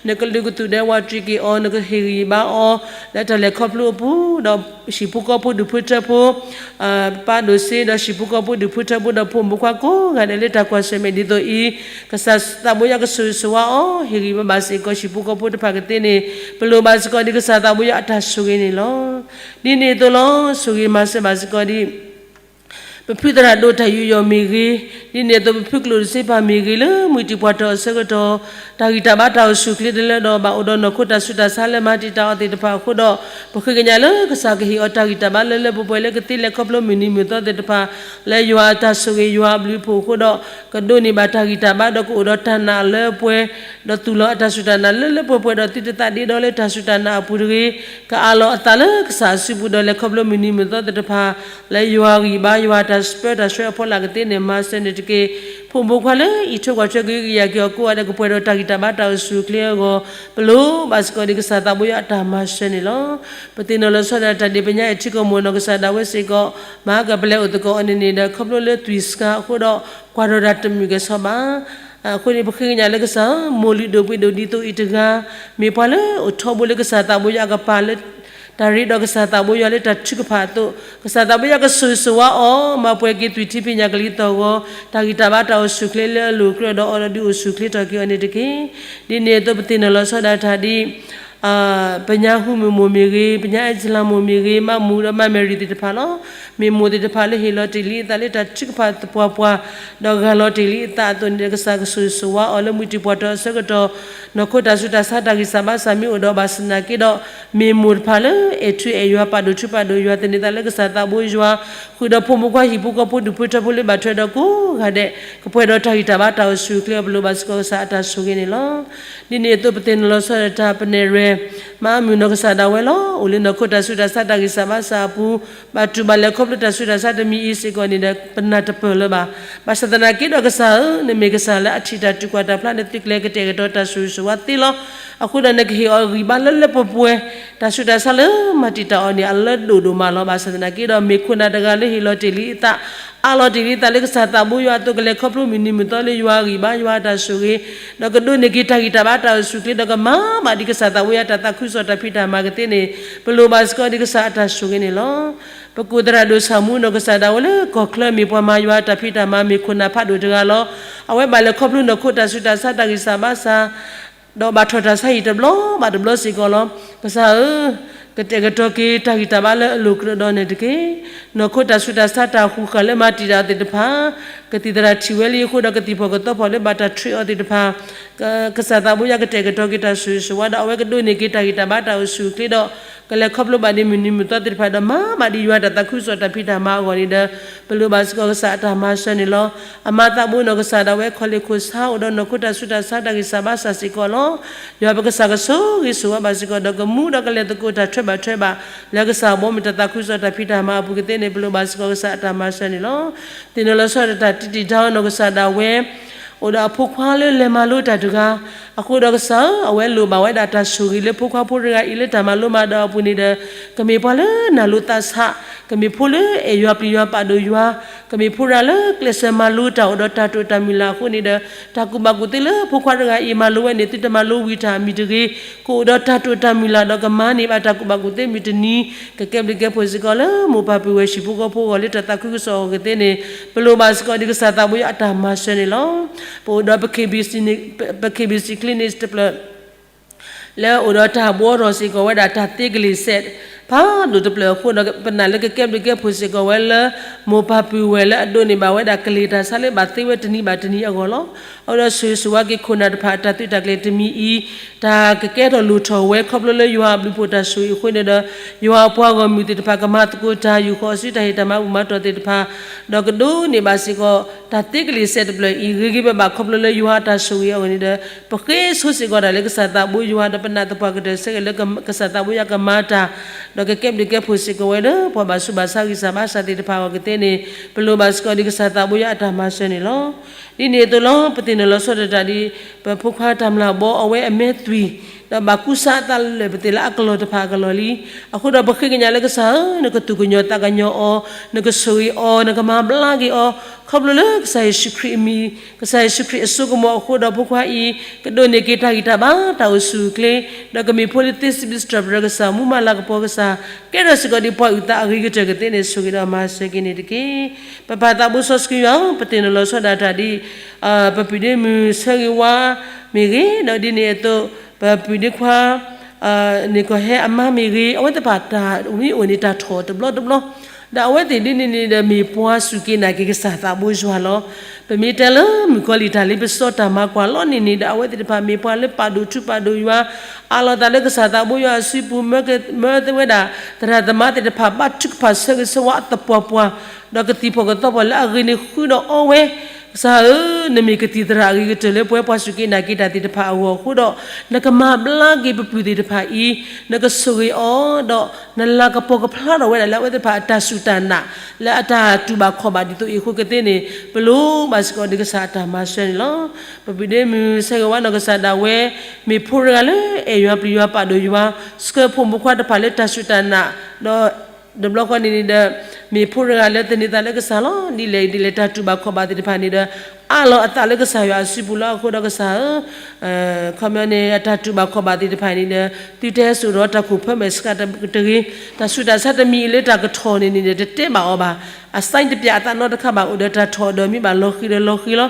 နကလုာ်ကသူၣ်ဒဲးဝးတံၢ်က့ၤအီၤ, နကဟ့ၣ်ဂံၢ်ဘါအီၤ လၢတၢ်လဲၤခီဖျိအပူၤ, ဒီးဟံၣ်ဖိဃီဖိဒူၣ်ဖိထၢဖိ ပၢ်ဒိၣ်စ့ ဒီးဟံၣ်ဖိဃီဖိဒူၣ်ဖိထၢဖိ ဒီးဖိမုၣ်ဖိခွါကိးဂၤဒဲးလၢတၢ်ကွၢ်ဆၢၣ်မဲာ်ဒ်သိးအံၤ, ကစၢ်သးဘိယွၤကဆိၣ်ဂ့ၤဆိၣ်ဝါအီၤ, ဟ့ၣ်ဂံၢ်ဘါဘၣ်စ့ၢ်ကီးဟံၣ်ဖိဃီဖိတဖၣ်ကသ့န့ၣ် ပလိၣ်ဘၣ်စ့ၢ်ကီးဒ်ကစၢ်သးဘိယွၤအတၢ်ဆိၣ်ဂ့ၤန့ၣ်လီၤ. ဒ်န့ၣ်အသိးလီၤ, ဆိၣ်ဂ့ၤမၤစၢၤဘၣ်စ့ၢ်ကီးဒ် ပဖုသရၣ်ဒိၣ်တၢ်ယူးယီၣ်မ့ၢ်ဂ့ၤ, ဒ်န့ၣ်အသိးပဖုကျိၣ်တစ့ပၢ်မ့ၢ်ဂ့ၤ လၢမုၢ်တံၢ်ပှၤတီၢ်အဆၢကတီၢ်, တၢ်ဂံၢ်တၢ်ဘါတၢ်အိၣ်ဆူၣ်အိၣ်ချ့တလၢဒီး ဘၣ်အိၣ်ဒီးနီၢ်ခိတၢ်ဆူးတၢ်ဆါလၢမၤတံာ်တာ်အီၤသ့ၣ်တဖၣ်အဃိဒီး, ပဃ့ကညးလၢကစၢ်ကဟ့ၣ်အီၤတၢ်ဂံၢ်တၢ်ဘါလၢလၢပှဲၤပှဲၤလၢကသ့လဲၤခီဖျိမုၢ်နံၤမုၢ်သီသ့ၣ်တဖၣ်, လၢယွၤအတၢ်ဆိၣ်ဂ့ၤ ယွၤအဘျုးအဖှိၣ်အဃိဒီး, ကဒိးန့ၢ်ဘၣ်တၢ်ဂံၢ်တၢ်ဘါဒီးကအိၣ်ဒီးတၢ်နာ်လၢပှဲၤ, ဒီးသူၣ်လီၤအတၢ်စူၢ်တၢ်နာ်လၢလၢပှဲၤပှဲၤဒီးသုတသးဒ့ဒီလၢတၢ်စူၢ်တၢ်နာ်အပူၤတဂ့ၤ, ကအးလီၤအသးလၢကစၢ်အစုပူၤဒီးလဲၤခီဖျိမုၢ်နံၤမုၢ်သီသ့ၣ်တဖၣ်, လၢယွၤဂံၢ်ဘါယွၤတၢ်ပၢတၢ်ဆှၢအဖီလာ်ကသ့န့ၣ် မၤစၢၤန့ၣ်တက့ၢ်. ဖိမုၣ်ဖိခွါလၢအံးထွဲကွၢ်ထွဲကဟုကယာ်က့ၤအီၤကိးဂၤဒဲး ကပှဲၤဒီးတၢ်ဂံၢ်တၢ်ဘါတၢ်အိၣ်ဆူၣ်အိၣ်ချ့အဂီၢ် ပလိၣ်ဘၣ်စ့ၢ်ကီးဒ်ကစၢ်သးဘိယွၤအတၢ်မၤစၢၤန့ၣ်လီၤ. ပသ့ၣ်နီၣ်လီၤဆီဒၣ်တၢ်ဒ် ပညါအဲၣ်ထံကီၢ်မုၢ်နီၢ်ကစၢ်ဒၣ်ဝဲစ့ၢ်ကီး မၤကပလဲၤအိၣ်သကိးအီၤန့ၣ်န့ၣ်ဒီး ခီဖျိလၢသွံၣ်စှၤအဃိဒီး ကွၢ်ထီၣ်တၢ်တမုာ်ကဲၣ်ဆိးဘၣ်. အဃိန့ၣ် ပဃ့ကညးလၢကစၢ်ဧၢ, မိၢ်လုၢ်ဒိၣ်ပှ့ၤဒိၣ်ဒ်သိးအံၤတဂၤ မ့ၢ်ပှၤလၢအိၣ်ထီဘိလၢကစၢ်သးဘိယွၤအကပၤလၢ တၢ်ရ့ဒီးကစၢ်သးဘိယွၤလၢတၢ်ထုကဖၣ်အသိး, ကစၢ်သးဘိယွၤကဆိၣ်ဂ့ၤဆိၣ်ဝါအီၤ, မၤပှဲၤက့ၤသွံၣ်ထံဖံးညၣ်ကလံၤသီၣ်ဂီၤ, တၢ်ဂံၢ်တၢ်ဘါတၢ်အိၣ်ဆူၣ်အိၣ်ချ့လၢအလိၤကြၢးဒီးအီၤဒီးဒုးအိၣ်ဆူၣ်အိၣ်ချ့ထီၣ်က့ၤအီၤန့ၣ်တက့ၢ်. ဒ်န့ၣ်အသိးပသ့ၣ်နီၣ်လီၤဆီဒၣ်တၢ်ဒ် ပညါဟူမုၢ်မိၢ်မ့ၢ်ဂ့ၤ, ပညါအဲၣ်စလၤမိၢ်မ့ၢ်ဂ့ၤ, မးမူဒီးမးမဲာ်ရံၤသ့ၣ်တဖၣ်လီၤ. မ့ၢ်မိၢ်သ့ၣ်တဖၣ်လၢဟ့ၣ်လီၤတ့ၢ်လံအသးလၢတၢ်ထုကဖၣ်သပှၢ်ပှၢ်, ဒီးဂၢ်လီၤတ့ၢ်လံအသးအသိးန့ၣ်ဒီး ကစၢ်ကဆိၣ်ဂ့ၤဆိၣ်ဝါအီၤလၢမုၢ်တံၢ်ပှၢ်တၢၢ်အဆၢကတီၢ်, နီၢ်ခိတၢ်ဆူးတၢ်ဆါတၢ်ဂံၢ်စၢ်ဘါစၢ်မ့ၢ်အိၣ်ဒီးဘၣ်ဆၣ်သနာ်က့ဒီး, မ့ၢ်မိၢ်တဖၣ်လၢအဲၣ်ထူအဲၣ်ယွၤပာ်ဒိၣ်ထူပာ်ဒိၣ်ယွၤ သန့ၤသးလၢကစၢ်သးဘိယွၤ, ဃုာ်ဒီးဖိမုၣ်ခွါဟံၣ်ဖိဃီဖိဒူၣ်ဖိထၢဖိလၢဘၣ်ထွဲဒီးကိးဂၤဒဲး, ကပှဲၤဒီးတၢ်ဂံၢ်တၢ်ဘါတၢ်အိၣ်ဆူၣ်အိၣ်ချ့အီၤ ပလိၣ်ဘၣ်စ့ၢ်ကီးကစၢ်အတၢ်ဆိၣ်ဂ့ၤန့ၣ်လီၤ. ဒ်န့ၣ်အသိးပသ့ၣ်နီၣ်လီၤဆီဒၣ်တၢ် ပနဲၣ်ရွဲၣ် မၤမုၢ်နီၢ်ကစၢ်ဒၣ်ဝဲလီၤ. အိၣ်လၢနီၢ်ခိတၢ်ဆူးတၢ်ဆါတၢ်ဂံၢ်စၢ်ဘါစၢ်အပူၤ, ဘၣ်တူၢ်ဘၣ်လဲၤခီဖျိတၢ်ဆူးတၢ်ဆါတမံၤအံၤစ့ၢ်ကီးန့ၣ်ဒီး ပနၢ်တပၢၢ်လၢၤဘၣ်. ဘၣ်ဆၣ်သနာ်က့ဒီးကစၢ်ဧၢ, နမ့ၢ်ကစၢ်လၢအထံၣ်တၢ်တုၤကွၢ်တၢ်ဖျါ နသုးကျဲၤကတဲာ်ကတီၤတၢ်ဆိၣ်ဂ့ၤဆိၣ်ဝါသ့လီၤ. အဃိဒီးနကဟ့ၣ်အီၤဂံၢ်ဘါလၢလၢပှဲၤပှဲၤ, တၢ်ဆူးတၢ်ဆါလၢမၤတံာ်တာ်အီၤန့ၣ် အလၢဒိၣ်ဒိၣ်မးလီၤ. ဘၣ်ဆၣ်သနာ်က့ဒီး မ့ၢ်ခိၣ်နၢ်တဂၤလၢဟ့ၣ်လီၤတ့ၢ်လံအသး, အးလီၤတ့ၢ်လံအသးလၢကစၢ်သးဘိယွၤအသိး ကလဲၤခီဖျိမုၢ်နံၤမုၢ်သီလၢယွၤအဂံၢ်ဘါယွၤအတၢ်ဆိၣ်ဂ့ၤ, ဒီးကဒိးန့ၢ်က့ၤတၢ်ဂံၢ်တၢ်ဘါတၢ်အိၣ်ဆူၣ်အိၣ်ချ့ဒီးကမၤဘၣ်ဒ်ကစၢ်သးဘိယွၤတၢ်သးခုကစီၣ်တၢ်ဖံးတၢ်မၤကသ့န့ၣ်, ပလိၣ်ဘၣ်စ့ၢ်ကီးဒ်ကစၢ်အတၢ်ဆိၣ်ဂ့ၤန့ၣ်လီၤ. ပကိၣ်သရၣ်ဒိၣ်ဆၣ်မူနီၢ်ကစၢ်ဒၣ်ဝဲလၢကီၢ်ချၢ မ့ၢ်ပှၤမၤယွၤအတၢ်ဖံးတၢ်မၤ မ့ၢ်ခိၣ်နၢ်ဖးဒိၣ်တဂၤလီၤ. အဝဲဘၣ်လဲၤခီဖျိနီၢ်ခိတၢ်ဆူးတၢ်ဆါတၢ်ဂံၢ်စၢ်ဘါစၢ် ဒီးဘၣ်ထီၣ်တၢ်ဆါဟံၣ်တဘျီဘၣ်တဘျီစ့ၢ်ကီးလီၤ. ကစၢ်ဧၢ, ကတဲာ်ကတီၤက့ၤတၢ်ဂံၢ်တၢ်ဘါလၢအလိၤကြၢးဒီးန့ၣ်တက့ၢ်. နီၢ်ခိတၢ်ဆူးတၢ်ဆါတၢ်ဃူဃာ်လၢမၤတံာ်တာ်အီၤသ့ၣ်တဖၣ်, ကသံၣ်သရၣ်ထံၣ်ဝဲလံအဃိဒီး ကသံၣ်ဖီၣ်ကသီဖီၣ်လၢဘၣ်တၢ်ထုးအီၤသ့ၣ်တဖၣ်, ကစၢ်သးဘိယွၤကတဲာ်ကတီၤက့ၤတၢ်ဆိၣ်ဂ့ၤဆိၣ်ဝါဒီး အဝဲကဒိးန့ၢ်က့ၤတၢ်ဂံၢ်တၢ်ဘါတၢ်အိၣ်ဆူၣ်အိၣ်ချ့ဒီး ကလဲၤခီဖျိဘၣ်ဒ်မုၢ်နံၤမုၢ်သီသ့ၣ်တဖၣ်ဒီး မၤဘၣ်ဒ်ယွၤတၢ်သးခုကစီၣ်တၢ်ဖံးတၢ်မၤအဂီၢ်န့ၣ်ဒီး ပလိၣ်ဘၣ်စ့ၢ်ကီးကစၢ်အတၢ်မၤစၢၤန့ၣ်လီၤ. အမါသးဘိနီၢ်ကစၢ်ဒၣ်ဝဲ ခီၣ်လ့ၣ်ခိၣ်ဆါ အိၣ်ဒီးနီၢ်ခိတၢ်ဆူးတၢ်ဆါတၢ်ဂံၢ်စၢ်ဘါစၢ်စ့ၢ်ကီးလီၤ. ယွၤပကစၢ်ကဆိၣ်ဂ့ၤဆိၣ်ဝါဘၣ်စ့ၢ်ကီးဒီး ကမူဒီးကလဲၤသကိးတၢ်ထွဲဘၣ်ထွဲဘၣ် လၢကစၢ်အဘီအမုၢ်တၢ်သးခုကစီၣ်တၢ်ဖံးတၢ်မၤအပူၤကသ့န့ၣ် ပလိၣ်ဘၣ်စ့ၢ်ကီးကစၢ်အတၢ်မၤစၢၤန့ၣ်လီၤ. သ့ၣ်နီၣ်လီၤဆီဒၣ်တၢ်တံၢ်တံၢ်တၢ်အီၤနီၢ်ကစၢ်ဒၣ်ဝဲ အိၣ်ဒီးအဖိခွါလၢလဲၤမၤလိတၢ်တဂၤ, အဃိဒီးကစၢ်ဧၢ, အဝဲလိၣ်ဘၣ်ဝဲဒၣ်တၢ်ဆိၣ်ဂ့ၤလၢဖိခွါဖိတဂၤအံၤလၢတၢ်မၤလိမၤဒိးအပူၤန့ၣ်ဒီး ကမ့ၢ်ပှၤလၢနၢ်လိသးဆး, ကမ့ၢ်ဖိလၢအဲၣ်ယွၤပျံၤယွၤပာ်ဒိၣ်ယွၤ, ကမ့ၢ်ဖိတဂၤလၢကျဲးစၢးမၤလိတၢ်အိၣ်ဒီးတၢ်တိာ်တၢ်မုၢ်လၢ်အဃိန့ၣ်ဒီး တၢ်ကူၣ်ဘၣ်ကူၣ်သ့လၢဖိခွါတဂၤအံၤမၤလိဝဲန့ၣ် သုတမၤလိဝံၤတၢ်မံၤတဂ့ၤ, ကအိၣ်ဒီးတၢ်တိာ်တၢ်မုၢ်လၢ်ဒီးကမၤန့ၢ်ဘၣ်တၢ်ကူၣ်ဘၣ်ကူၣ်သ့မုၢ်တနံၤ, ကကဲဘျုးကဲဖှိၣ်စ့ၢ်ကီးလၢမိၢ်ပၢ်ပုၢ်ဝဲၢ်ဟံၣ်ဖိဃီဖိအဂီၢ်လၢတၢ်သးခုကစီၣ်အဂီၢ်ကသ့န့ၣ် ပလိၣ်ဘၣ်စ့ၢ်ကီးဒ်ကစၢ်သးဘိယွၤအတၢ်မၤစၢၤန့ၣ်လီၤ. ပအိၣ်ဒီးပ KBC clinic တဖျၢၣ် လၢအအိၣ်ဒီးတၢ်ဘှီထီၣ်စ့ၢ်ကီးဝဲဒၣ်တၢ်သ့ကလံၤစဲး ဖးဒိၣ်တဖျၢၣ်အဃိဒီး ပနာ်လၢကကဲဘျုးကဲဖှိၣ်စ့ၢ်ကီးဝဲလၢ မိၢ်ပၢ်ပုၢ်ဝဲၢ်လၢအဒိးန့ၢ်ဘၣ်ဝဲဒၣ်ကလံၤတၢ်ဆါလၢဘၣ်သ့ဝဲတနံၤဘၣ်တနံၤအဂီၢ်လီၤ. အဃိဒီးဆိၣ်ဂ့ၤဆိၣ်ဝါက့ၤခိၣ်နၢ်တဖၣ်အတၢ်သုးတၢ်ကျဲၤတမံၤအံၤ တၢ်ကကဲထီၣ်လိၣ်ထီၣ်ဝဲခီဖျိလၢယွၤအဘျုးဖှိၣ်တၢ်ဆိၣ်ဂ့ၤအဃိန့ၣ်ဒီး ယွၤအပှၤဂီၢ်မုၢ်သ့ၣ်တဖၣ်ကမၤသကိးတၢ် ယူၢ်ဃီအစုတၢ်ဟ့ၣ်တၢ်မၤဘူၣ်မၤတီၢ်သ့ၣ်တဖၣ် ဒီးကဒိးန့ၢ်ဘၣ်စ့ၢ်ကီး တၢ်သ့ကလံၤစဲးတဖျၢၣ်အံၤ ဂ့ၤဂ့ၤဘၣ်ဘၣ်ခီဖျိလၢယွၤအတၢ်ဆိၣ်ဂ့ၤအဂီၢ်န့ၣ်ဒီး ပဃ့ဆိစ့ၢ်ကီးတၢ်လၢကစၢ်သးဘိယွၤ ဒီးပနာ်သပှၢ်ကတၢၢ်ဆၢက့ၤလၢကစၢ်သးဘိယွၤကမၤတၢ် ဒီးကကဲဘျုးကဲဖှိၣ်စ့ၢ်ကီးဝဲလၢ ပှၤဘၣ်ဆူးဘၣ်ဆါဂံၢ်စၢ်ဘါစၢ်သ့ၣ်တဖၣ်အဂီၢ်ကသ့န့ၣ် ပလိၣ်ဘၣ်စ့ၢ်ကီးဒ်ကစၢ်သးဘိယွၤအတၢ်မၤစၢၤန့ၣ်လီၤ. ဒ်န့ၣ်အသိးလီၤ ပသ့ၣ်နီၣ်လီၤဆီဒၣ်တၢ်ဒ် ပဖိခွါတၢ်မျၢ်ဘီအဝဲအမဲသွံၣ် ဒီးဘၣ်ကူစါအသးလၢာ်ပသ့ၣ်လၢအကလီၢ်တဖၣ်အကလီၢ်လံ. အဃိဒီးပဃ့ကညးလၢကစၢ်ဧၢ, နကသူၣ်ကညီၤသးကညီၤအီၤ, နကဆိၣ်ဂ့ၤအီၤ, နကမၤဘျါက့ၤအီၤ, ခီဖျိလၢကစၢ်ယ့ၣ်ၡူးခရံာ်အမံၤ, ကစၢ်ယ့ၣ်ၡူးခရံာ်အစိကမီၤအဃိဒီး ဖိခွါအံၤ ကဒိးန့ၢ်က့ၤတၢ်ဂံၢ်တၢ်ဘါတၢ်အိၣ်ဆူၣ်အိၣ်ချ့, ဒီးကမ့ၢ်ဖိလၢသ့စံးဘျုးစံးထီၣ်ပတြၢၤကစၢ် မူမၤလၤကပီၤကစၢ်, ကဲထီၣ်စ့ၢ်ကီးဒ်ပှၤအုၣ်သးအဂ့ၤကတၢၢ်ကသ့န့ၣ် ဆိၣ်ဂ့ၤဒီးမၤစၢၤက့ၤန့ၣ်တက့ၢ်. ပပၢ်သးဘိစီဆှံယွၤဧၢ, ပသ့ၣ်နီၣ်လီၤဆီဒၣ်တၢ်ဒ် ပပုၢ်ဒ့မုၣ်ဆၢဂ့ၤဝါမ့ၢ်ဂ့ၤ, ဒီးဒ်န့ၣ်အသိး ပပုၢ်ဒ့ခွါ န့ၣ်ကီၢ်ဟဲအမါမ့ၢ်ဂ့ၤ, အဝဲသ့ၣ်တဖၣ်တၢ်မ့ၢ်အိၣ်န့ၣ်တၢ်ထီၣ်တဘျီတဘျီ, ဒီးအဝဲသ့ၣ်ဒ်န့ၣ်န့ၣ်ဒီးမ့ၢ်ပှၤစူၢ်က့ၤနာ်က့ၤကစၢ်သးဘိယွၤလီၤ. ပမ့ၢ်တဲလၢမုၣ်ကီၤလံၢ်တၢ်လ့ပစီတၢ်မၤကွၢ်လီၤန့ၣ်န့ၣ်ဒီး အဝဲသ့ၣ်တဖၣ်မ့ၢ်ပှၤလၢပာ်ဒိၣ်ထူပာ်ဒိၣ်ယွၤ, အးလီၤသးလၢကစၢ်သးဘိယွၤအစုပူၤ, မၢသဝဲဒၣ် သရၣ်သမါသ့ၣ်တဖၣ် ဘါထုကဖၣ်ဆၢဂ့ၤဆၢဝါအသပှၢ်ပှၢ်, ဒီးကသံၣ်ဖီၣ်ကသီဖီၣ်လၢအဂ့ၤန့ၣ်ဃုာ်ဒီးအီဝဲ ကစၢ်ဧၢ, နမ့ၢ်ကသံၣ်သရၣ်အဂ့ၤကတၢၢ်လၢပဝဲပှၤစူၢ်က့ၤနာ်က့ၤတၢ်သ့ၣ်တဖၣ်အဂီၢ်အဃိဒီး, နကမၤဘျါက့ၤပပုၢ်သ့ၣ်တဖၣ်အံၤ, နကဆိၣ်ဂ့ၤအီၤ, ဒီးနလၤကပီၤကဖျါထီၣ်ဝဲဒၣ်လၢအဝဲသ့ၣ်တဖၣ်အတၢ်စူၢ်တၢ်နာ်, လၢအတၢ်တူၢ်ဘၣ်ခီၣ်ဘၣ်ဒ်သိးအံၤအဃိကသ့န့ၣ်, ပလိၣ်ဘၣ်စ့ၢ်ကီးဒ်ကစၢ်အတၢ်မၤစၢၤန့ၣ်လီၤ. ပပုၢ်ဒ့မုၣ်ဆၢဂ့ၤဝါနီၢ်ကစၢ်ဒၣ်ဝဲ, မ့ၢ်ဖိတဂၤလၢအဲၣ်ယွၤပျံၤယွၤပာ်ဒိၣ်ယွၤ, ဆှၢဖိမုၣ်ဖိခွါတဖၣ်လၢတၢ်စူၢ်တၢ်နာ်, ဒီး တဘျီဃီန့ၣ်န့ၣ်ဒီး, မ့ၢ်ဖိတဂၤလၢသန့ၤသးလၢကစၢ်လီၤ. ဒ်လဲၣ်ဒ်လဲၣ်တၢ်တူၢ်ဘၣ်ခီၣ်ဘၣ်သ့ၣ်တဖၣ်န့ၣ်ဒီး, အးလီၤအသးလၢကစၢ်ယွၤအစုပူၤလီၤ. အဃိဒီးကစၢ်ဧၢ, ခီပညီန့ၣ် အတၢ်တူၢ်ဘၣ်ခီၣ်ဘၣ်သ့ၣ်တဖၣ်န့ၣ်ဒီး, သုတဲစိာ်ဒီးတၢ်ခိၣ်ဖၢမဲာ်ဆှးတဂ့ၤ, တၢ်ဆူးတၢ်ဆါတမံၤအံၤလၢတၢ်ကထီၣ်န့ၣ်န့ၣ်ဒီး တတဲဘၣ်အီၤဘၣ်. အစဲတပျၢ်အသးနီတခါဘၣ်, အိၣ်ဒီးတၢ်ထီၣ်ဒီးမံဘၣ်လီၤဃံၤဒီးလီၤဃံၤလီၤ.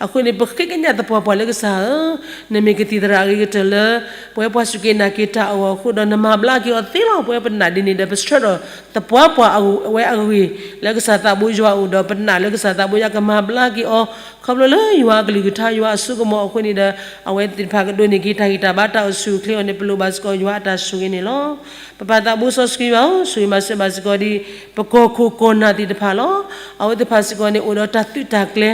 အဃိန့ၣ် ပဃ့ကညးသပှၢ်ပှၢ်လၢကစၢ်ဧၢ, နမ့ၢ်ကသံၣ်သရၣ်အဂ့ၤကတၢၢ်လၢ ပဝဲပှၤစူၢ်က့ၤနာ်က့ၤတၢ်အဂီၢ်အဃိဒီး နမၤဘျါက့ၤအီၤသ့လီၤ. ပဝဲပနာ်ဒ်န့ၣ်ဒီး ပဆှၢထီၣ်သပှၢ်ပှၢ်အဝဲအဂ့ၢ်, လၢကစၢ်သးဘိယွၤအအိၣ်ဒီး ပနာ်လၢကစၢ်သးဘိယွၤကမၤဘျါက့ၤအီၤ, ခီဖျိလၢယွၤအကလုၢ်ကထါယွၤအစိကမီၤအဃိန့ၣ်ဒီး, အဝဲသ့ၣ်တဖၣ်ကဒိးန့ၢ်က့ၤတၢ်ဂံၢ်တၢ်ဘါတၢ်အိၣ်ဆူၣ်အိၣ်ချ့အီၤန့ၣ် ပလိၣ်ဘၣ်စ့ၢ်ကီးယွၤအတၢ်ဆိၣ်ဂ့ၤန့ၣ်လီၤ. ပပၢ်သးဘိစီဆှံယွၤဧၢ, ဆိၣ်ဂ့ၤမၤစၢၤဘၣ်စ့ၢ်ကီးဒ် ပကီၢ်ခိၣ်ကီၢ်နၢ်သ့ၣ်တဖၣ်လီၤ. အဝဲသ့ၣ်တဖၣ်စ့ၢ်ကီးန့ၣ် အိၣ်ဒီးတၢ်သုးတၢ်ကျဲၤ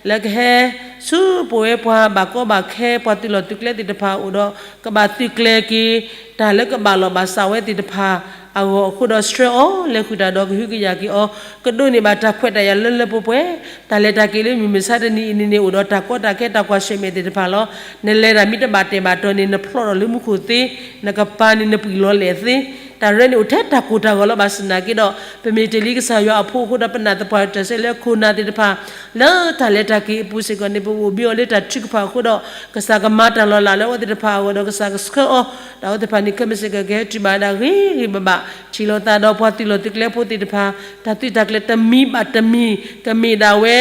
လၢကဟဲဆူပဝဲပှၤဘၣ်ကီဘၣ်ခဲ ပှၤသုးလီၢ်သုးကျဲသ့ၣ်တဖၣ်အိၣ်ဒီး ကဘၣ်သုးကျဲၤက့ၤ တၢ်လၢကဘၣ်လီၢ်ဘၣ်စးဝဲသ့ၣ်တဖၣ်အဂီၢ်အဃိဒီး ဆှၢအီၤလဲၤဃုာ်တၢ်ဒီးကဟုကယာ်က့ၤအီၤ, ကဒိးန့ၢ်ဘၣ်တၢ်ခွဲးတၢ်ယာ်လၢလၢပှဲၤပှဲၤ, တၢ်လဲၤတၢ်က့ၤလၢမုၢ်မဆါတနံၤအံၤန့ၣ်န့ၣ် အိၣ်ဒီးတၢ်ကီတၢ်ခဲတၢ်ကွၢ်ဆၢၣ်မဲာ်သ့ၣ်တဖၣ်လီၤ. နလဲၤတၢ်မ့ၢ်တဘၣ်တဲာ်ဘၣ်တီၤန့ၣ် နဖျိးထီၣ်လၢမူခိၣ်သ့, နကပၤန့ၣ်နပှံၢ်လီၤလဲၣ်သ့, တၢ်ရဲန့ၣ်အိၣ်ထဲတၢ်ကိၢ်တၢ်ဂီၤလီၤ. ဘၣ်ဆၣ်သနာ်က့ဒီး ပမ့ၢ်တ့ၢ်လံကစၢ်ယွၤအဖိအဃိဒီး ပနာ်သပှၢ်ကတၢၢ်စ့ၢ်လၢခိၣ်နၢ်သ့ၣ်တဖၣ် လၢတၢ်လဲၤတၢ်က့ၤအပူၤစ့ၢ်ကီးန့ၣ် ပအိၣ်ဘှံးအီၤလၢတၢ်ထုကဖၣ်အဃိဒီး ကစၢ်ကမၤတၢ်လီၤလးလၢအဝဲသ့ၣ်တဖၣ်အဂီၢ်ဒီး ကစၢ်ကဆှၢအီၤ, ဒီးအဝဲသ့ၣ်တဖၣ်န့ၣ် ခဲမုၢ်ဆ့ၣ်ကီးကဟဲတုၤဘၣ်ဒၣ်ဂ့ၤဂ့ၤဘၣ်ဘၣ်, ထံၣ်လိာ်သးဒီးပှၤသုးလီၢ်သုးကျဲဖိသ့ၣ်တဖၣ် တၢ်သုးတၢ်ကျဲၤတမံၤဘၣ်တမံၤ ကမ့ၢ်ဒၣ်ဝဲ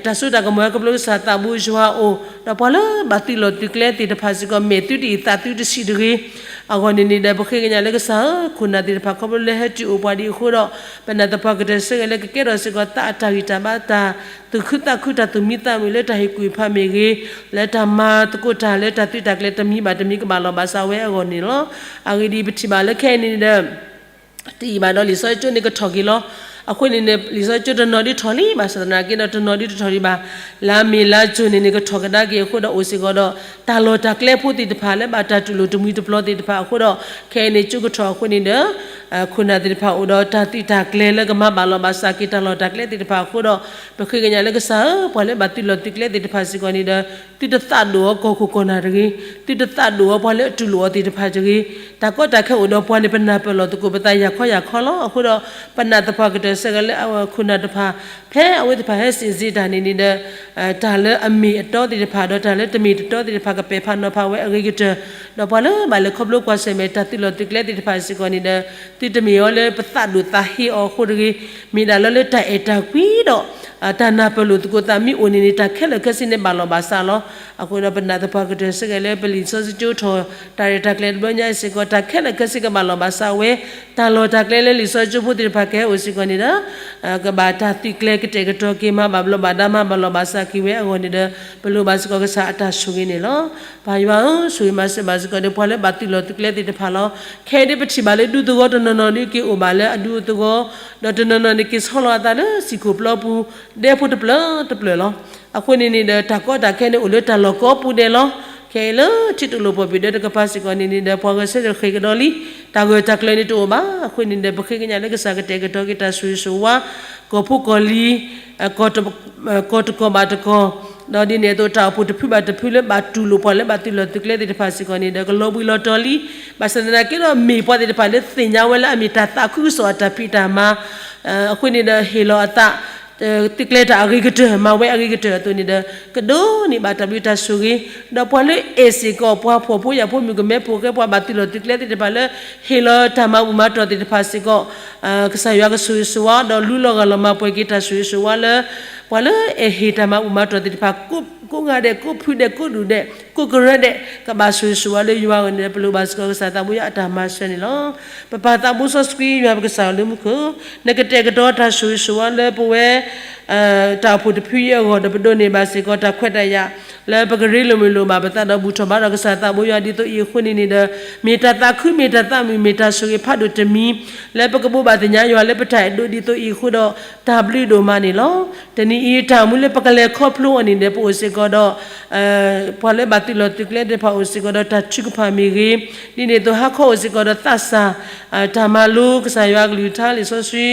တၢ်စိတၢ်ကမီၤဝဲခီဖျိကစၢ်သးဘိယွၤအအိၣ်, ဒီးပှၤလၢဘၣ်သုးလီၢ်သုးကျဲသ့ၣ်တဖၣ်စ့ၢ်ကီး မဲာ်သုတအံၣ်သးသုတဆံးတဂ့ၤ အဂီၢ်န့ၣ်န့ၣ်ဒီး ပဃ့ကညးလၢကစၢ်ဧၢ, ခိၣ်နၢ်သ့ၣ်တဖၣ် ခီဖျိလၢဟဲတုၤအိၣ်ပှၤဒံးအဃိဒီး ပနာ်သပှၢ်ကတၢၢ်စ့ၢ်ကီးလၢကကဲထီၣ်စ့ၢ်ကီးသးအတၢ်ဂံၢ်တၢ်ဘါ တၢ်သူၣ်ခုသးခု တၢ်သူၣ်မံသးမုာ်လၢတၢ်ဟ့ၣ်ကူၣ်ဖးမ့ၢ်ဂ့ၤ, လၢတၢ်မၤသကိးတၢ်လၢတၢ်သုးတၢ်ကျဲၤတမံၤဘၣ်တမံၤကဘၣ်လီၤဘၣ်စးဝဲအဂီၢ်န့ၣ်လီၤ. အဂ့ၢ်ဒ်အံၤ ပထံၣ်ဘၣ်လၢခဲအံၤန့ၣ်ဒီး တအံၤဘၣ်ဒီးလံာ်စီဆှံကၠိန့ၣ်ကထီၣ်က့ၤလီၤ. အဃိန့ၣ်န့ၣ် လံာ်စီဆှံကၠိတနီၤဒုးထီၣ်လံ, ဘၣ်ဆၣ်သနာ်က့ဒီး တနီၤဒုးတထီၣ်ဒံးဘၣ်. လါမ့ၤလါကၠိန့ၣ်န့ၣ် ကထီၣ်ကဒါက့ၤအဃိဒီး အိၣ်စ့ၢ်ကီးဒီး တၢ်လီၢ်တၢ်ကျဲဖိသ့ၣ်တဖၣ်လၢဘၣ်တၢ်တူၢ်လိာ်တမှံၤတပျီၤသ့ၣ်တဖၣ်အဃိဒီး ခဲအံၤန့ၣ် ကၠိကထီၣ်အဃိန့ၣ်ဒီး ခိၣ်နၢ်သ့ၣ်တဖၣ်အိၣ်ဒီးတၢ်သုးတၢ်ကျဲၤလၢကမၤဘၣ်လီၤဘၣ်စးက့ၤတၢ်လီၢ်တၢ်ကျဲသ့ၣ်တဖၣ်အဃိဒီး ပဃ့ကညးလၢကစၢ်ဧၢ, ပှၤလၢဘၣ်သုးလီၢ်သုးကျဲသ့ၣ်တဖၣ်စ့ၢ်ကီးန့ၣ်ဒီး သုတသးဒိၣ်အီၤကီၢ်ခိၣ်ကီၢ်နၢ်တဂ့ၤ, သုတသးဒိၣ်အီၤပှၤလၢအတူၢ်လိာ်အီၤသ့ၣ်တဖၣ်တဂ့ၤ. တၢ်ကီတၢ်ခဲအိၣ်ဒီးပှၤန့ၣ် ပနၢ်ပၢၢ်လီၤသကိးပသးယၤခီယၤခီလီၤ. အဃိဒီး ပနာ်သပှၢ်ကတၢၢ်စ့ၢ်ကီးလၢအဝဲခိၣ်နၢ်တဖၣ် ဖဲအဝဲသ့ၣ်တဖၣ်ဟဲစံၣ်စ့တၢ်န့ၣ်န့ၣ်ဒီး တၢ်လၢအမ့ၢ်အတီသ့ၣ်တဖၣ် ဒီးတၢ်လၢတမ့ၢ်တတီသ့ၣ်တဖၣ် ကပဲာ်ဖးနီၤဖးဝဲအဂ့ၤကတၢၢ်, ဒီးပှၤလၢဘၣ်လဲၤခီဖျိကွၢ်ဆၢၣ်မဲာ်တၢ်သုးလီၢ်သုးကျဲသ့ၣ်တဖၣ်စ့ၢ်ကီးန့ၣ်ဒီး သုတမ့ၢ်အီၤလၢပသးဒိၣ်သးဟ့အီၤအဃိတဂ့ၤ, မ့ၢ်ဒၣ်လၢလၢတၢ်အဲၣ်တၢ်ကွံဒီး တၢ်နၢ်ပၢၢ်လိာ်သကိးသးမ့ၢ်အိၣ်န့ၣ်န့ၣ် တၢ်ခဲလၢာ်ခဲဆ့န့ၣ်ဘၣ်လီၤဘၣ်စးလီၤ. အဃိဒီးပနာ်သပှၢ်ကတၢၢ်စ့ၢ်ကီးလၢ ပလံာ်စီဆှံကၠိထီၣ် တၢ်ရဲၣ်တၢ်ကျဲၤတဘျီညါအံၤစ့ၢ်ကီး တၢ်ခဲလၢာ်ခဲဆ့ကဘၣ်လီၤဘၣ်စးဝဲ, တၢ်လီၢ်တၢ်ကျဲလၢလံာ်စီဆှံကၠိဖိသ့ၣ်တဖၣ်ကဟဲအိၣ်စ့ၢ်ကီးန့ၣ်ဒီး ကဘၣ်တၢ်သုးကျဲၤကတဲာ်ကတီၤက့ၤ မၤဘၣ်ဘျီးဘၣ်ဒါ မၤဘၣ်လီၤဘၣ်စးက့ၤဝဲအဂီၢ်န့ၣ်ဒီး ပလိၣ်ဘၣ်စ့ၢ်ကီးကစၢ်အတၢ်ဆိၣ်ဂ့ၤန့ၣ်လီၤ. ပၢ်ယွၤဧၢ, ဆိၣ်ဂ့ၤမၤစၢၤဘၣ်စ့ၢ်ကီးဒီး ပှၤလၢဘၣ်သုးလီၢ်သုးကျဲသ့ၣ်တဖၣ်လီၤ. ခဲအံၤဒ်ပထံၣ်ဘၣ်လၢဒူသဝီတနီၤနီၤဒ်က့ၤအိၣ်ဘၣ်လၢ အဒူအသဝီ, ဒီးတနီၤနီၤန့ၣ်က့ၤဆီလီၤအသးလၢစံၣ်ခိၣ်ပျီပူၤ ဒဲဖိတဖျၢၣ်တဖျၢၣ်လီၤ. အဃိန့ၣ်န့ၣ်ဒီး တၢ်ကီတၢ်ခဲန့ၣ်အိၣ်လၢတၢ်လီၢ်ကိးပူၤဒဲးလီၤ. ခဲအံၤလၢထံတလိာ်ပှီၢ်ပံၤဒဲးတကပၤစ့ၢ်ကီးန့ၣ်န့ၣ်ဒီး ပှၤဂဲၤဆၢထၢၣ်ဃ့ၢ်ကဒီးလံ, တၢ်ဂၢၢ်တၢ်ကျၢၤန့ၣ်တအိၣ်ဘၣ်. အဃိန့ၣ်ဒီး ပဃ့ကညးလၢကစၢ်ကတဲာ်ကတီၤက့ၤတၢ်ဆိၣ်ဂ့ၤဆိၣ်ဝါ ကီၢ်ဖိကီၢ်လံၤ ကီၢ်တကီၢ်ဘၣ်တကီၢ်, ဒီးဒ်န့ၣ်အသိး တၢ်အိၣ်ဖှိၣ်တဖုဘၣ်တဖုလၢဘၣ်တူၢ်လိာ်ပှၤလၢဘၣ်သုးလီၢ်သုးကျဲသ့ၣ်တဖၣ်စ့ၢ်ကီးန့ၣ်ဒီး ကလီၤဘှံးလီၤတီၤလံ. ဘၣ်ဆၣ်သနာ်က့ဒီး မ့ၢ်ပှၤသ့ၣ်တဖၣ်လၢသ့ၣ်ညါဝဲလၢအမ့ၢ်တၢ်သးခုကစီၣ်အတၢ်ဖံးတၢ်မၤ အဃိန့ၣ်ဒီး ဟ့ၣ်လီၤအသး သုးကျဲၤတၢ်အဂ့ၤကတၢၢ် မၤဝဲအဂ့ၤကတၢၢ်အသိးန့ၣ်ဒီး ကဒိးန့ၢ်ဘၣ်တၢ်ဘျုးတၢ်ဆိၣ်ဂ့ၤ, ဒီးပှၤလၢအဲၣ်စ့ၢ်ကီး ပှၤဖှီၣ်ဖိယာ်ဖိမုၣ်ကမဲဖိဃဲ ပှၤဘၣ်သုးလီၢ်သုးကျဲသ့ၣ်တဖၣ်လၢ ဟ့ၣ်လီၤတၢ်မၤဘူၣ်မၤတီၢ်သ့ၣ်တဖၣ်စ့ၢ်ကီး ကစၢ်ယွၤကဆိၣ်ဂ့ၤဆိၣ်ဝါဒီး လူလီၤဂၢ်လီၤမၤပှဲၤက့ၤတၢ်ဆိၣ်ဂ့ၤဆိၣ်ဝါလၢ ပှၤလၢအဲၣ်ဟ့ၣ်တၢ်မၤဘူၣ်မၤတီၢ်သ့ၣ်တဖၣ် ကိးဂၤဒဲး ကိးဖုဒဲး ကိးဒူၣ်ဒဲး ကိးကရၢဒဲး ကဘၣ်ဆိၣ်ဂ့ၤဆိၣ်ဝါလၢယွၤအဂီၢ်န့ၣ်ဒီး ပလိၣ်ဘၣ်စ့ၢ်ကီးကစၢ်သးဘိယွၤအတၢ်မၤစၢၤန့ၣ်လီၤ. ပပၢ်သးဘိစီဆှံယွၤပကစၢ်ဧၢလၢမူခိၣ်, နကတဲာ်ကတီၤတၢ်ဆိၣ်ဂ့ၤဆိၣ်ဝါလၢပဝဲ တၢ်အိၣ်ဖှိၣ်တဖုအံၤအဂီၢ်ဒီး ပဒိးန့ၢ်ဘၣ်စ့ၢ်ကီးတၢ်ခွဲးတၢ်ယာ် လၢပကရ့လိာ်မုာ်လိာ်ဘၣ်ပသးဒီးဘူၣ်ထီၣ်ဘါထီၣ်ကစၢ်သးဘိယွၤဒ်သိးအံၤအဃိန့ၣ်န့ၣ်ဒီး မ့ၢ်တၢ်သးခု မ့ၢ်တၢ်သးမုာ် မ့ၢ်တၢ်ဆိၣ်ဂ့ၤဖးဒိၣ်တမံၤ လၢပကဘိးဘၣ်သ့ၣ်ညါယွၤလၢပတၢ်အဲၣ်ဒိးဒ်သိးအံၤအဃိဒီး တၢ်ဘျုးဒိၣ်မးန့ၣ်လီၤ. တနံၤအံၤတၢ်အိၣ်မူလၢပကလဲၤခီဖျိအီၤန့ၣ်ဒီး ပအိၣ်စ့ၢ်ကီးဒီး ပှၤလၢဘၣ်သုးလီၢ်သုးကျဲသ့ၣ်တဖၣ်အိၣ်စ့ၢ်ကီးဒီးတၢ်ထုကဖၣ်မ့ၢ်ဂ့ၤ, ဒ်န့ၣ်အသိးဟါခီအိၣ်စ့ၢ်ကီးဒီးသးစၢ် တၢ်မၤလိကစၢ်ယွၤအကလုၢ်ကထါလံာ်စီဆှံ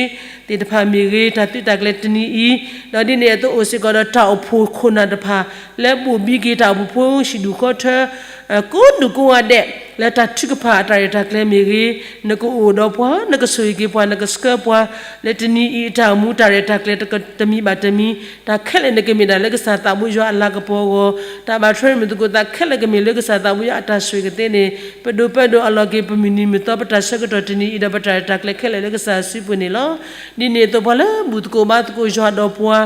သ့ၣ်တဖၣ်မ့ၢ်ဂ့ၤ, တၢ်သုးတၢ်ကျဲၤတနံၤအံၤ, ဒီးဒ်န့ၣ်အသိးအိၣ်စ့ၢ်ကီးဒီးတၢ်အိၣ်ဖှိၣ်ခိၣ်နၢ်တဖၣ် လၢဘိၣ်ဘံက့ၤတၢ်အိၣ်ဖှိၣ်ဖိဟံၣ်ဒူၣ်ဃီထၢ ကိးဒူၣ်ကိးဂၤဒဲး လၢတၢ်ထုကဖၣ်အတၢ်ရဲၣ်တၢ်ကျဲၤမ့ၢ်ဂ့ၤ, နကအိၣ်ဒီးပှၤ နကဆိၣ်ဂ့ၤက့ၤပှၤ နကဆှၢပှၤ လၢတနံၤအံၤအတၢ်အိၣ်မူတၢ်ရဲၣ်တၢ်ကျဲၤတမံၤဘၣ်တမံၤ တၢ်ခဲလၢာ်န့ၣ်ကမ့ၢ်ဒၣ်လၢကစၢ်သးဘိယွၤအလၤကပီၤအဂီၢ်, တၢ်ဘၣ်ထွဲမုာ်သကိးသးခဲလၢာ်ကမ့ၢ်လၢကစၢ်သးဘိယွၤအတၢ်ဆိၣ်ဂ့ၤကသ့န့ၣ် ပဒိးပၢဒိးအလီၢ်က့ၤ ပမုၢ်နံၤမုၢ်သီ ပတၢ်ဆၢကတီၢ်တနံၤအံၤဒီးပတၢ်ရဲၣ်တၢ်ကျဲၤခဲလၢာ်လၢကစၢ်စုပူၤန့ၣ်လီၤ. ဒ်န့ၣ်အသိးပှၤလၢဘူၣ်သကိးဘါသကိးယွၤဒီးပှၤ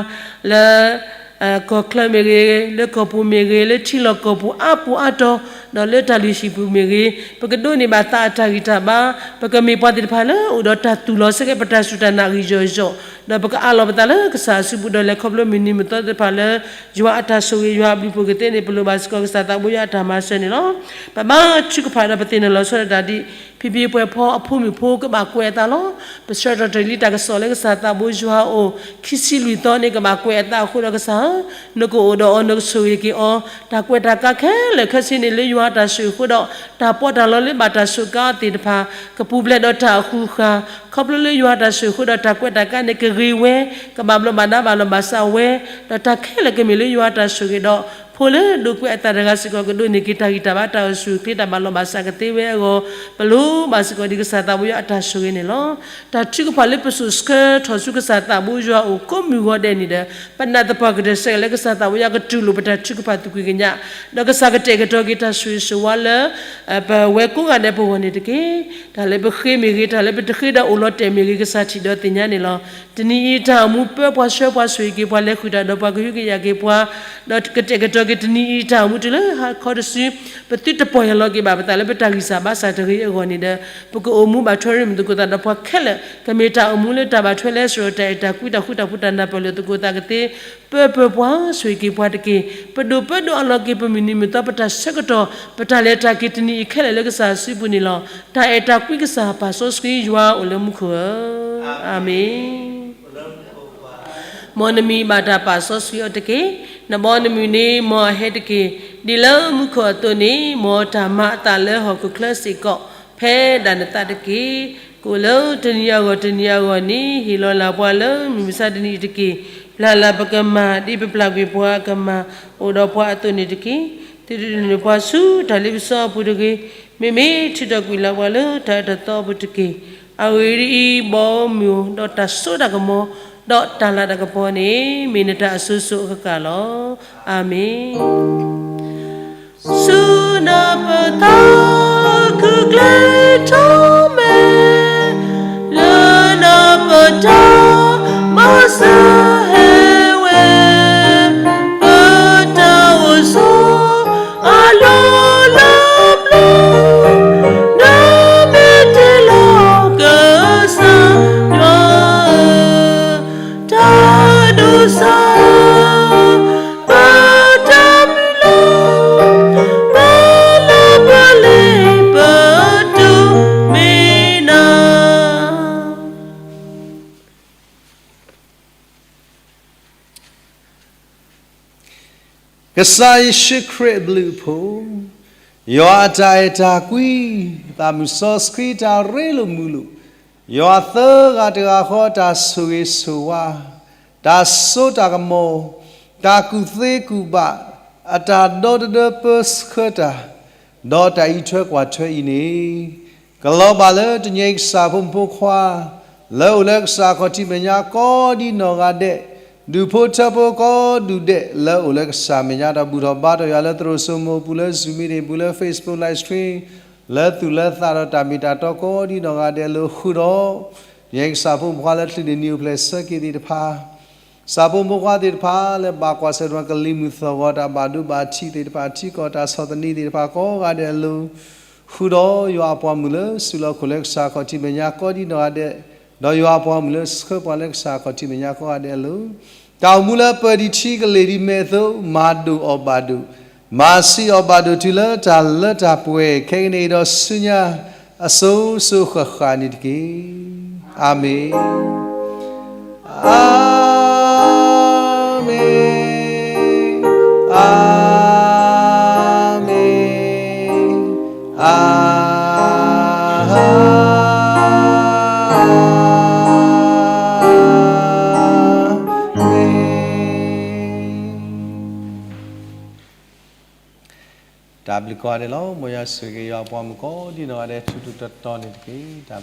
လၢ ကီၢ်ချၢမ့ၢ်ဂ့ၤ, လၢကီၢ်ပူၤမ့ၢ်ဂ့ၤ, လၢထံလီၢ်ကီၢ်ပူၤအါပူၤအါတီၤ, ဒီးလၢတၢ်လုၢ်ဟံၣ်ပူၤမ့ၢ်ဂ့ၤ, ပကဒိးန့ၢ်ဘၣ်သးအတၢ်ဂံၢ်တၢ်ဘါ, ပကမ့ၢ်ပှၤသ့ၣ်တဖၣ်လၢအိၣ်ဒီးတၢ်သူၣ်လီၤဆၢက့ၤ ပတၢ်စူၢ်တၢ်နာ်ဂံၢ်ယီၢ်ယီၢ်, ဒီးပကအးလီၤပသးလၢကစၢ်အစုပူၤဒီးလဲၤခီဖျိမုၢ်နံၤမုၢ်သီသ့ၣ်တဖၣ်လၢ ယွၤအတၢ်ဆိၣ်ဂ့ၤယွၤအဘျုးဖှိၣ်ကသ့န့ၣ် ပလိၣ်ဘၣ်စ့ၢ်ကီးကစၢ်သးဘိယွၤအတၢ်မၤစၢၤန့ၣ်လီၤ. ပဘါထုကဖၣ်ဒီးပသ့ၣ်နီၣ်လီၤဆီဒၣ်တၢ်ဒ် ဖံဖံပှဲၤဖီအဖိမုၣ်ဖိကဘၣ်ကွဲးအသးလီၤ. ပဆၢထီၣ်တ့ၢ်လံတၢ်ကစီၣ်လၢကစၢ်သးဘိယွၤအအိၣ် ခံဆံလွံၢ်သီန့ၣ် ကဘၣ်ကွဲးအသးအဃိဒီးကစၢ်ဧၢ, နကအိၣ်ဒီးအီၤ နကဆိၣ်ဂ့ၤက့ၤအီၤ, တၢ်ကွဲးတၢ်ကါခဲလၢာ်ခဲဆ့န့ၣ် လၢယွၤအတၢ်ဆိၣ်ဂ့ၤအဃိဒီး တၢ်ပီးတၢ်လီလၢဘၣ်တၢ်စူးကါအီၤသ့ၣ်တဖၣ် ကပူၤဖျဲးဒီးတၢ်အဃုာ်ဃၢ်, ခီဖျိလၢယွၤအတၢ်ဆိၣ်ဂ့ၤအဃိဒီး တၢ်ကွဲးတၢ်ကါန့ၣ်ကဂ့ၤဝဲ, ကဘၣ်ဘျီးဘၣ်ဒါဘၣ်လီၤဘၣ်စးဝဲ, ဒီးတၢ်ခဲလၢာ်ကမ့ၢ်လၢယွၤအတၢ်ဆိၣ်ဂ့ၤဒီး ဖိလၢဒိးကွဲးအသးတဂၤစ့ၢ်ကီး ကဒိးန့ၢ်က့ၤတၢ်ဂံၢ်တၢ်ဘါ တၢ်အိၣ်ဆူၣ်အိၣ်ချ့ တၢ်ဘၣ်လီၤဘၣ်စးကသ့ဝဲအဂီၢ်, ပလိၣ်ဘၣ်စ့ၢ်ကီးဒ်ကစၢ်သးဘိယွၤအတၢ်ဆိၣ်ဂ့ၤန့ၣ်လီၤ. တၢ်ထုကဖၣ်လၢပစိာ်ဆှၢထီၣ်ဆူကစၢ်သးဘိယွၤအအိၣ်ကိးမုၢ်ဂီၤဒဲးန့ၣ်ဒီး ပနာ်သပှၢ်ကတၢၢ်ဆၢက့ၤလၢကစၢ်သးဘိယွၤကတူၢ်လိာ်ပတၢ်ထုကဖၣ်သူၣ်ကံၢ်ကညး, ဒီးကစၢ်ကတဲာ်ကတီၤက့ၤတၢ်ဆိၣ်ဂ့ၤဆိၣ်ဝါလၢ ပဝဲကိးဂၤဒဲးပဂီၢ်န့ၣ်တက့ၢ်. တၢ်လၢပဃ့မ့ၢ်ဂ့ၤ, တၢ်လၢပတဃ့ဒီးအိၣ်လီၤတဲာ်မ့ၢ်ဂ့ၤ, ကစၢ်ထံၣ်ဒီးသ့ၣ်ညါန့ၣ်လီၤ. တနံၤအံၤတၢ်အိၣ်မူပၢပှၤဆှၢပှၤဆိၣ်ဂ့ၤက့ၤပှၤ လဲၤဃုာ်တၢ်ဒီးပှၤ ကဟုကယာ်က့ၤပှၤ, ဒီးကတဲာ်ကတီၤက့ၤတနံၤအံၤတၢ်အိၣ်မူတုၤလၢဟါခီတစု, ပသုတပီၢ်ယၢ်လီၤက့ၤဘၣ်ပသးလၢပတၢ်ဂံၢ်စၢ်ဘါစၢ်တဂ့ၤအဂီၢ်န့ၣ်ဒီး ပကအိၣ်မူဘၣ်ထွဲရ့မုာ်သကိးသးဒီးပှၤခဲလၢာ်, ကမ့ၢ်တၢ်အိၣ်မူလၢတၢ်ဘၣ်ထွဲလၢစရီတၢ်အဲၣ်တၢ်ကွံ တၢ်ဃူတၢ်ဖိးတၢ်နၢ်ပၢၢ်လိာ်သကိးသးကသ့, ပၢပၢၤပှၤဆိၣ်ဂ့ၤက့ၤပှၤတက့ၢ်. ပဒိၣ်ပၢဒိၣ်အလီၢ်က့ၤ ပမုၢ်နံၤမုၢ်သီ ပတၢ်ဆၢကတီၢ် ပတၢ်လဲၤတၢ်က့ၤတနံၤအံၤခဲလၢာ်လၢကစၢ်စုပူၤန့ၣ်လီၤ. တၢ်အဲၣ်တၢ်ကွံကစၢ်ပာ်စီဆှံယွၤအိၣ်လၢမူခိၣ်ဧၢ, အၤမ့ၣ်. မ်နမံၤဘၣ်တၢ်ပာ်စီဆှံအီၤတက့ၢ်. နဘီနမုၢ်န့ၣ် မ်အဟဲတက့ၢ်. ဒ်လၢမူခိၣ်အသိးန့ၣ် မ်တၢ်မၤအသးလၢဟီၣ်ခိၣ်ချၢစ့ၢ်ကီး ဖဲဒၣ်နသးတက့ၢ်. ကိၣ်လၢတနံၤအဂီၢ်တနံၤအဂီၢ်န့ၣ် ဟ့ၣ်လီၤလၢ်ပှၤလၢမုၢ်မဆါတနံၤအံၤတက့ၢ်. ပျၢ်လၢ်ပကမၢ် ဒ်ပပျၢ်ကွံာ်ပှၤအကမၢ် အိၣ်ဒီးပှၤအသိးန့ၣ်တက့ၢ်. သုတဒုးနုာ်ပှၤဆူတၢ်လ့ပစီအပူၤတဂ့ၤ. မ့မ့ၢ်ထုးထီၣ်ကွံာ်လၢ်ပှၤလၢ တၢ်အၢတၢ်သီအပူၤတက့ၢ်. အဂ့ၢ်ဒ်အံၤ, ဘီမုၢ်အိၣ်ဒီးတၢ်စိတၢ်ကမီၤ ဒီးတၢ်လၤတၢ်ကပီၤန့ၣ် မ့ၢ်နတၢ်အစိၤစိၤအဃၣ်ဃၣ်လီၤ. အၤမ့ၣ်. ဆူနၢ်ပၢၢ်သးခုကျဲထီၣ်မဲာ်, လၢနၢ်ပၢၢ်တၢ်မၤစၢၤဟဲဝဲ, ပတၢ်အိၣ်ဆိးအလီၢ်လၢပျၢၤ, နမ့ၢ်တ့လီၤကစၢ်ယွၤဧၢ, တၢ်ဒိးစၢ် ပတၢ်မုၢ်လၢ်, ပလၢပလ့ပတုၤမ့ၢ်နၤ. ကစၢ်ယ့ၣ်ၡူးခရံာ်အဘျုးအဖှိၣ်, ယွၤအတၢ်အဲၣ်တၢ်ကွံ, သးမုၢ်စီဆှံတၢ်ရ့လိာ်မုာ်လိာ်, ယွၤသၢဂၤတဂၤဃီတၢ်ဆိၣ်ဂ့ၤဆိၣ်ဝါ, တၢ်စိတၢ်ကမီၤ, တၢ်ကူၣ်သ့ကူၣ်ဘၣ်, အတၢ်ဒီတဒၢပၢဆှၢတၢ်, ဒီးတၢ်အံးထွဲကွၢ်ထွဲအံၤန့ၣ် ကလီၤဘၣ်လၢတနံၤအံၤကစၢ်ဖိမုၣ်ဖိခွါ လၢအိၣ်လၢကစၢ်ခီၣ်ထံးမဲာ်ညါကိးဒ်နီၢ်ဂၤဒဲး, ဒူၣ်ဖိထၢဖိကိးဒူၣ်ဒဲး လၢအိၣ်လၢကစၢ်မဲာ်ညါဒီးဘူၣ်ထီၣ်ဘါထီၣ်ယွၤလၢသရိာ်စိမိၤအပူၤ လၢ Zoom meeting ပူၤ လၢ Facebook live stream လၢသူၣ်လၢသးဒီးတၢ်မ့ၢ်တၢ်တီကိးဒ်နီၢ်ဂၤဒဲးအလိၤဃုာ်ဒီး ယဲကစၢ်ဖိမုၣ်ဖိခွါလၢချုးန့ၢ်နံၤအိၣ်ဖျဲၣ်ဆၢက့ၤသ့ၣ်တဖၣ် ကစၢ်ဖိမုၣ်ဖိခွါသ့ၣ်တဖၣ်လၢဘၣ်ကွၢ်ဆၢၣ်မဲာ်ကလံၤမုၢ်သီၣ်ဂီၤ တၢ်ဘၣ်ဒိဘၣ်ထံးသ့ၣ်တဖၣ် ထံကီၢ်တၢ်ဆီၣ်သနံးသ့ၣ်တဖၣ်ကိးဂၤဒဲးအလိၤ ဃုာ်ဒီးယွၤအပှၤမုၣ်လၢစူးလီၤခိၣ်လၢကစၢ်ခီၣ်ထံးမဲာ်ညါကိးဒ်နီၢ်ဂၤဒဲး, ဒီးယွၤအပှၤမုၣ်လၢဆှၢပှၤလၢကစၢ်ခီၣ်ထံးမဲာ်ညါကိးဂၤဒဲးအလိၤ, တၢ်အိၣ်မူလၢပၢၢ်ဒံးထံကလ့ၢ်ဒံးမဲာ်အသိး မၤဒိၣ်အီၤဘၣ်ဒိၣ်, မၤဆံးအီၤဘၣ်ဒိၣ်တုၤလၢတၢ်လၢတၢ်ပှဲၤ ခဲကနံၣ်အံၤဒီးဆူညါ အစိၤစိၤဃၣ်ဃၣ်န့ၣ်တက့ၢ်. အၤမ့ၣ်, အၤမ့ၣ်, အၤမ့ၣ်, အၤ မ့ၢ်. တၢ်ဘျုးကိးဂၤဒဲးလီၤ. မ်ယွၤဆိၣ်ဂ့ၤက့ၤယွၤအပှၤမုၣ်ကိးဒံနီၢ်ဂၤဒဲး ထူထူတီတီန့ၣ်တက့ၢ်. တၢ်ဘျုး.